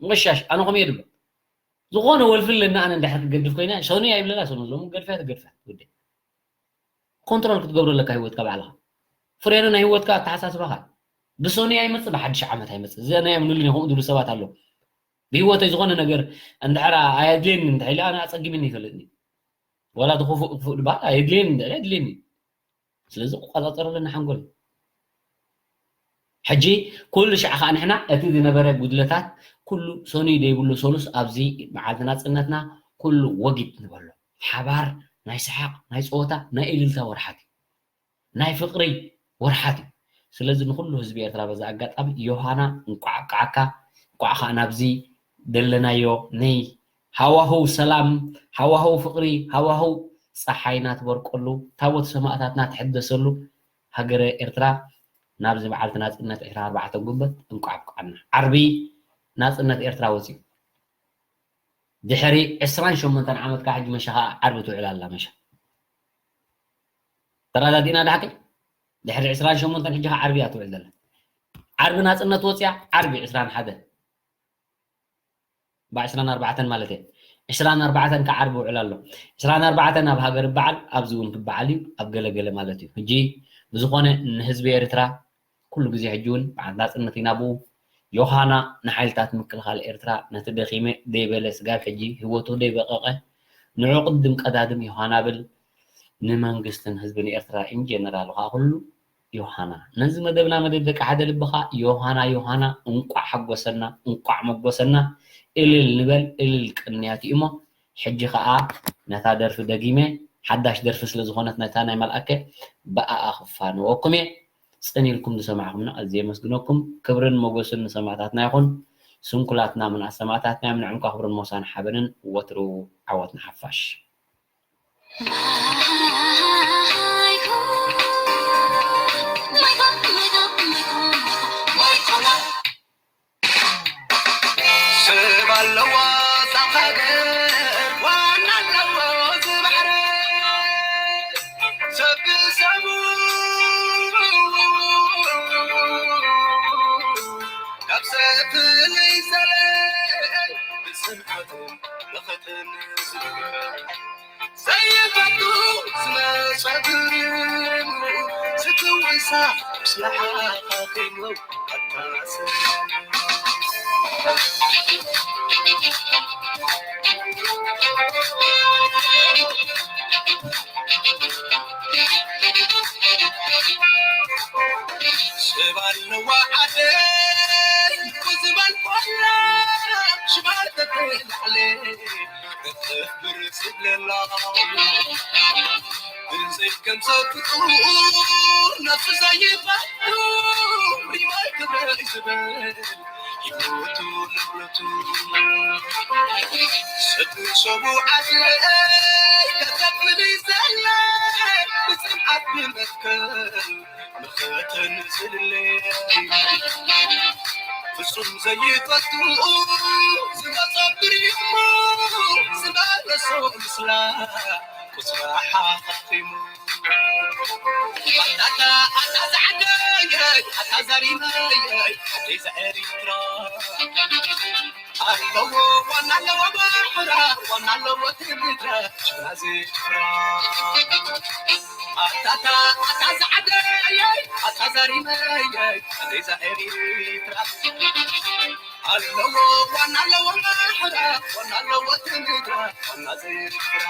ምቅሻሽ። ኣነ ከምኡ እየ ድብሎ። ዝኾነ ወልፊ ኣለና፣ ኣነ እንድሕር ክገድፍ ኮይና ሶኒ ኣይብለና። ሶኒ ሎም ገድፋ ትገድፋ ውዴ። ኮንትሮል ክትገብሮ ኣለካ ህይወትካ ባዕልኻ። ፍሬኑ ናይ ህይወትካ ኣተሓሳስባኻ ብሶኒ ኣይመጽእ፣ ብሓድሽ ዓመት ኣይመጽእ። እዚ ናይ ኣምኑሉ ከምኡ ድብሉ ሰባት ኣለዉ። ብህይወተይ ዝኾነ ነገር እንድሕር ኣየድልየኒ እንድሕር ኢለ ኣነ ኣጸጊምኒ ይፈልጥኒ። ወላ እቲ ክፉእ ክፉእ ድበሃል ኣየድልየኒ እንድሕር ኣየድልየኒ። ስለዚ ክቆጻጸር ኣለና ሓንጎል። ሕጂ ኩሉ ሻዕ ከዓ ንሕና እቲ ዝነበረ ጉድለታት ኩሉ ሶኒ ዘይብሉ ሰሉስ ኣብዚ መዓልቲ ናጽነትና ኩሉ ወጊድ ንበሎ። ሓባር ናይ ሰሓቕ፣ ናይ ጸወታ፣ ናይ እልልታ ወርሓት እዩ። ናይ ፍቕሪ ወርሓት እዩ። ስለዚ ንኹሉ ህዝቢ ኤርትራ በዚ ኣጋጣሚ ዮሃና እንቋዕ ኣብቅዓካ፣ እንቋዕ ከዓ ናብዚ ደለናዮ ናይ ሃዋህው ሰላም፣ ሃዋህው ፍቕሪ፣ ሃዋህው ጸሓይና ትበርቀሉ፣ ታቦት ሰማእታትና ትሕደሰሉ ሃገረ ኤርትራ ናብዚ መዓልቲ ናጽነት ዕስራን ኣርባዕተን ጉንበት እንቋዕ ኣብቅዓና። ዓርቢ ናጽነት ኤርትራ ወጺኡ። ድሕሪ ዕስራን ሸሞንተን ዓመት ከዓ ሕጂ መሻ ከዓ ዓርቢ ትውዕል ኣላ መሻ። ተረዳዲእና ዳሓቂ? ድሕሪ ዕስራን ሸሞንተን ሕጂ ከዓ ዓርቢ እያ ትውዕል ዘላ። ዓርቢ ናጽነት ወጽያ፣ ዓርቢ ዕስራን ሓደ። ብ ዕስራን ኣርባዕተን ማለት እየ። ዕስራን ኣርባዕተን ከዓ ዓርቢ ውዕል ኣሎ። ዕስራን ኣርባዕተን ኣብ ሃገር ይበዓል፣ ኣብዚ እውን ክበዓል እዩ፣ ኣብ ገለገለ ማለት እዩ። ሕጂ ብዝኾነ ንህዝቢ ኤርትራ ኩሉ ግዜ ሕጂ እውን በዓል ናጽነት ኢና ብኡ። ዮሃና ንሓይልታት ምክልኻል ኤርትራ ነቲ ደኺመ ደይበለ ስጋብ ሕጂ ህይወቱ ደይበቐቐ ንዑ ቅድም ቀዳድም ዮሃና ብል። ንመንግስትን ህዝብን ኤርትራ ኢን ጀነራሉ ከዓ ኩሉ ዮሃና። ነዚ መደብና መደብ ደቂ ሓደ ልብኻ ዮሃና ዮሃና እንቋዕ ሓጎሰና እንቋዕ መጎሰና። እልል ንበል እልል ቅንያት እዩ እሞ ሕጂ ከዓ ነታ ደርፊ ደጊመ ሓዳሽ ደርፊ ስለ ዝኾነት ነታ ናይ መልኣከ ብኣኣ ክፋንወኩም እየ። ጽን ኢልኩም ዝሰማዕኹምና ኣዝየ የመስግነኩም። ክብርን ሞገስን ንሰማእታትና ይኹን። ስንኩላትና ምንኣስ ሰማእታትና እዮም። ንዕምካ ክብርን ሞሳን ሓበንን ወትሩ ዓወት ንሓፋሽ። ሰብ ኣለዎ እዛ ሃገር፣ ዋና ኣለዎ እዚ ባሕሪ። ሰብ ብሰቡ ካብ ሰብ ፍልይ ዘለ ብስምዓትን ብኽእለትን ዝብል ዘይፈቱ ዝመሰሉ ዝትውሳ ምስላ ሓኻኺሙ ኣታሰ ሰብ ኣለዋ ዓደይ ክዝበል ኮላ ሽባር ተተላዕለ እፍ ብር ዝብለላ ብዘይ ከም ሰብ ፍጡር ነፍሱ ዘይፈቱ ሪማይ ክብረ ዝበል ህይወቱ ንብረቱ ሰዱ ሰቡ ዓድለይ ከተፍሊ ዘለ ብፅምዓት ብመትከል መኸተን ዝልለ ፍጹም ዘይፈቱ ዝመጸ ብሪሞ ዝበለሶ ምስላ ቁስራ ሓኺሙ ኣታ ኣታ ዛዕደየይ ኣታ ዘሪመየይ ኣደይ ዘኤሪትራ ኣለዎ ዋና ኣለዎ ባሕራ ዋና ኣለዎ ትምድራ ሽራዚ ፍራ ኣታታ ኣታ ዛዕደየይ ኣታ ዘሪመየይ ኣደይ ዘኤሪትራ ኣለዎ ዋና ኣለዎ ባሕራ ዋና ኣለዎ ትምድራ ዋና ዘይፍራ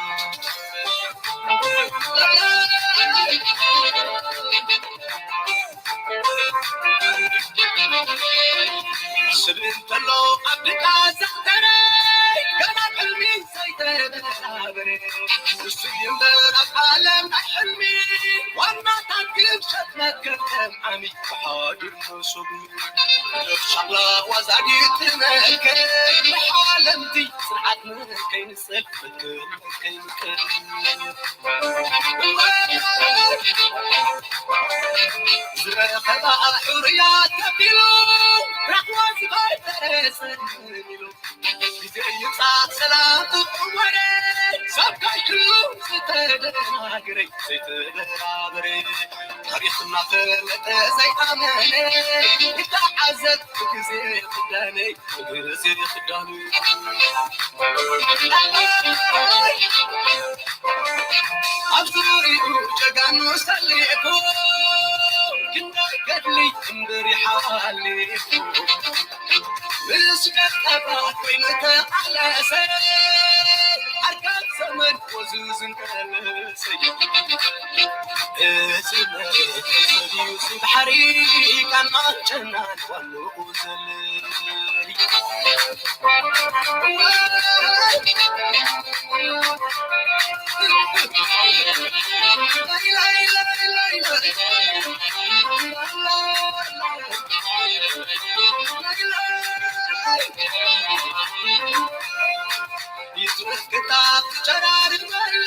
ስብ እንተሎ ኣብ ድቃ ዘተረ ገና ሕልሚ ዘይተበራበረ ንሱ እምበር ኣብ ዓለም ናይ ሕልሚ ዋናታት ግብሸት መከተም ዓሚ ብሓዲር መሶብ ሻቕላ ዋዛጊት መልከ ንሓለምቲ ስርዓት ከይንጸል ዝረኸባ ሕሩያት ተቢሉ ራኽዋ ዝባይ ተረሰ ኢሉ ግዜ ይምጻእ ሰላም ክቕወረ ሰብ ካይክሉ ዝተደናግረ ዘይተበራበረ ታሪኽና ፈለጠ ዘይኣመነ ይተዓዘብ ብግዜ ክዳነይ ብግዜ ክዳኑ ኣብ ዙሪኡ ጀጋኑ ሰሊፉ ግዳይ ገድሊ እምብር ይሓሊፉ ምስ ደቀባት ኮይኑ ተቓለሰ ኣርካብ ዘመን ወዙ ዝንቀለሰ እዚ መሬት ሰብዩ ስባሕሪ ቃል ማጨናን ዋንኡ ዘለይ ይትረክታ ትጨራርበሉ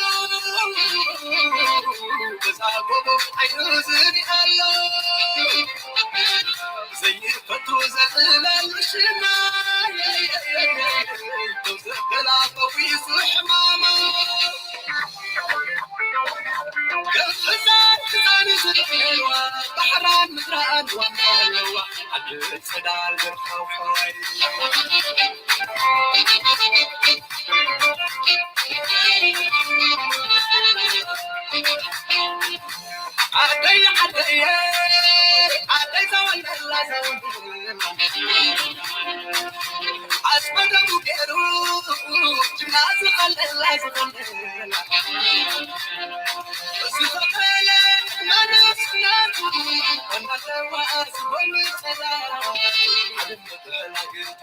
እዛ ጎቦ ዓይኑ ዝሪኣሎ ዘይፈቱ ዘልእለሉ ሽማ ደው ዘበላ ፈዊሱ ሕማማ ገፍዛን ክዛን ዝርእዋ ባሕራን ምድራን ዋና ኣለዋ ዓዲ ጽዳል ዘርፋፋይ ዓደይ ዓደየ ዓደይ ዘወለላ ዘወለላ ኣስመደሙ ገይሩ ጅና ዝኸለላ ዝኸለላ ዝኸፈለ መንነቱ እናተዋ ዝጎኒ ሰላ ሓድነት ተላግቱ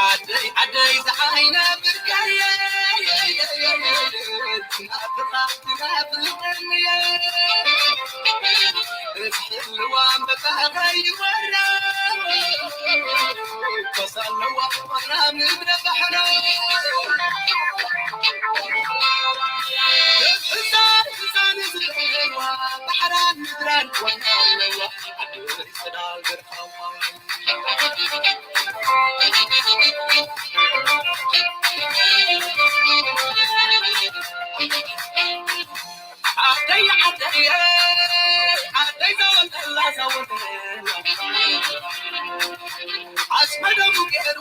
ዓደይ ዓደይ ዝዓይነ ብርካየ ናፍቓ ትናፍቐንየ እስሕልዋ መጣኸይ ወራ ፈሳለዋ ዋና ምድረ ባሕሮ እዛ እዛን ዝለዋ ባሕራን ምድራን ዋና ኣለዋ ዓዲ ጽዳል ገርፋዋ ዓደይ ዓደይ ዓደይ ዘወልደላ ዘወልደላ ኣስመደሙ ገይሩ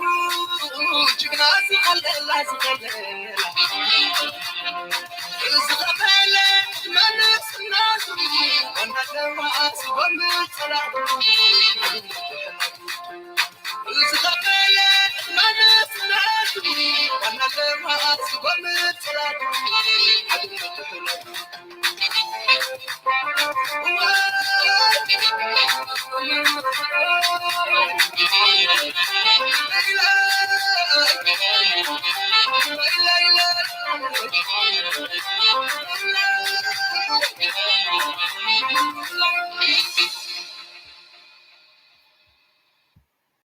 ጅግና ዝኸለላ ዝኸለላ ዝኸፈለ መንነትና ዝኸፈለ